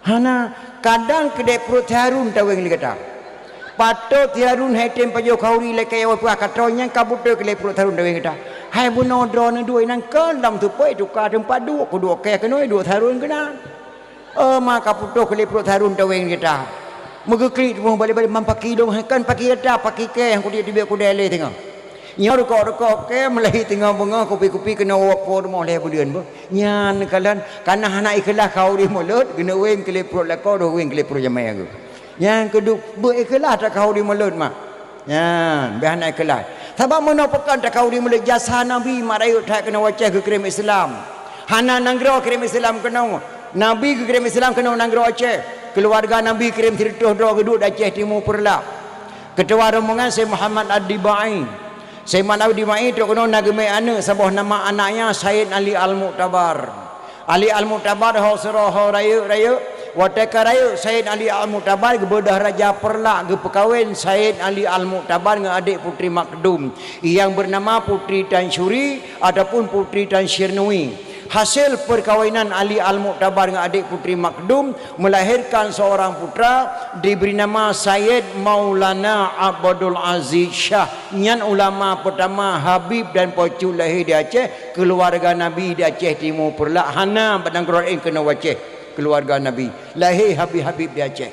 Hana, kadang keudéh pruet Harun tawéng lé gata. Patot Harun hai tem pajoh khauri lakée awai peugah ka troe nyang ka beutôi keudéh pruet Harun tawéng gata. Hai bunoe droeneuh duek inan keu lam teupeu tuka teumpat duek, kuduek kée keunoe duek Harun keunan. Oh, ma ka putôh keulét pruet Harun tawéng gata. Meugeuklik teupeu balek-balek man paki dong, hai kan paki gata, paki kée nyang kudiek teubiet kudée lé teungoh. Nyoe rukok-rukok kée meulahi teungoh beungoh kupi-kupi keunoe woe po rumoh lhée buleuen beuh. Nyan kalon kana hana ikhlaih khauri mulod, geuneuwéng keulét pruet lakoe, deuh wéng keulét pruet jamé geuh. Nyang keudua, beu ikhlaih takhauri mulod mak. Nyan, beh hana ikhlaih. Sabab meunoe pakon takhauri mulod jasa Nabi mak rayeuk that keunoe Aceh geukirém Islam. Hana nanggroe kirém Islam keunoe. Nabi geukirém Islam keunoe nanggroe Aceh. Keuluwarga Nabi kirém sireutôh droe geuduek di Aceh Timu Peureulak. Keutua rombongan Syekh Muhammad Ad-Dibai. Syekh Muhammad Ad-Dibai trok keunoe na geumé aneuëk saboh nama anaknya Sayyid Ali Al-Mu'tabar. Ali Al-Mu'tabar ho sidroe ho rayeuk-rayeuk. Watée ka rayeuk Sayyid Ali Al-Mu'tabar geubeudôh raja Peureulak geupeukawen Sayyid Ali Al-Mu'tabar ngon adék Putri Makdum nyang beunama Putri Tansyuri ataupun Putri Tansyirnui. Hasil peukawinan Ali Al-Mu'tabar ngon adék Putri Makdum, melahirkan seorang putra diberi nama Sayyid Maulana Abdul Aziz Syah. Nyan ulama pertama Habib dan Pocut lahé di Aceh, keuluwarga Nabi di Aceh Timu Peureulak, hana bak nanggroe laén keunoe Aceh, keuluwarga Nabi. Lahé Habib-Habib di Aceh.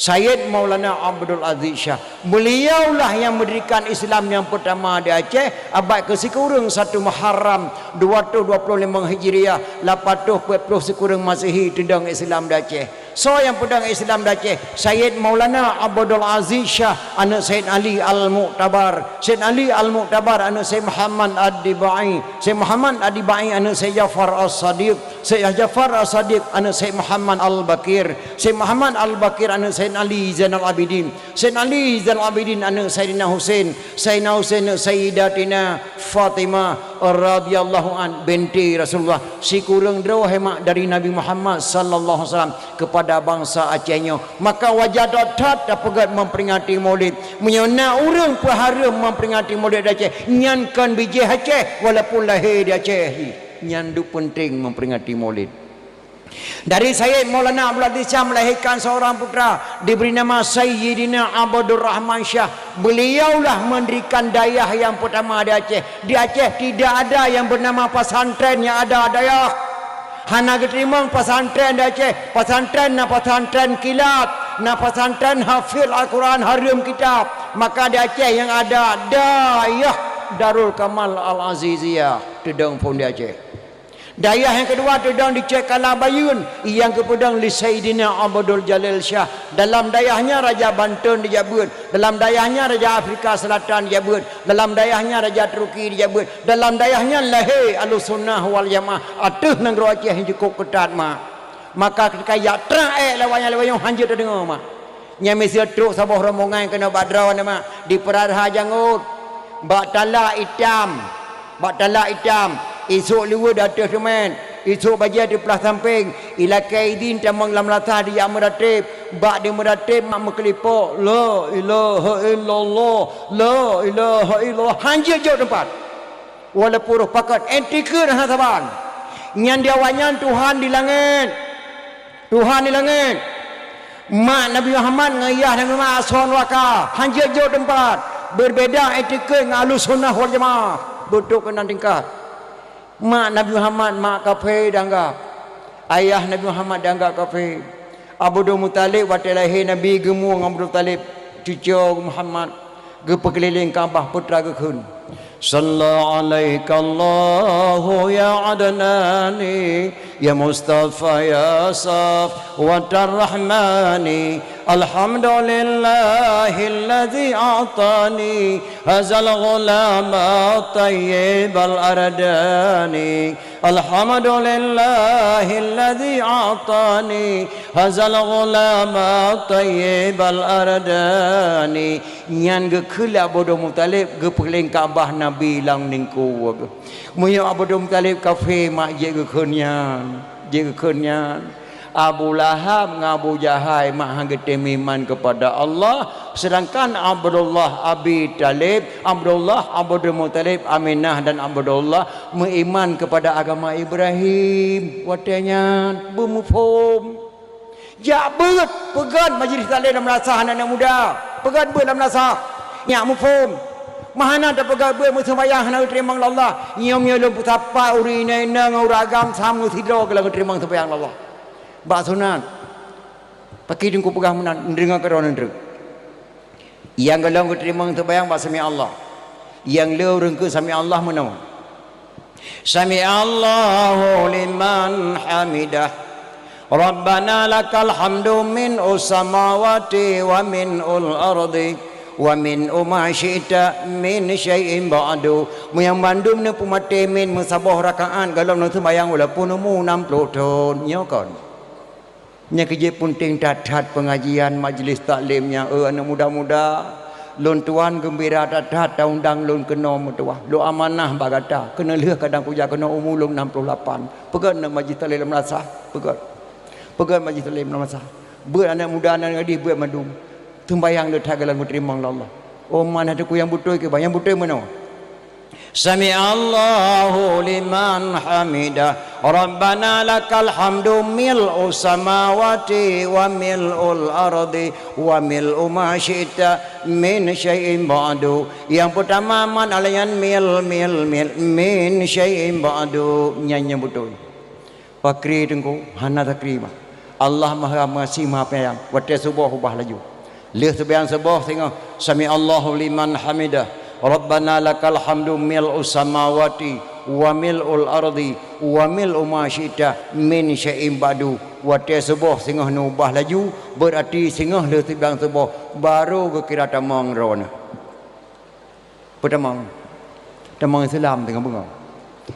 Sayyid Maulana Abdul Aziz Syah. Beliaulah yang mendirikan Islam yang pertama di Aceh, abad keusikureueng satu Muharram, dua ratus dua puluh lima Hijriah, lapan ratus empat puluh sikureueng Masehi, teudong Islam di Aceh. Soe nyang peudong Islam di Aceh? Sayyid Maulana Abdul Aziz Syah, aneuëk Sayyid Ali Al-Mu'tabar. Sayyid Ali Al-Mu'tabar, aneuëk Sayyid Muhammad Ad-Dibai. Sayyid Muhammad Ad-Dibai, aneuëk Sayyid Ja'far As-Sadiq. Sayyid Ja'far As-Sadiq, aneuëk Sayyid Muhammad Al-Baqir. Sayyid Muhammad Al-Baqir, aneuëk Sayyid Ali Zainal Abidin. Sayyid Ali Zainal Abidin, aneuëk Sayyidina Husain. Sayyidina Husain, aneuëk Sayyidatina Fatimah radhiyallahu an, binti Rasulullah. Sikureueng droe hemat dari Nabi Muhammad sallallahu alaihi wasallam kepada bangsa Aceh nyoe. Maka wajar that-that tapeugét memperingati Maulid. Meunyoe na ureuëng peuhareuem memperingati Maulid di Aceh, nyan kon bijéh Aceh, walaupun lahé di Aceh. Nyan duek peunteng memperingati Maulid. Dari Sayyid Maulana Abdul Aziz Syah melahirkan seorang putra, diberi nama Sayyidina Abdul Rahman Syah. Beliaulah mendirikan dayah yang pertama di Aceh. Di Aceh tidak ada yang bernama pesantren, yang ada dayah. Hana geuteurimong pesantren di Aceh. Pesantren na pesantren kilat, na pesantren hafid Al-Quran, hareuem kitab. Maka di Aceh yang ada dayah Darul Kamal Al-Aziziyah, teudong phon di Aceh. Dayah nyang keudua teudong di Cek Kala Bayeuen, nyang geupeudong lé Saidina Abdul Jalil Syah. Dalam dayah nyan Raja Banten dijak beuet, dalam dayah nyan Raja Afrika Selatan dijak beuet, dalam dayah nyan Raja Turki dijak beuet, dalam dayah nyan lahé Ahlussunnah wal Jamaah ateueh nanggroe Aceh nyang cukôp keutat, mak. Maka keudéh jak trang ék lawang nyan lawang nyoe hanjeuet tadeungoe, mak. Nyan miseue trok saboh rombongan keunoe bak droeneuh, mak, di Peurahra Jangôt, bak talak itam, bak talak itam, isôk liweuet di ateueh teumèt, isôk bajèe teuplah sampéng, ilakèe idhin tamong lam lasah dijak meurateb, bak di meurateb mak meukeulipok, "La ilaha illallah, la ilaha illallah," hanjeuet jok teumpat. Walaupun roh pakat, ék tikeue hana saban. Nyan di awaknyan Tuhan di langét. Tuhan di langét. Mak Nabi Muhammad ngon yah Nabi Muhammad asoe neuraka, hanjeuet jok teumpat. Beubeda iktikeuet ngon Ahlussunnah wal Jamaah. Beutôi keunan tingkat. Mak Nabi Muhammad mak kafé dianggap. Ayah Nabi Muhammad dianggap kafé. Abdul Muthalib watèe lahé Nabi geumue ngon Abdul Muthalib, cuco Muhammad, geupeukeulileng Ka'bah, peue teuma geukheun, "Shalla 'alaikallahu ya Adnani." Ya Mustafa ya Safwatar Rahmani, alhamdulillahilladzi a'tani hazal ghulama tayyibal ardani. Alhamdulillahilladzi a'tani hazal ghulama tayyibal ardani. Nyan geukheun lé Abdul Muthalib geupeuleungkab bah Nabi lam ningku. Meunyoe Abdul Muthalib kafé, mak jeuet geukheun nyan, jeuet geukheun nyan. Abu Lahab ngon Abu Jahai mak han geutem iman keupada Allah, seudangkan Abdullah Abi Thalib, Abdullah Abdul Muthalib, Aminah dan Abdullah meuiman keupada agama Ibrahim. Watée nyan beumuphom. Jak beuet, peugét majlis taklim lam madrasah aneuëk muda. Peugét beuet lam madrasah. Nyak muphom. Meuhana tapeugét beuet meuseumayang hana geuteurimong lé Allah. Nyoe-nyoe lôn peusapat ureuëng inong-inong ngon ureuëng agam sama sidroe keu lôn geuteurimong seumayang lé Allah. Bak sunat. Paki teungku peugah meunan, neudeungoe keudroe neudeungoe. Nyang gohlom geuteurimong seumayang bak sami Allah. Nyang le ureuëng keu sami Allah meunoe. Sami Allahu liman hamidah. Rabbana lakal hamdu min usamawati wa min ul ardi wa min uma syi'ta min syai'in ba'du. Meunyoe bandum neupeumaté min meusaboh rakaat gohlom neuseumayang walaupun umu nam ploh thon. Nyoe kon. Nyang keujeuet peunteng that-that peungajian majlis taklim nyan, eh, aneuëk muda-muda. Lôn tuan geumbira that-that taundang lôn keunoe meutuwah. Lôn amanah bak gata, keuneulheueh kadang kujak keunoe umu lôn nam ploh lapan. Peugét aneuëk majlis taklim lam madrasah, peugét. Peugét majlis taklim lam madrasah. Beuet aneuëk muda nan gadih beuet mandum. Teumbayang le that gohlom geuteurimong lé Allah. Oh, mana teungku nyang beutôi keu bah, nyang beutôi meunoe. Sami Allahu liman hamidah. Rabbana lakal hamdu mil'u samawati wa mil'ul ardi wa mil'u ma syi'ta min syai'in ba'du. Nyang peutama man alayan mil, mil, mil, min syai'in ba'du. Nyan nyang beutôi. Pakri teungku, hana takri mah. Allah Maha Pengasih Maha Penyayang. Watée suboh ubah laju. Lheueh seumayang suboh singoh, sami Allahu liman hamidah. Rabbana lakal hamdu mil'us samawati wa mil'ul ardi wa mil'u ma syi'ta min syai'in ba'du. Watée suboh singoh neubah laju, beurati singoh lheueh seumayang suboh, barô geukira tamong droeneuh. Peutamong. Tamong Islam teungoh beungoh.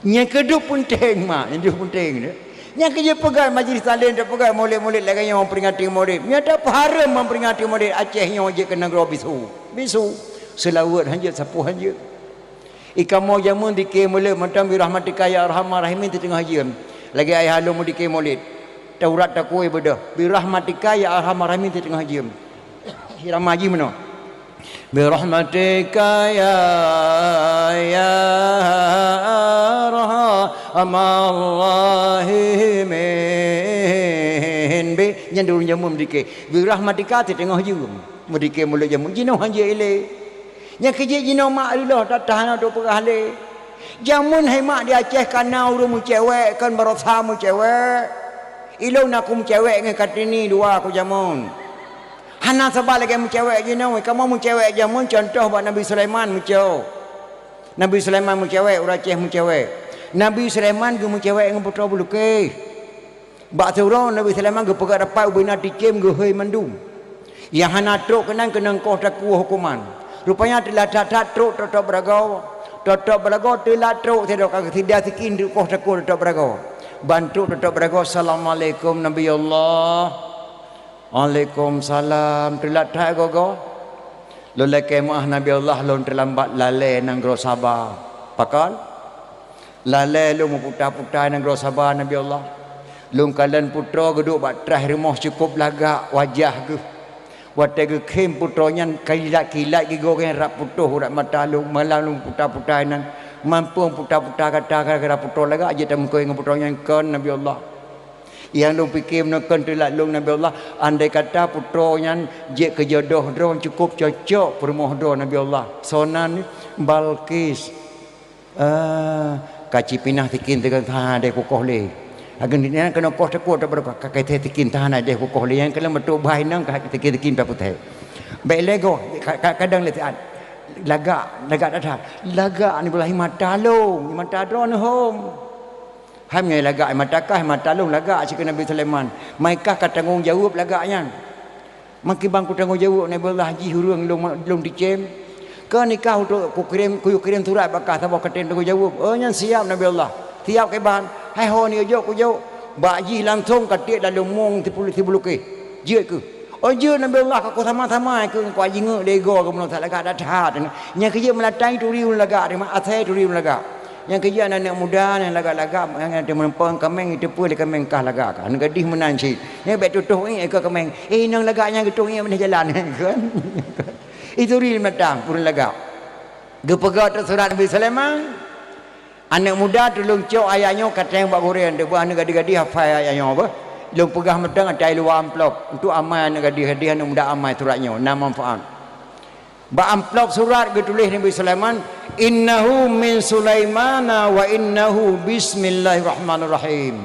Nyang keudua peunteng mak, nyang keudua peunteng tu. Nyang keujeuet peugah majlis taklim, tapeugah mulod-mulod lagée nyoe memperingati mulod. Nyata peuhareuem memperingati mulod Aceh nyoe jeuet keu nanggroe bisu. Bisu. Seulaweuet hanjeuet, sapoh hanjeuet. Ikamoe jameun dike mulod mantong birahmatika ya arhamar rahimin teuteungoh jeuem. Lagée ayah lôn meudike mulod. Taurat takue beudôh. Birahmatika ya arhamar rahimin teuteungoh jeuem. Irama jih meunoe. Birahmatika ya, ya arhamar rahimin. Bi, nyan dulu nyoe meudike. Birahmatika teuteungoh jeuem. Meudike mulod jameun jinoe hanjeuet ilée. Nyang keujeuet jinoe mak riloh that-that hana trok peugah lé. Jameun hai mak di Aceh kana ureuëng meucewek kon barosa meucewek. Ilôn aku meucewek ngon Kartini dua ku jameun. Hana saban lagée meucewek jinoe, kamoe meucewek jameun contoh bak Nabi Sulaiman meucewek. Nabi Sulaiman meucewek, ureuëng Aceh meucewek. Nabi Sulaiman geumeucewek ngon putroe beulukeh. Bak siuroe Nabi Sulaiman geupeugah rapat ubena ticém geuhôi mandum. Nyang hana trok keunan keunong koh takue huköman. Rupanya teulat that-that trok tôb-tôb beuragoe. Tôb-tôb beuragoe teulat trok sidroe ka geusida sikin di koh takue tôb-tôb beuragoe. Ban trok tôb-tôb beuragoe, "Assalamualaikum Nabi Allah." "Waalaikumsalam." Teulat that goe-goe. Lôn lakée meuáh Nabi Allah, lôn teulambat lalée nanggroe Saba. Pakon? Lalée lôn meuputa-puta nanggroe Saba, Nabi Allah. Lôn kalon putroe geuduek bak traih rumoh cukôp lagak wajah geuh. Watée geukhém putroe nyan kilat-kilat gigoe geuh rab putôh urat mata lôn, malam lôn puta-puta inan. Mampu puta-puta gata gara-gara putroe lagak jeuet tameukoh ngon putroe nyan kon, Nabi Allah. Nyang lôn pike meunan kon teulat lôn, Nabi Allah, andai kata putroe nyan jeuet keu jodoh droe cukôp cocok peurumoh droe, Nabi Allah. Sonan Balqis. Ah, ka cipinah sikin teuka, ha, deh kukoh lé. Ageun nyan keunoe koh takue tôb beuragoe, ka, ka, ka sikin tahan deh kukoh lé. Nyang keuneuk meutuek bah inong ka sikin-sikin taputéh. Bék lé goe, ka, ka, kadang lé siat. Lagak, lagak that-that. Lagak ni beulah mata lôn, mata droeneuh hom. Hai meunyoe lagak mata kah, mata lôn lagak cit keu Nabi Sulaiman. Meuikah ka tanggong jaweueb lagak nyan. Makiban kutanggong jaweueb Nabi Allah jih ureuëng lôn, lôn ticém. Keu nikah untuk kukirém, kuyue kirém surat bak kah saboh katen tanggong jaweueb. Oh nyan siap Nabi Allah. Siap kiban. Hai ho ni jok kujok. Bak jih langsong ka tiek dalam mueng sipulu-, sibulukéh. Jeuet keuh. Oh jeuet Nabi Allah ka kusama-sama keuh, ku jingeuek lé goe keuh meunoe lagak that-that. Nyang keujeuet meulatang turi ulôn lagak, asai turi ulôn lagak. Nyang keujeuet aneuëk muda nyang lagak-lagak nyang teumeurumpok kaméng, jiteupeue lé kaméng kah lagak kah. Aneuëk gadih meunan cit. Nyan bék tutoh iék keu kaméng. Eh inong lagak nyan geutoh iék bak jalan. Kan? Itu ri meulatang ureuëng lagak. Geupeugah teuk surat Nabi Sulaiman. Aneuëk muda tulông cok ayat nyoe ka teueng bak gurée, teuh beuh aneuëk gadih-gadih hafai ayat nyoe beuh. Lôn peugah mantong ata i luwa amplop. Untuk amai aneuëk gadih-gadih, aneuëk muda amai surat nyoe, na manfaat. Bak amplop surat geutuléh Nabi Sulaiman, "Innahu min Sulaimana wa innahu bismillahirrahmanirrahim."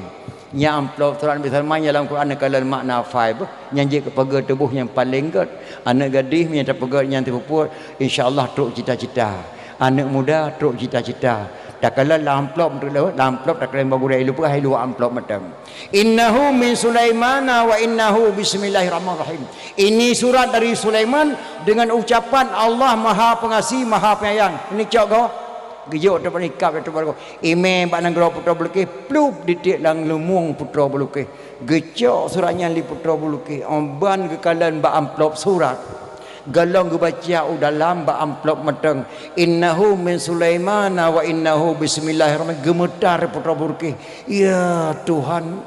Nyan amplop surat Nabi Sulaiman nyang lam Quran neukalon makna hafai beuh, nyang jeuet keu pageue tuboh nyang paleng gét. Aneuëk gadih meunyoe tapeugét nyan teupeubuet, insya Allah trok cita-cita. Aneuëk muda trok cita-cita. Takalon lam amplop, lam amplop takalon bak gurée, i luwa, i luwa amplop mantong. "Innahu min Sulaimana wa innahu bismillahirrahmanirrahim." Ini surat dari Sulaiman dengan ucapan Allah Maha Pengasih, Maha Penyayang. Ini cok goe. Geujok teuk bak ikab teuk bak goe. Imé bak nanggroe Putroe Bulqis, plup ditiek lam lumueng Putroe Bulqis. Geucok surat nyan lé Putroe Bulqis. Óh ban geukalon bak amplop surat. Gohlom geubaca u dalam bak amplop mantong, "Innahu min Sulaimana wa innahu bismillahirrahmanirrahim." Geumeutar Putroe Bulqis. Ya Tuhan,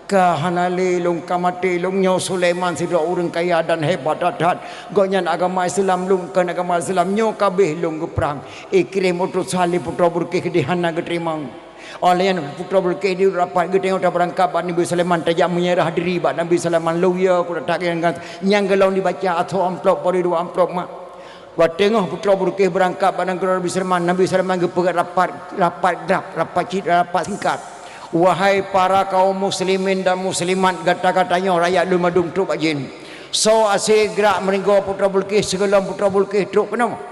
ka hana lé lôn ka maté lôn nyoe Sulaiman sidroe ureuëng kaya dan hebat that-that. Gobnyan agama Islam lôn kon agama Islam nyoe ka abéh lôn geuprang. Ikrimah utusan lé Putroe Bulqis keudéh hana geuteurimong. Óh lheueh nyan Putroe Bulqis di rapat geutanyoe tabeurangkat bak Nabi Sulaiman tajak meunyeurah diri bak Nabi Sulaiman lôn ya kuda tagian nyang golom dibaca atau amplop bari dua amplop mak. Watée teungoh Putroe Bulqis beurangkat bak nanggroe Nabi Sulaiman, Nabi Sulaiman geupeugah rapat, rapat grab, rapat cit, rapat singkat. Wahai para kaum muslimin dan muslimat, gata-gata nyoe rakyat lôn mandum trok bak jén. Soe aséh grak meulinggoe Putroe Bulqis sigohlom Putroe Bulqis trok keunoe.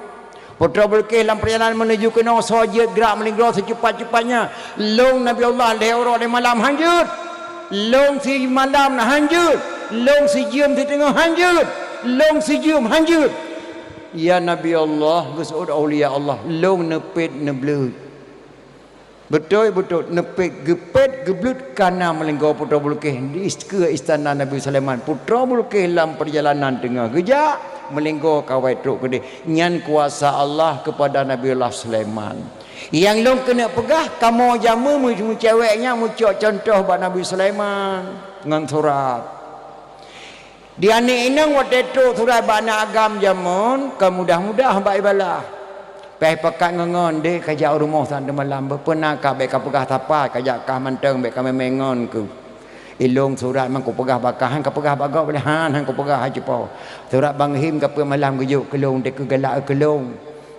Putroe Bulqis lam peurjalanan meunuju keunoe soe jeuet grak meulinggoe seucupat-cupatnya. Lôn Nabi Allah lhée uroe lhée malam hanjeuet. Lôn simalam na hanjeuet. Lôn sijeuem siteungoh hanjeuet. Lôn sijeuem hanjeuet. Ya Nabi Allah, geuseuôt aulia Allah, lôn neupet neubleuet. Beutôi-beutôi neupet geupet geubleut kana meulinggoe Putroe Bulqis di is-, keue istana Nabi Sulaiman. Putroe Bulqis lam peurjalanan teungoh geujak meulinggoe kawai trok keudéh. Nyan kuasa Allah keupada Nabi Allah Sulaiman. Nyang lôn keuneuk peugah, kamoe jameun meu-, meucewek nyan meucok cuntoh bak Nabi Sulaiman ngon surat. Di aneuëk inong watée trok surat bak aneuëk agam jameun, kon mudah-mudah bak ibalah. Péh pakat ngon-ngon deh ka jak u rumoh saát teumalam, beupeuna ka bék ka peugah sapat, ka jak kah mantong bék ka mé-mé ngon keuh. Ilong surat man kupeugah bak kah, han ka peugah bak gob lé, han, han kupeugah, hai cupo. Surat Bang Him ka peuet malam geujok keu lôn, deh keu galak keu lôn.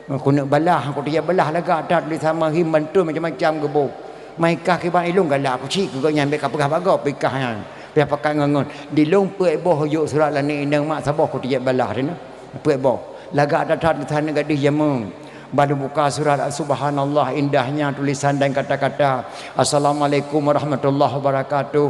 Keuneuk balah, kuteubiet balah lagak that, tulésan Bang Him mantong macam-macam geuboh. Mai kah kiban ilong galak kucik keu gobnyan bék ka peugah bak gob, pih kah nyan. Pih pakat ngon-ngon. Di lôn peuet boh jok surat lagée inong mak saboh kuteubiet balah teuh na. Peuet boh. Lagak that-that tulésan aneuëk gadih jameun. Ban lôn buka surat, subhanallah indahnya tulisan dan kata-kata. Assalamualaikum warahmatullahi wabarakatuh.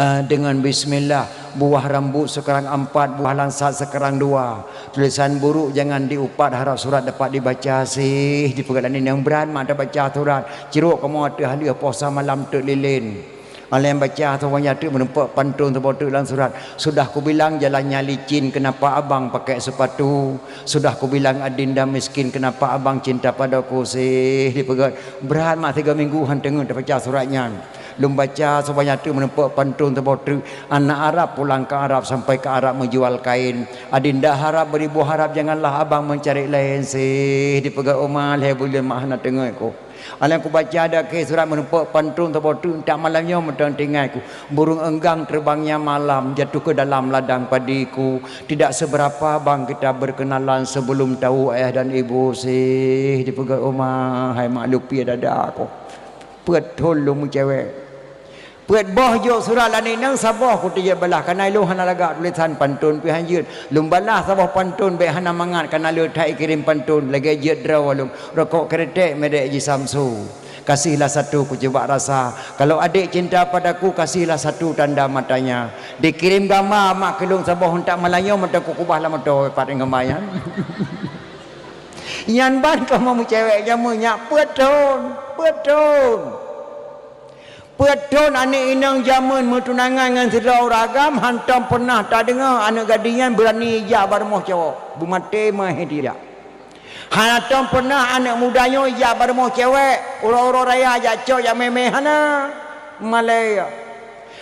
Ah, dengan bismillah, buah rambut sekarang empat, buah langsat sekarang dua. Tulisan buruk jangan diupat, harap surat dapat dibaca sih. Dipeugah lagée nyan, brat mak tabaca surat. Cirok kamoe ateueh haleueh posa malam teuk lilén. Alèh baca saboh nyan teuk meurumpok pantôn saboh teuk lam surat. Sudah kubilang jalannya licin, kenapa abang pakai sepatu? Sudah kubilang adinda miskin, kenapa abang cinta padaku sih? Dipeugah brat mak tiga minggu han teungeut tabaca surat nyan. Lôn baca saboh nyan teuk meurumpok pantôn saboh teuk, anak Arab pulang ke Arab sampai ke Arab menjual kain. Adinda harap beribu harap, janganlah abang mencari lain sih. Dipeugah uma lhée buleuen mak hana teungeut ku. Alèh kubaca dakée surat meurumpok pantôn saboh teuk, entak malam nyoe mantong teuingat ku. Burung enggang terbangnya malam jatuh ke dalam ladang padiku. Tidak seberapa bang kita berkenalan sebelum tahu ayah dan ibu sih. Dipeugah uma hai mak lupie dada ku. Peuet thon lôn meucewek. Peuet boh jok surat lagée nyan saboh kuteubiet balah, kana ilong hana lagak tulésan pantôn pih han jeuet. Lôn balah saboh pantôn bék hana mangat, kana le that ikirém pantôn lagée jeuet droe lôn. Rokok kretek merek ji Samsu. Kasihlah satu kucoba rasa. Kalau adik cinta padaku, kasihlah satu tanda matanya. Dikirim gamba mak keu lôn saboh untak malam nyoe, mata kukubah lam moto pat ngon nyan. Nyan ban kamoe meucewek jameun nyak peuet thon, peuet thon. Peuet thon aneuk inong jameun meutunangan ngon sidroe ureueng agam, hantom peunah tadeungoe aneuk gadis nyan beurani jak bak rumoh cowok. Beumaté meuhé dijak. Hana tom peunah aneuk muda nyoe jak bak rumoh cewek, uroe-uroe raya jak cok jak mé-mé, hana. Malée.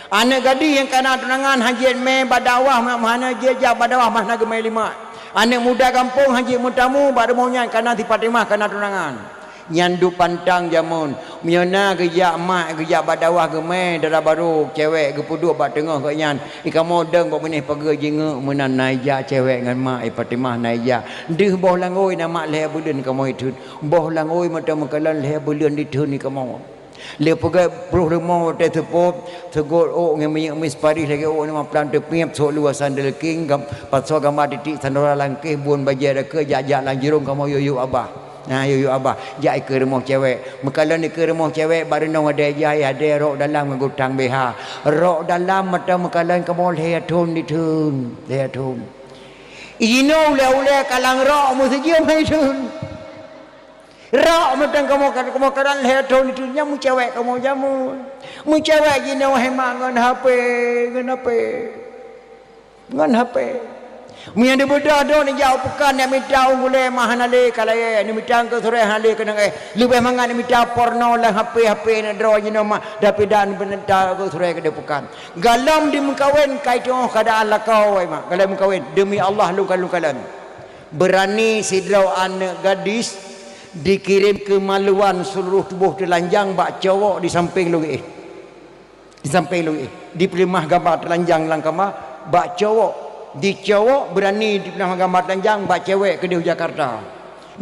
Aneuk gadis nyang kana tunangan hana jeuet mé bak dakwah, hana jeuet jak bak dakwah, hana geumé limak. Aneuk muda gampông hana jeuet meutamu bak rumoh nyan kana si Fatimah kana tunangan. Nyan duek pantang jameun. Meunyoe na geujak mak, geujak bak dakwah geumé, dara barô cewek geupeuduek bak teungoh gobnyan, i kamoe dong bak binéh pageue jingeuk meunan na ijak cewek ngon mak, i Fatimah na ijak. Deuh boh langôi na mak lhée buleuen kamoe itheun. Boh langôi mata meukalon lhée buleuen ditheun i kamoe. Lheueh peugét ploh leumo watée seupôt, seugot ôk ngon minyeuk mis paris lagée ôk nima plan teupiep, sôk luwa sandal king, gam-, pasoe gamba titik sandora langkéh, buon bajée dakeu jak-jak lam jurông kamoe yue-yue abah. Na yue-yue abah, jak ikeue rumoh cewek. Meukalon ikeue rumoh cewek, bak reunong adée jai, adée rok dalam ngon gutang B H. Rok dalam mata meukalon kamoe lhée thon ditheun, lhée thon. Inoe ulée-ulée kalang rok meusijeuem hai thon. Rok meuteun kamoe, kamoe kalon lhée thon ditheun, nyan meucewek kamoe jameun. Meucewek jinoe hai mak ngon H P, ngon H P. Ngon H P. Meunyan dibeudôh droe neujak u peukan, neumita u gulée mah hana lé ka layée, neumita keu surée hana lé keunong éh. Leubeh mangat neumita porno lam H P, H P neudroe jinoe mah, tapi dan beuneuta keu surée keudeh peukan. Galom dimeukawen ka itu'oh keuadaan lakoe, wai mak. Galom meukawen, deumi Allah lôn kalon-kalon. Beurani sidroe aneuk gadis dikirém keumaluan seuluruh tuboh teulanjang bak cowok di sampéng lôn éh. Di sampéng lôn éh, dipeuleumah gamba teulanjang lam kama bak cowok. Di cowok beurani dipeuleumah gamba teulanjang bak cewek keudeh u Jakarta.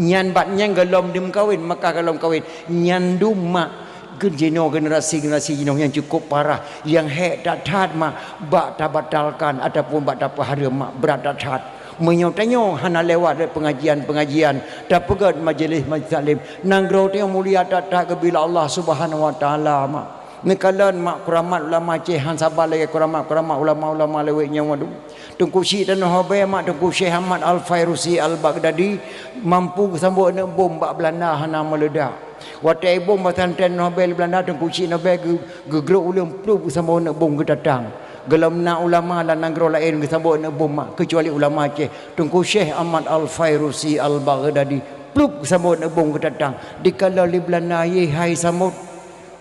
Nyan bak nyan gohlom dimeukawen, maka gohlom kawen. Nyan dum mak, jinoe generasi-generasi jinoe nyang cukup parah, nyang hék that-that mak, bak tabatalkan ataupun bak tapeuhareuem mak, brat that-that. Meunyoe tanyoe hana lewat lé pengajian-pengajian, tapeugét majelis-majelis taklim, nanggroe tanyoe mulia that-that geubila Allah Subhanahu Wa Taala mak. Neukalon mak, kuramat ulama Aceh han saban lagée kuramat-kuramat ulama-ulama lawét nyoe, waduh. Teungku Chik Tanoh Abée mak, Teungku Syekh Ahmad Al-Fairusi Al-Baghdadi mampu geusambot aneuk bom bak Beulanda hana meuledak. Watée bom pesantren Tanoh Abée lé Beulanda, Teungku Chik Tanoh Abée geu-, geugrok uleueng plup geusambot aneuk bom geutatang. Gohlom na ulama lam nanggroe laén geusambot aneuk bom mak, keucuali ulama Aceh, Teungku Syekh Ahmad Al-Fairusi Al-Baghdadi plup geusambot aneuk bom geutatang. Dikalon lé Beulanda, yé hai sambot.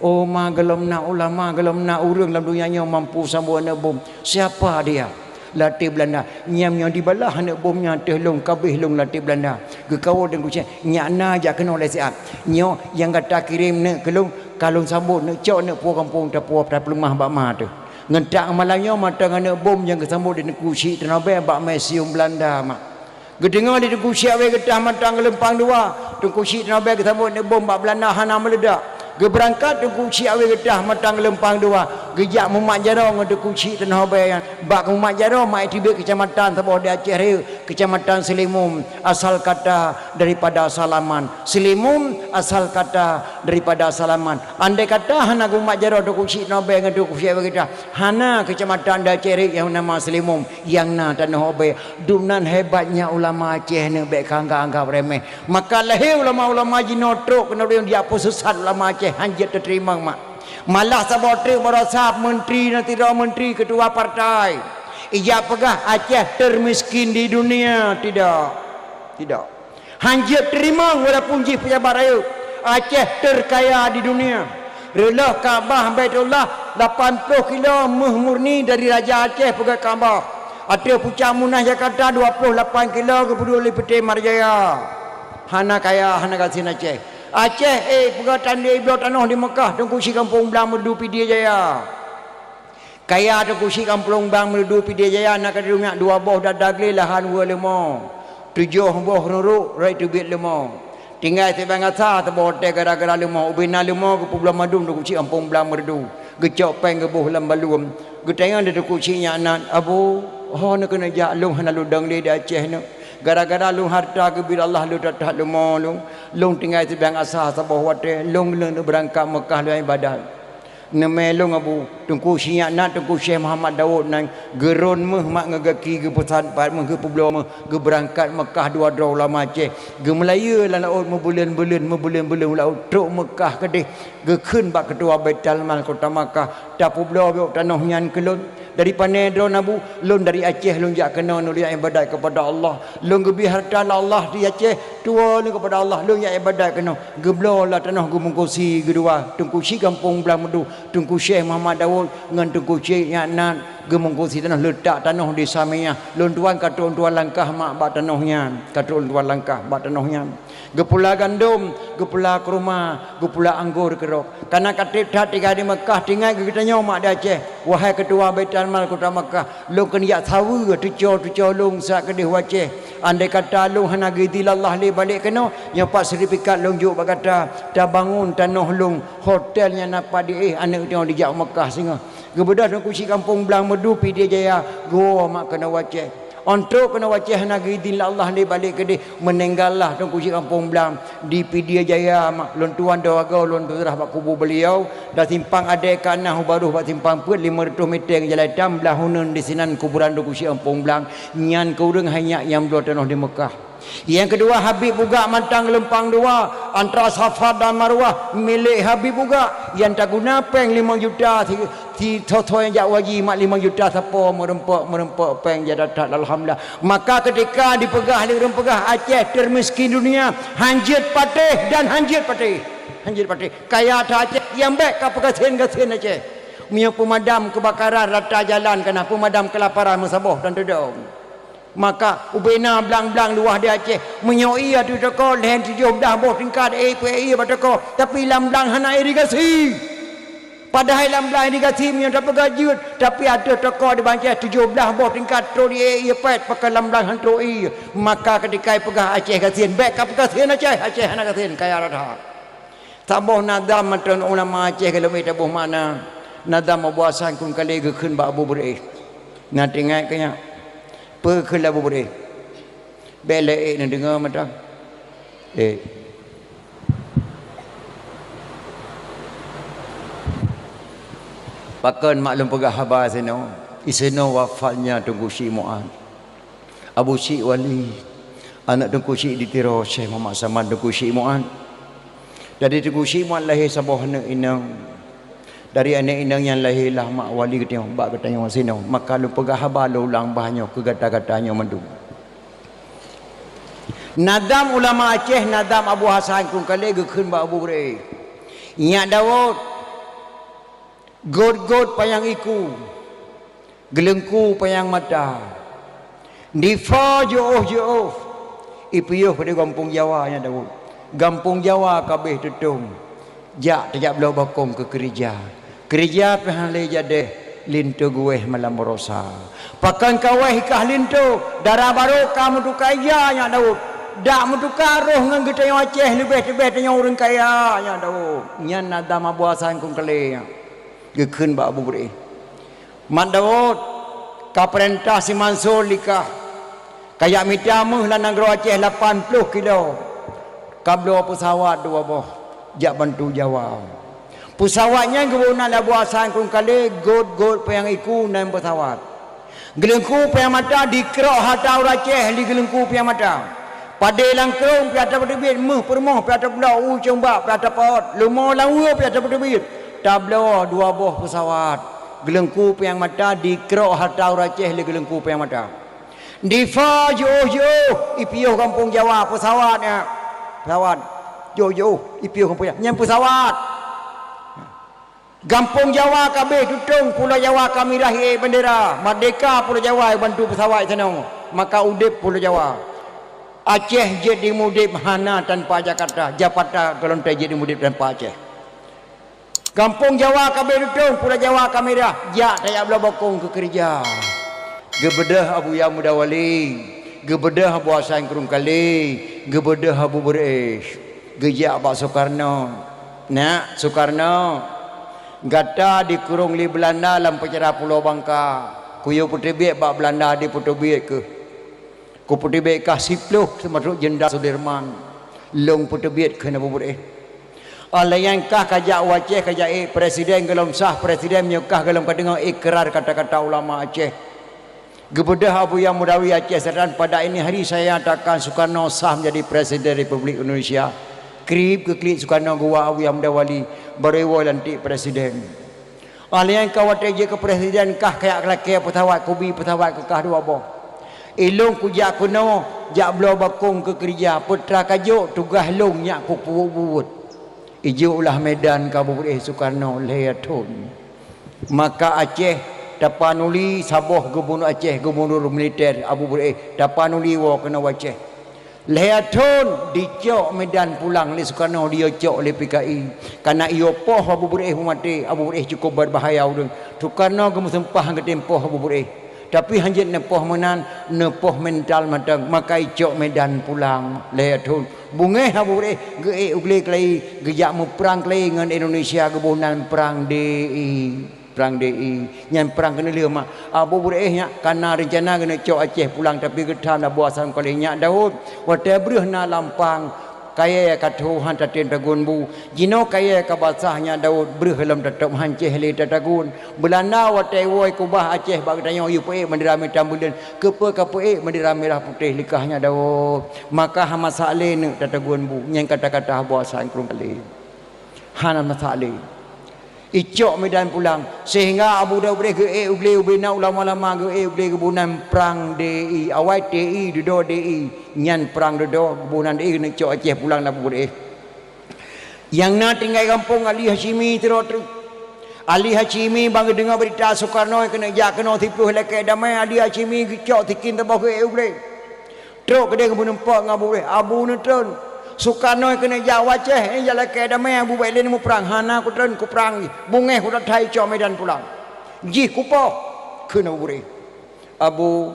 Oh ma, gohlom na ulama, gohlom na ureuëng lam donya nyoe mampu sambot aneuk bom. Siapa dia? Lam até Beulanda. Nyam nyoe dibalah aneuk bom nyan ateueh lôn, kabéh lôn lam até Beulanda. Geukawöt dan geucék, nyak na jak keunoe lé siat. Nyoe nyang gata kirém neuk keu lôn, ka lôn sambot neuk cok neuk puwoe gampông, tapuwoe tapeuleumah bak ma teuh. Ngon tak malam nyoe mantong aneuk bom nyang geusambot di Teungku Chik Tanoh Abée bak museum Beulanda mak. Geudeungoe lé Teungku Chik Abée geutah mantong geulumpang dua, Teungku Chik Tanoh Abée geusambot aneuk bom bak Beulanda hana meuledak. Geubeurangkat Teungku Chik Abée geutah mantong geulumpang dua, geujak mumat jaroe ngon Teungku Chik Tanoh Abée nyan. Bak mumat jaroe mak, i teubiet keucamatan saboh di Aceh Rayeuk, Keucamatan Seulimum, asal kata daripada salaman. Seulimum asal kata daripada salaman. Andai kata hana geumat jaroe Teungku Chik Tanoh Abée ngon Teungku Chik Abée geutah, hana keucamatan di Aceh Rayeuk nyang nama Seulimum, nyang na Tanoh Abée. Dumnan hebatnya ulama Aceh nyoe, bék ka anggab-anggab remeh. Maka lahé ulama-ulama jinoe trok keunoe di Aceh, peusisat ulama Aceh, hanjeuet teuteurimong mak. Malah saboh treuk baroesa menteri, nanti droe menteri, ketua partai. Ijak peugah Aceh termiskin di dunia, tidak. Tidak. Hanjeuet teurimong walaupun jih pejabat rayeuk. Aceh terkaya di dunia. Reuloh Ka'bah Baitullah lapan ploh kilo méuh murni dari Raja Aceh peugét Ka'bah. Ateueh pucak Munah Jakarta dua ploh lapan kilo geupeuduek lé Peuté Marjaya. Hana kaya, hana gasien Aceh. Aceh, eh, peugét tandé bloe tanoh di Mekah, Teungku Chik Gampông Blang Meureudu Pidie Jaya. Kaya Teungku Chik Gampông Blang Meureudu Pidie Jaya na ka diduek dua boh dada glé lahan weueh leumo, tujoh boh ruruk rot teubiet leumo. Tinggai sibang gasa saboh watée gara-gara leumo, ubé na leumo geupeubloe mandum Teungku Chik Gampông Blang Meureudu. Geucok péng geuboh lam baluem. Geutanyong lé Teungku Chik nyan, "Abu, ho neukeuneuk jak, lôn hana ludong lé di Aceh nyoe. Gara-gara lôn hareuta geubri Allah lôn that-that leumo lôn." Lôn tinggai sibilang asa saboh watée, lôn leuneuk beurangkat Meukah lôn ibadat. Neumé lôn Abu, Teungku Syiek na, Teungku Syekh Muhammad Daud nan, geurôn méuh mak ngon gaki, geupeusan pat méuh, geupeubloe méuh, geubeurangkat Meukah dua droe ulama Aceh. Geumeulayeue lam laôt meubuleuen-buleuen, meubuleuen-buleuen lam laôt, trok Meukah keudeh, geukheun bak keutua Baitalmal kota Makkah, "Tapeubloe bacut tanoh nyan keu lôn." "Dari pané droeneuh Abu?" "Lôn dari Aceh, lôn jak keunoe, lôn jak ibadat keupada Allah. Lôn geubri hareuta lé Allah di Aceh, tuwoe lôn keupada Allah, lôn jak ibadat keunoe." Geubloe lah tanoh geumungkusi keudua, Teungku Syiek Gampông Blang Meudhu, Teungku Syekh Muhammad Daud ngon Teungku Syiek Nyak Nat geumungkusi tanoh, leutak tanoh di Samiyah. Lôn tuan ka trok lôn tuan langkah mak bak tanoh nyan, ka trok lôn tuan langkah bak tanoh nyan. Geupula gandom, geupula keuruma, geupula anggô keudroe. Kana ka treb that tinggai di Meukah, tinggai geutanyoe mak di Aceh, "Wahai keutua Baitalmal kota Meukah, lôn keuneuk jak saweue teuco-teuco lôn siat keudeh u Aceh. Andai kata lôn hana geuidhin lé Allah lé balek keunoe, nyoe pat seurtifikat lôn jok bak gata, tabangon tanoh lôn, hotel nyang na pat di éh, aneuëk tanyoe dijak u Meukah singoh." Geubeudôh Teungku Syiek Gampông Blang Meudhu Pidie Jaya, geuwoe mak keunoe u Aceh. Ôn trok keunoe u Aceh hana geuidhin lé Allah lé balek keudeh, meuninggal lah Teungku Syiek Gampông Blang di Pidie Jaya mak, lôn tuan dua goe lôn tuan seurah bak kubu beliau, dan simpang adée ka na u barôh bak simpang peuet limong reutôh meter ngon jalan itam blah uneuen, disinan kuburan Teungku Syiek Gampông Blang, nyan keu ureuëng hai nyak nyang bloe tanoh di Meukah. Nyang keudua, Habib Bugak Mantang Geulumpang Dua, antara Safa dan Marwah, milék Habib Bugak, nyang taguna péng limong juta, si, si thô-thô nyang jak haji mak limong juta sapo, meureumpok-meureumpok péng jak that-that, alhamdulillah. Maka keutika dipeugah lé ureuëng peugah Aceh teumiskén dunia, hanjeuet patéh dan hanjeuet patéh. Hanjeuet patéh. Kaya that Aceh, nyang bék ka peugasien-gasien Aceh. Meunyoe peumadam keubakaran rata jalan ka na, peumadam keulaparan meusaboh dan teudong. Maka ubena blang-blang luwah di Aceh, meunyoe ié ateueh toko lhèe tujoh blaih boh tingkat, ék peuék ié bak toko, tapi lam blang hana irigasi. Padahai lam blang irigasi meunyoe tapeugah jeuet, tapi ateueh toko di Aceh tujoh blaih boh tingkat trok di ék ié pèt, pakon lam blang han trok ié. Maka keutika ipeugah Aceh gasien, bék ka peugasien Aceh, Aceh hana gasien, kaya rata. Saboh nadam mantong ulama Aceh ka leubeh taboh makna. Nadam Abu Hasan Krueng Kalé geukheun bak Abu Beureueh. Na teuingat keu nyan? Peue kheun lé Abu Beureueh? Bék lé ék neudeungoe mantong. Ék. Pakon mak lôn peugah haba sinoe? Isinoe wafatnya Teungku Syiek Mu'ad. Abu Syiek Wali, aneuk Teungku Syiek di Tiro, Syekh Muhammad Saman Teungku Syiek Mu'ad. Dari Teungku Syiek Mu'ad lahé saboh aneuk inong. Dari aneuk inong nyan lahé lah mak Wali geutanyoe, bak geutanyoe sinoe. Maka lôn peugah haba lôn ulang bah nyoe keu gata-gata nyoe mandum. Nadam ulama Aceh, nadam Abu Hasan Krueng Kalé geukheun bak Abu Beureueh. Nyak Daud, gôt-gôt panyang iku, geuleungku panyang mata. Difa jiôh-jiôh, ipiôh di gampông Jawa nyan Daud. Gampông Jawa ka abéh tutông, jak tajak bloe bokong keu keureuja. Keureuja pih hana lé jadéh, linto geuwéh malam baroesa. Pakon ka wéh i kah linto, dara barô ka meutuka ija nyak Daud. Dak meutuka roh ngon geutanyoe Aceh leubeh-leubeh tanyoe ureuëng kaya nyak Daud. Nyan nadam Abu Hasan Krueng Kalé nyan. Geukheun bak Abu Beureueh, "Mat Daud, ka peurintah si Mansur likah, ka jak mita méuh lam nanggroe Aceh lapan ploh kilo, ka bloe peusawat dua boh jak bantu Jawa." Peusawat nyan geuboh na lé Abu Hasan Krueng Kalé, gôt-gôt panyang iku nan peusawat. Geuleungku panyang mata dikrok hareuta ureuëng Aceh lé geuleungku panyang mata. Padé lam krông pih atra peuteubiet, méuh peurumoh pih atra peulok, u ceumbak pih atra peuot, leumo lam weue pih atra peuteubiet. Tabloe dua boh peusawat. Geuleungku panyang mata dikrok hareuta ureuëng Aceh lé geuleungku panyang mata. Difa jiôh-jiôh, ipiôh gampông Jawa peusawat nyan. Peusawat. Jiôh-jiôh, ipiôh gampông Jawa. Nyan peusawat. Gampông Jawa ka abéh tutông, Pulo Jawa ka mirah ié bandera. Merdeka Pulo Jawa bantu peusawat sinoe, maka udeb Pulo Jawa. Aceh jeuet dimudeb hana tanpa Jakarta, Jakarta golom jeuet dimudeb tanpa Aceh. Gampông Jawa ka abéh tutông, Pulo Jawa ka mirah, jak tajak bloe bokong keu keureuja. Geubeudôh Abu Yahya Muda Wali, geubeudôh Abu Hasan Krueng Kalé, geubeudôh Abu Beureueh, geujak bak Soekarno. "Nak Soekarno, gata dikurông lé Beulanda lam peucara Pulo Bangka. Kuyue peuteubiet bak Beulanda dipeuteubiet keuh. Kupeuteubiet kah siploh seumeutreuk Jenderal Sudirman. Lôn peuteubiet kheun Abu Beureueh. Óh lheueh nyan kah ka jak u Aceh, ka jak ék presiden gohlom sah, presiden meunyoe kah gohlom ka deungoe ikrar kata-kata ulama Aceh. Geubeudôh Abuya Mudawali Aceh Selatan, "Pada ini hari saya nyatakan Sukarno sah menjadi Presiden Republik Indonesia." Krieb geuklik Sukarno geuwoe Abuya Mudawali, barô iwoe lantik presiden. Óh lheueh nyan ka watée jeuet keu presiden, kah kajak lakée peusawat, kubi peusawat keu kah dua boh. Ilôn kujak keunoe jak bloe bakong keu keurija, peue teuma kajok tugaih lôn nyak kupeubuet. Ijok lah Medan keu Abu Beureueh Sukarno lhée thon. Maka Aceh tapanuli saboh gubunur Aceh, gubunur militer Abu Beureueh tapanuli woe keunoe Aceh. Lhée thon dicok Medan pulang lé Sukarno, diyue cok lé P K I. Kana iyue poh Abu Beureueh meumaté, Abu Beureueh cukup berbahaya ureuëng. Sukarno geumeuseumpah geutem poh Abu Beureueh. Tapi hanjeuet neupoh meunan, neupoh mental mantong, maka icok Medan pulang lhée thon. Beungéh Abu Beureueh geuék u glé keulayi, geujak meuprang keulayi ngon Indonesia, geuboh nan prang D I. Prang D I, nyan prang keuneulheueh mak. Abu Beureueh nyak kana reuncana geuneuk cok Aceh pulang, tapi geutham na buah sang koleh nyak Daud. Watée breueh na lampang, kayée ka tho hán tatem tagun bu. Jinoe kayée ka basah nyak Daud, breueh lom tatôb hán céh lé tatagun. Beulanda watée woe kubah Aceh bak geutanyoe yue peuék bandera mita buleuen, keupeue ka peuék bandera mirah putéh likah nyak Daud. Maka hana masak lé neuk tatagun bu, nyan kata-kata buah sang krueng kalé. Hana masak lé. Icok Medan pulang, sehingga Abu Daud Beureueh geuék u glé ubé na ulama-ulama geuék u glé geuboh nan prang D I, awai T I dudoe D I, nyan prang dudoe geuboh nan D I geuneuk cok Aceh pulang na Abu Beureueh. Nyang na tinggai gampông Ali Hasyimi sidroe treuk. Ali Hasyimi ban geudeungoe beurita Sukarno keuneuk jak keunoe siplôh lakée damé, Ali Hasyimi geucok sikin saboh geuék u glé. Trok keudeh geumeuneumpok ngon Abu Beureueh, "Abu neutreun, Sukarno keuneuk jak u Aceh, eh, jak lakée damé, Abu bék lé neumuprang." "Hana kutreun, kuprang jih. Beungéh kutatha icok Medan pulang. Jih kupoh," kheun Abu Beureueh. "Abu,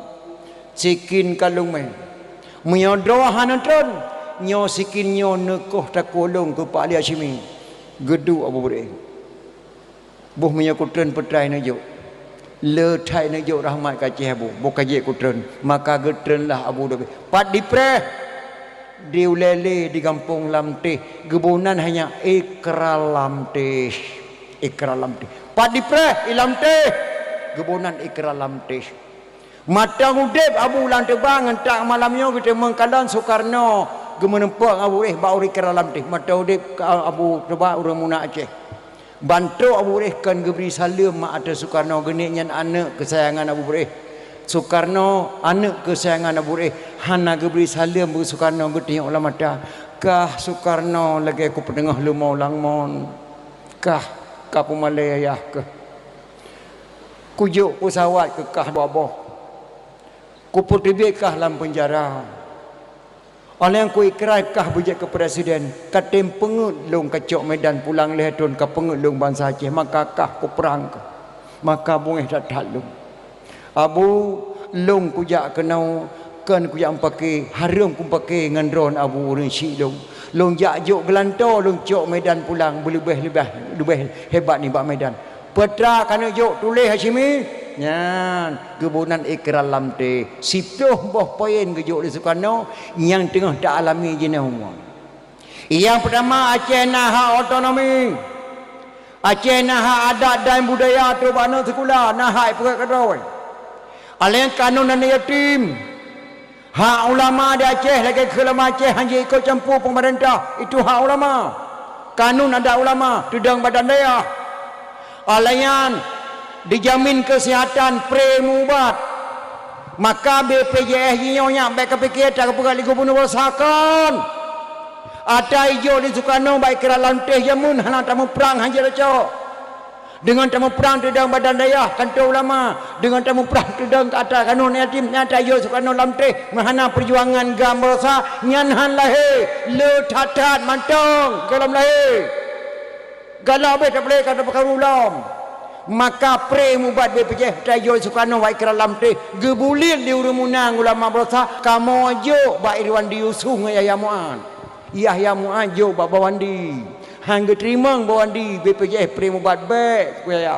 sikin ka lôn mé. Meunyoe droe hana treun, nyoe sikin nyoe neukoh takue lôn keu Pak Ali Hasyimi." Geuduek Abu Beureueh. Boh meunyoe kutreun peutrai neujok. Le that neujok rahmat keu Aceh Abu, boh ka jeuet kutreun. Maka geutreunlah Abu Daud. Pat dipreh, di ulée lé di gampông Lamteh, geuboh nan hanya ikrar Lamteh. Ikrar Lamteh. Pat dipreh i Lamteh, geuboh nan ikrar Lamteh. Mantong udeb Abu lam teuba ngon tak malam nyoe geuteumeung kalon Sukarno geumeuneumpok ngon Abu Beureueh bak ureuëng ikrar Lamteh. Mantong udeb ka Abu teuba ureuëng meunan Aceh. Ban trok Abu Beureueh kon geubri saleuem mak ateueh Sukarno, geuneuk nyan aneuëk keusayangan Abu Beureueh. Sukarno aneuëk keusayangan Abu Beureueh, hana geubri saleuem bak Sukarno, geutunyok lam mata. Kah Sukarno lagée kupeuteungoh leumo lam mon. Kah ka peumalée yah keuh. Kujok peusawat keu kah dua boh. Kupeuteubiet kah lam peunjara. Óh lheueh kuikrai kah beujeuet keu presiden, ka tem peungeuet lôn kacok Medan pulang lhée thon ka peungeuet lôn bansa Aceh, maka kah kuprang kah. Maka beungéh that-that lôn. Abu, lôn kujak keunoe, kon kujak meupaké, hareuem kupaké ngon droen Abu ureuëng syiek lôn. Lôn jak jok geulantoe, lôn cok Medan pulang, beuleubeh-leubeh, leubeh hebat nibak Medan. Peue teuma ka neujok tuléh Hasyimi? Nyan, geuboh nan ikrar Lamteh. Siplôh boh poin geujok lé Sukarno nyang teungoh ta-alami jinoe. Nyang peutama, Aceh na hak otonomi. Aceh na hak adat dan budaya trok bak aneuk sikula, na hak ipeugét keudroe. Aleng kanun aneuk yatim. Hak ulama di Aceh lagée keu ulama Aceh hana ikot campur peumeurintah, itu hak ulama. Kanun adat ulama, teudong badan dayah. Aleng nyan dijamin keusihatan pre meuubat. Maka B P J S jinoe nyan bék kapike tapeugah lé gubunur sakan. Ata ijok di Sukarno bak ikrar Lamteh jameun hana tamuprang hana jeuet cok. Deungon tamuprang teudong badan dayah, kanto ulama, deungon tamuprang teudong keu ata kanun yatim, nyang tajok Sukarno Lamteh meuhana peujuangan GAM Baroesa nyan han lahé, le that-that mantong gohlom lahé. Galak bék tapeulé ka tapeukaru lom. Maka pre meuubat B P J S tajok Sukarno bak ikrar Lamteh, geubuliet lé ureuëng meunan ulama Baroesa, kamoe jok bak Irwandi Yusuf ngon Yahya Mu'ad. Yahya Mu'ad jok bak Bawandi. Han geuteurimong Bawandi B P J S pre meuubat bék, keu Yahya.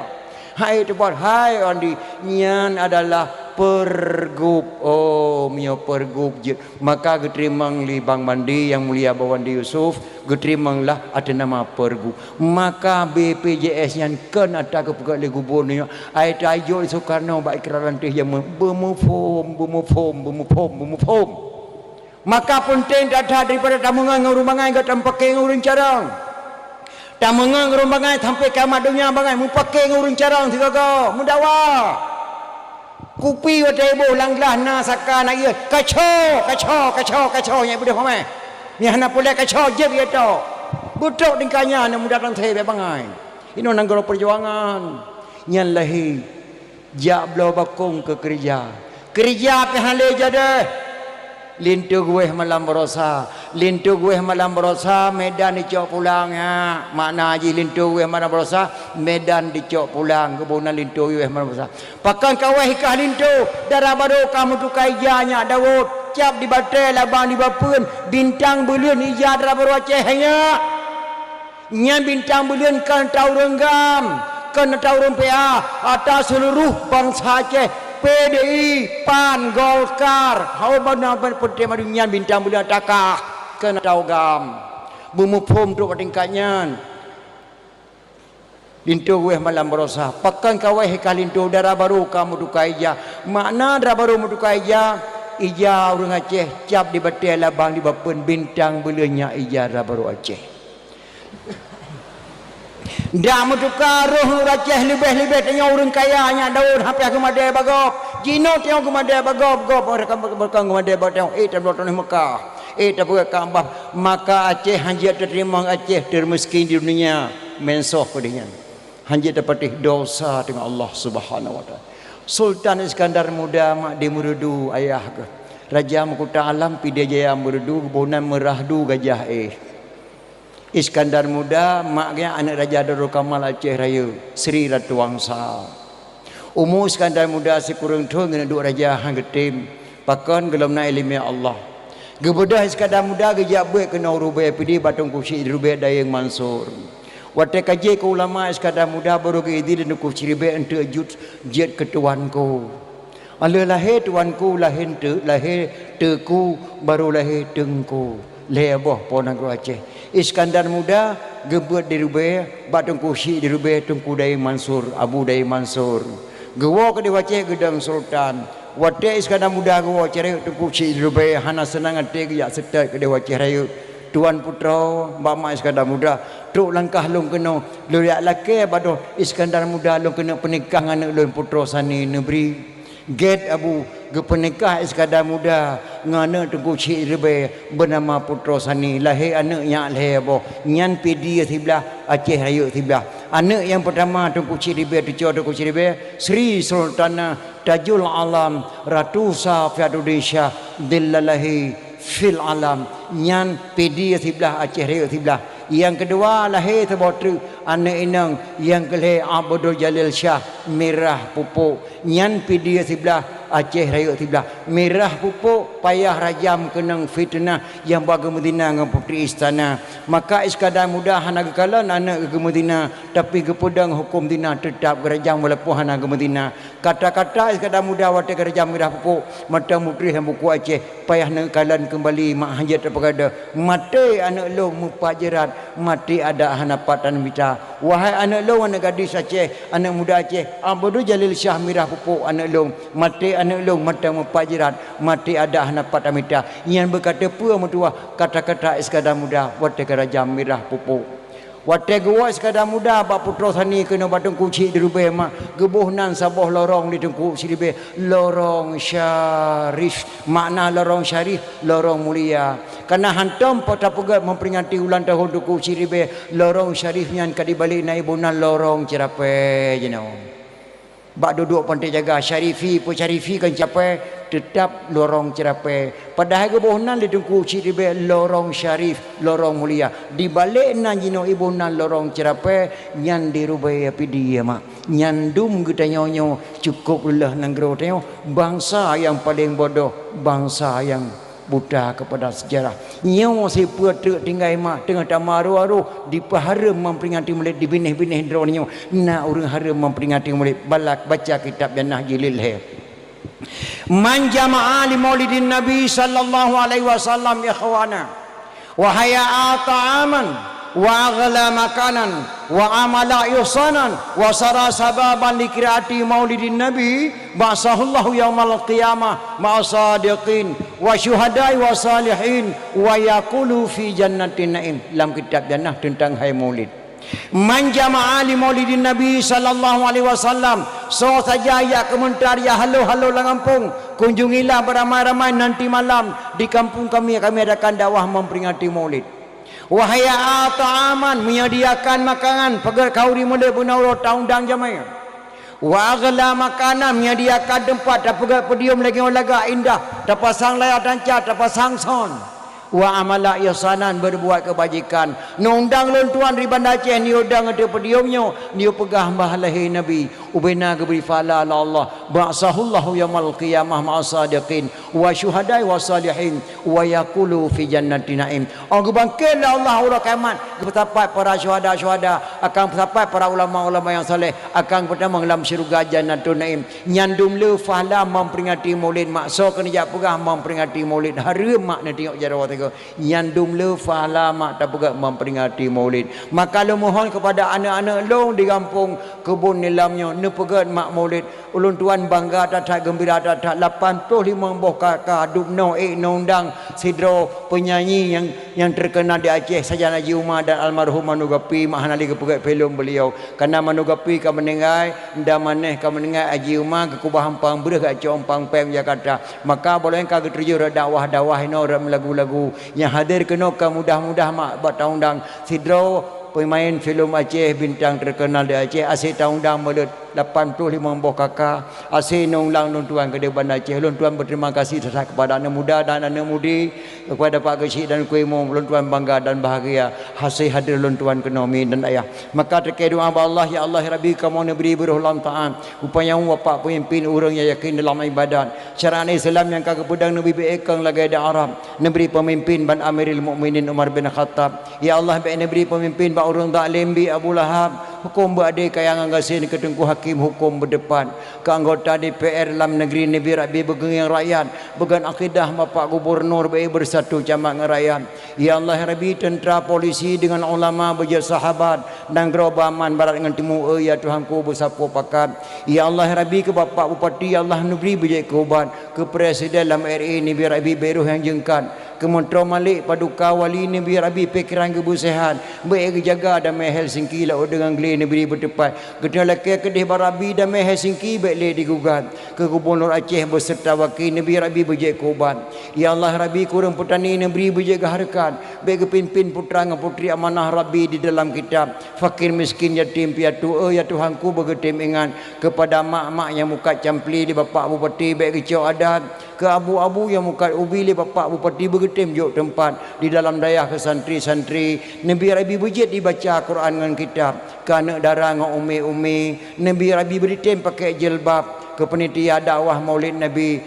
Hai teubat, hai Wandi, nyan adalah Pergub. Oh, meunyoe pergub jeuet, maka geuteurimong lé Bang Bandi Yang Mulia Bang Bandi Yusuf, geuteurimong lah ateueh nama pergub. Maka B P J S nyan kon ata geupeugah lé gubernur nyoe, ai tajok Soekarno bak ikrar lanteh jameun, beumuphom, beumuphom, beumuphom, beumuphom. Maka peunteng that-that daripada tameungon ngon ureuëng bangai, gata meupaké ngon ureuëng carông. Tameungon ngon ureuëng bangai sampai kiamat donya, bangai meupaké ngon ureuëng carông sigoe-goe, meudawa. Kupi watée iboh lam glah na saka na ié, kaco, kaco, kaco, kaco, nyang beudôh pamé. Nyang hana puléh kaco, jeuet ie tok. Beutrok tingkah nyan aneuk muda teuntée bék bangai. Inoe nanggroe peujuangan. Nyan lahé. Jak bloe bakong keu keureuja. Keureuja pih han lé jadeh. Linto geuwéh malam barosa. Linto geuwéh malam barosa, Medan dicok pulang, ya. Makna jih linto geuwéh malam barosa, Medan dicok pulang. Geuboh nan linto geuwéh malam barosa. Pakon ka wéh i kah linto, dara barô ka meutuka ija nyak Daud. Cap di batée labang di bapeuen, bintang buleuen ija dara barô Aceh nyak. Nyan bintang buleuen kon ata ureuëng GAM, kon ata ureuëng P A, ata seuluruh bansa Aceh, P D I, PAN, Golkar, hana ban peunteng malam nyan bintang buleuen ata kah, kon ata GAM. Beumuphom trok bak tingkat nyan. Linto geuwéh malam barosa, pakon ka wéh i kah linto, dara barô ka meutuka ija. Makna dara barô meutuka ija, ija ureuëng Aceh, cap di batée labang di bapeuen, bintang buleuen nyak ija dara barô Aceh. Dak meutuka roh ureuëng Aceh leubeh-leubeh tanyoe ureuëng kaya nyak Daud, hana piah geumadée bak gob. Jinoe tanyoe geumadée bak gob, gob meureuka, meureuka geumadée bak tanyoe, eh, tabloe tanoh Mekah, eh, tapeugah Ka'bah. Maka Aceh han jeuet tateurimong, Aceh termiskin di dunia, meusoh peudeh nyan. Han jeuet tapatéh dosa teungoh Allah Subhanahu wa Taala. Sultan Iskandar Muda mak di Meureudu ayah geuh. Raja Meukuta Alam Pidie Jaya Meureudu, geuboh nan Meurahdu Gajah Éh. Iskandar Muda, mak geuh aneuëk Raja Darul Kamal Aceh Rayeuk, Sri Ratu Wangsa. Umu Iskandar Muda sikureueng thon geuneuk duek raja han geutem, pakon gohlom na iéleumé Allah. Geubeudôh Iskandar Muda geujak beuet keunoe u Rubée Pidie bak Teungku Chik di Rubée Dayeueng Mansur. Watée ka jeuet keu ulama, Iskandar Muda barô geuidhin lé Teungku Chik di Rubée eunteuk jeuet, jeuet keu tuanku. Lheueh lahé tuanku, lahé eunteuk, lahé teuku, barô lahé teungku. Lhée boh po nanggroe Aceh. Iskandar Muda geubeuet di Rubée bak Teungku Chik di Rubée, Teungku Dayeueng Mansur, Abu Dayeueng Mansur. Geuwoe keudeh u Aceh geudong sultan. Watée Iskandar Muda geuwoe Aceh Rayeuk, Teungku Chik di Rubée hana seunang até geujak seutôt keudeh u Aceh Rayeuk. Tuan putroe, bak mak Iskandar Muda, trok langkah lôn keunoe, lôn jak lakée bak droe Iskandar Muda lôn keuneuk peunikah ngon aneuëk lôn Putroe Sani Neubri. Gét Abu, geupeunikah Iskandar Muda ngon aneuëk Teungku Chik di Rubée beunama Putroe Sani, lahé aneuëk nyak lhée boh, nyan Pidie siblah, Aceh Rayeuk siblah. Aneuëk nyang peurtama Teungku Chik di Rubée, cucoe Teungku Chik di Rubée, Sri Sultanah Tajul Alam, Ratu Safiatuddin Syah, Dhillalahi fil Alam, nyan Pidie siblah, Aceh Rayeuk siblah. Nyang keudua lahé saboh treuk aneuëk inong, nyang keu lhée Abdul Jalil Syah, Mirah Pupuk, nyan Pidie siblah, Aceh Rayeuk siblah. Mirah Pupuk payah rajam keunong fiteunah nyang ba geumeuzina ngon putri istana. Maka Iskandar Muda hana geukalon aneuëk geumeuzina, tapi geupeudong huköm zina, teutab geurajam walaupun hana geumeuzina. Kata-kata Iskandar Muda watée geurajam Mirah Pupuk, mantong meutuléh lam buku Aceh, payah neukalon keumbali mak, han jeuet tapeugadôh. Maté aneuëk lôn meupat jeurat, maté adat hana pat tamita. Wahai aneuëk lôn, aneuëk gadis Aceh, aneuëk muda Aceh, Abdul Jalil Syah, Mirah Pupuk aneuëk lôn, maté aneuëk lôn mantong meupat jeurat, maté adat hana pat tamita. Nyan beuka teupeue meutuwah kata-kata Iskandar Muda watée geurajam Mirah Pupuk. Watée geuwoe Iskandar Muda bak Putroe Sani keunoe bak Teungku Chik di Rubée mak, geuboh nan saboh lorong di Teungku Chik di Rubée, lorong syarif. Makna lorong syarif, lorong mulia. Kareuna hantom po tapeugét memperingati ulang tahun Teungku Chik di Rubée, lorong syarif nyan ka dibalek na iboh nan lorong ceurapée jinoe. Bak duduek Pantai Jaga, syarifi, peue syarifi kon ceurapée, teutab lorong ceurapée. Padahai geuboh nan lé Teungku Chik di Rubée lorong syarif, lorong mulia. Dibalek nan jinoe iboh nan lorong ceurapée, nyan di Rubée Pidie mak. Nyan dum geutanyoe nyoe cukôp leuh nanggroe tanyoe, bansa nyang paleng bodoh, bansa nyang buta keupada seujarah. Nyoe sipeue treuk tinggai mak teungoh tamaroh-aroh dipeuhareuem memperingati Maulid di binéh-binéh droeneuh nyoe. Na ureuëng hareuem memperingati Maulid, balak baca kitab Janah jilid lhée. Man jama'a li maulidin Nabi sallallahu alaihi wasallam ikhwana, wa hayya'a ta'aman, wa aghla makanan, wa amala ihsanan, wa sara sababan li qiraati maulidin Nabi, ba'atsahullahu yaumal qiyamah ma'a sadiqin, wa syuhada'i wa salihin, wa yaqulu fi jannatin na'im. Lam kitab Jannah teuntang hai maulid. Man jama'a li maulidin Nabi sallallahu alaihi wasallam, soe saja jak keumeuntar jak halo-halo lam gampông, kunjungilah beramai-ramai nanti malam di kampung kami, kami adakan dakwah memperingati maulid. Wa hayya'a ta'aman, menyediakan makanan, peugét khauri meulét beuna uroe taundang jamé. Wa aghla makanan, menyediakan teumpat, tapeugét podium lagée lagak indah, tapasang layar tancak, tapasang sound. Wa amala ihsanan, berbuat kebajikan. Neundang lôn tuan di Banda Aceh, neuyue dang ateueh podium nyoe, neuyue peugah bah lahé Nabi. Ubena geubri pahala lé Allah. Ba'atsahullahu yaumal qiyamah ma'a sadiqin, wa syuhada'i wa salihin, wa yaqulu fi jannati na'im. Oh, geubangkét lé Allah uroe kiamat, geupeusapat para syuhada-syuhada, akan peusapat para ulama-ulama nyang saleh, akan peutamong lam syeuruga Jannatun Na'im. Nyan dum le pahala memperingati maulid mak. Soe keuneuk jak peugah memperingati maulid, hareuem mak neutiyok jaroe teuk. Nyan dum le pahala mak tapeugét memperingati maulid. Maka lôn mohon kepada aneuk-aneuk lôn di gampông Keubon Nilam nyoe, neupeugét mak maulid. Ulôn tuan bangga that-that, geumbira that-that, lapan ploh limong boh K K, dub noe ék noe undang sidroe penyanyi nyang, nyang terkenal di Aceh, sajan Haji Uma dan almarhum Manu Gapi, mak hana lé geupeugét film beliau. Karena Manu Gapi ka meuninggai, nda maneh ka meuninggai, Haji Uma geukeubah umpang breuh geucok umpang péng Jakarta. Maka boh lôn ka geutuju rot dakwah-dakwah inoe rot meulagu-lagu. Nyang hadir keunoe ka mudah-mudah mak bak taundang sidroe pemain film Aceh, bintang terkenal di Aceh, asék taundang meuleuet lapan ploh limong boh K K, asék neuundang lôn tuan keudéh Banda Aceh. Lôn tuan berterima kasih that-that kepada aneuk muda dan aneuk mudi, kepada Pak Geuchik dan Kuemo, lôn tuan bangga dan bahagia hase hadir lôn tuan keunoe mi dan ayah. Maka teuka doa bak Allah, ya Allah, ya Rabbi, kamoe neubri beuroh lam taat, upanyang bapak pemimpin ureuëng nyang yakin dalam ibadat, syariat Islam nyang ka geupeudong neubri beuékong lagée di Arab, neubri pemimpin ban Amiril Mukminin Umar bin Khattab. Ya Allah, bék neubri pemimpin bak ureuëng zalim bi Abu Lahab, huköm beuadé kaya ngon gasien keu Teungku Hakim, huköm beuteupat. Keu anggota D P R lam negeri neubri Rabbi beugeungieng rakyat, beugon akidah Bapak Gubernur bék bersatu camat ngon rakyat. Ya Allah, ya Rabbi, teuntara, polisi deungon ulama beujeuet sahabat, nanggroe beuaman barat ngon timu, eu ya Tuhanku, beusapeue pakat. Ya Allah, ya Rabbi, keu Bapak Bupati, ya Allah, neubri beujeuet keu ubat. Keu presiden lam R I neubri Rabbi bék roh nyang jeungkat. Keu Menteri Malik, Paduka, Wali neubri Rabbi pikeran geuh beuseuhat. Bék geujaga damé Helsinki, laôt deungon glé neubri beuteupat. Geutanyoe lakée keudéh bak Rabbi, damé Helsinki bék lé digugat. Keu Gubernur Aceh beserta waki neubri Rabbi beujeuet keu ubat. Ya Allah Rabbi, keu ureuëng peutani neubri beujeuet keu hareukat. Bék geupimpin putra ngon putri amanah Rabbi di dalam kitab. Fakir, miskin, yatim piatu, eu ya Tuhanku, beugeutem ingat. Keupada mak-mak nyang mukat campli lé Bapak Bupati bék geucok adat. Keu abu-abu nyang mukat ubi lé Bapak Bupati beugeutem jok teumpat di dalam dayah keu santri-santri. Neubri Rabbi beujeuet dibaca Quran ngon kitab. Keu aneuk dara ngon umi-umi, neubri Rabbi beudeutem pakai jilbab. Keu panitia dakwah Maulid Nabi,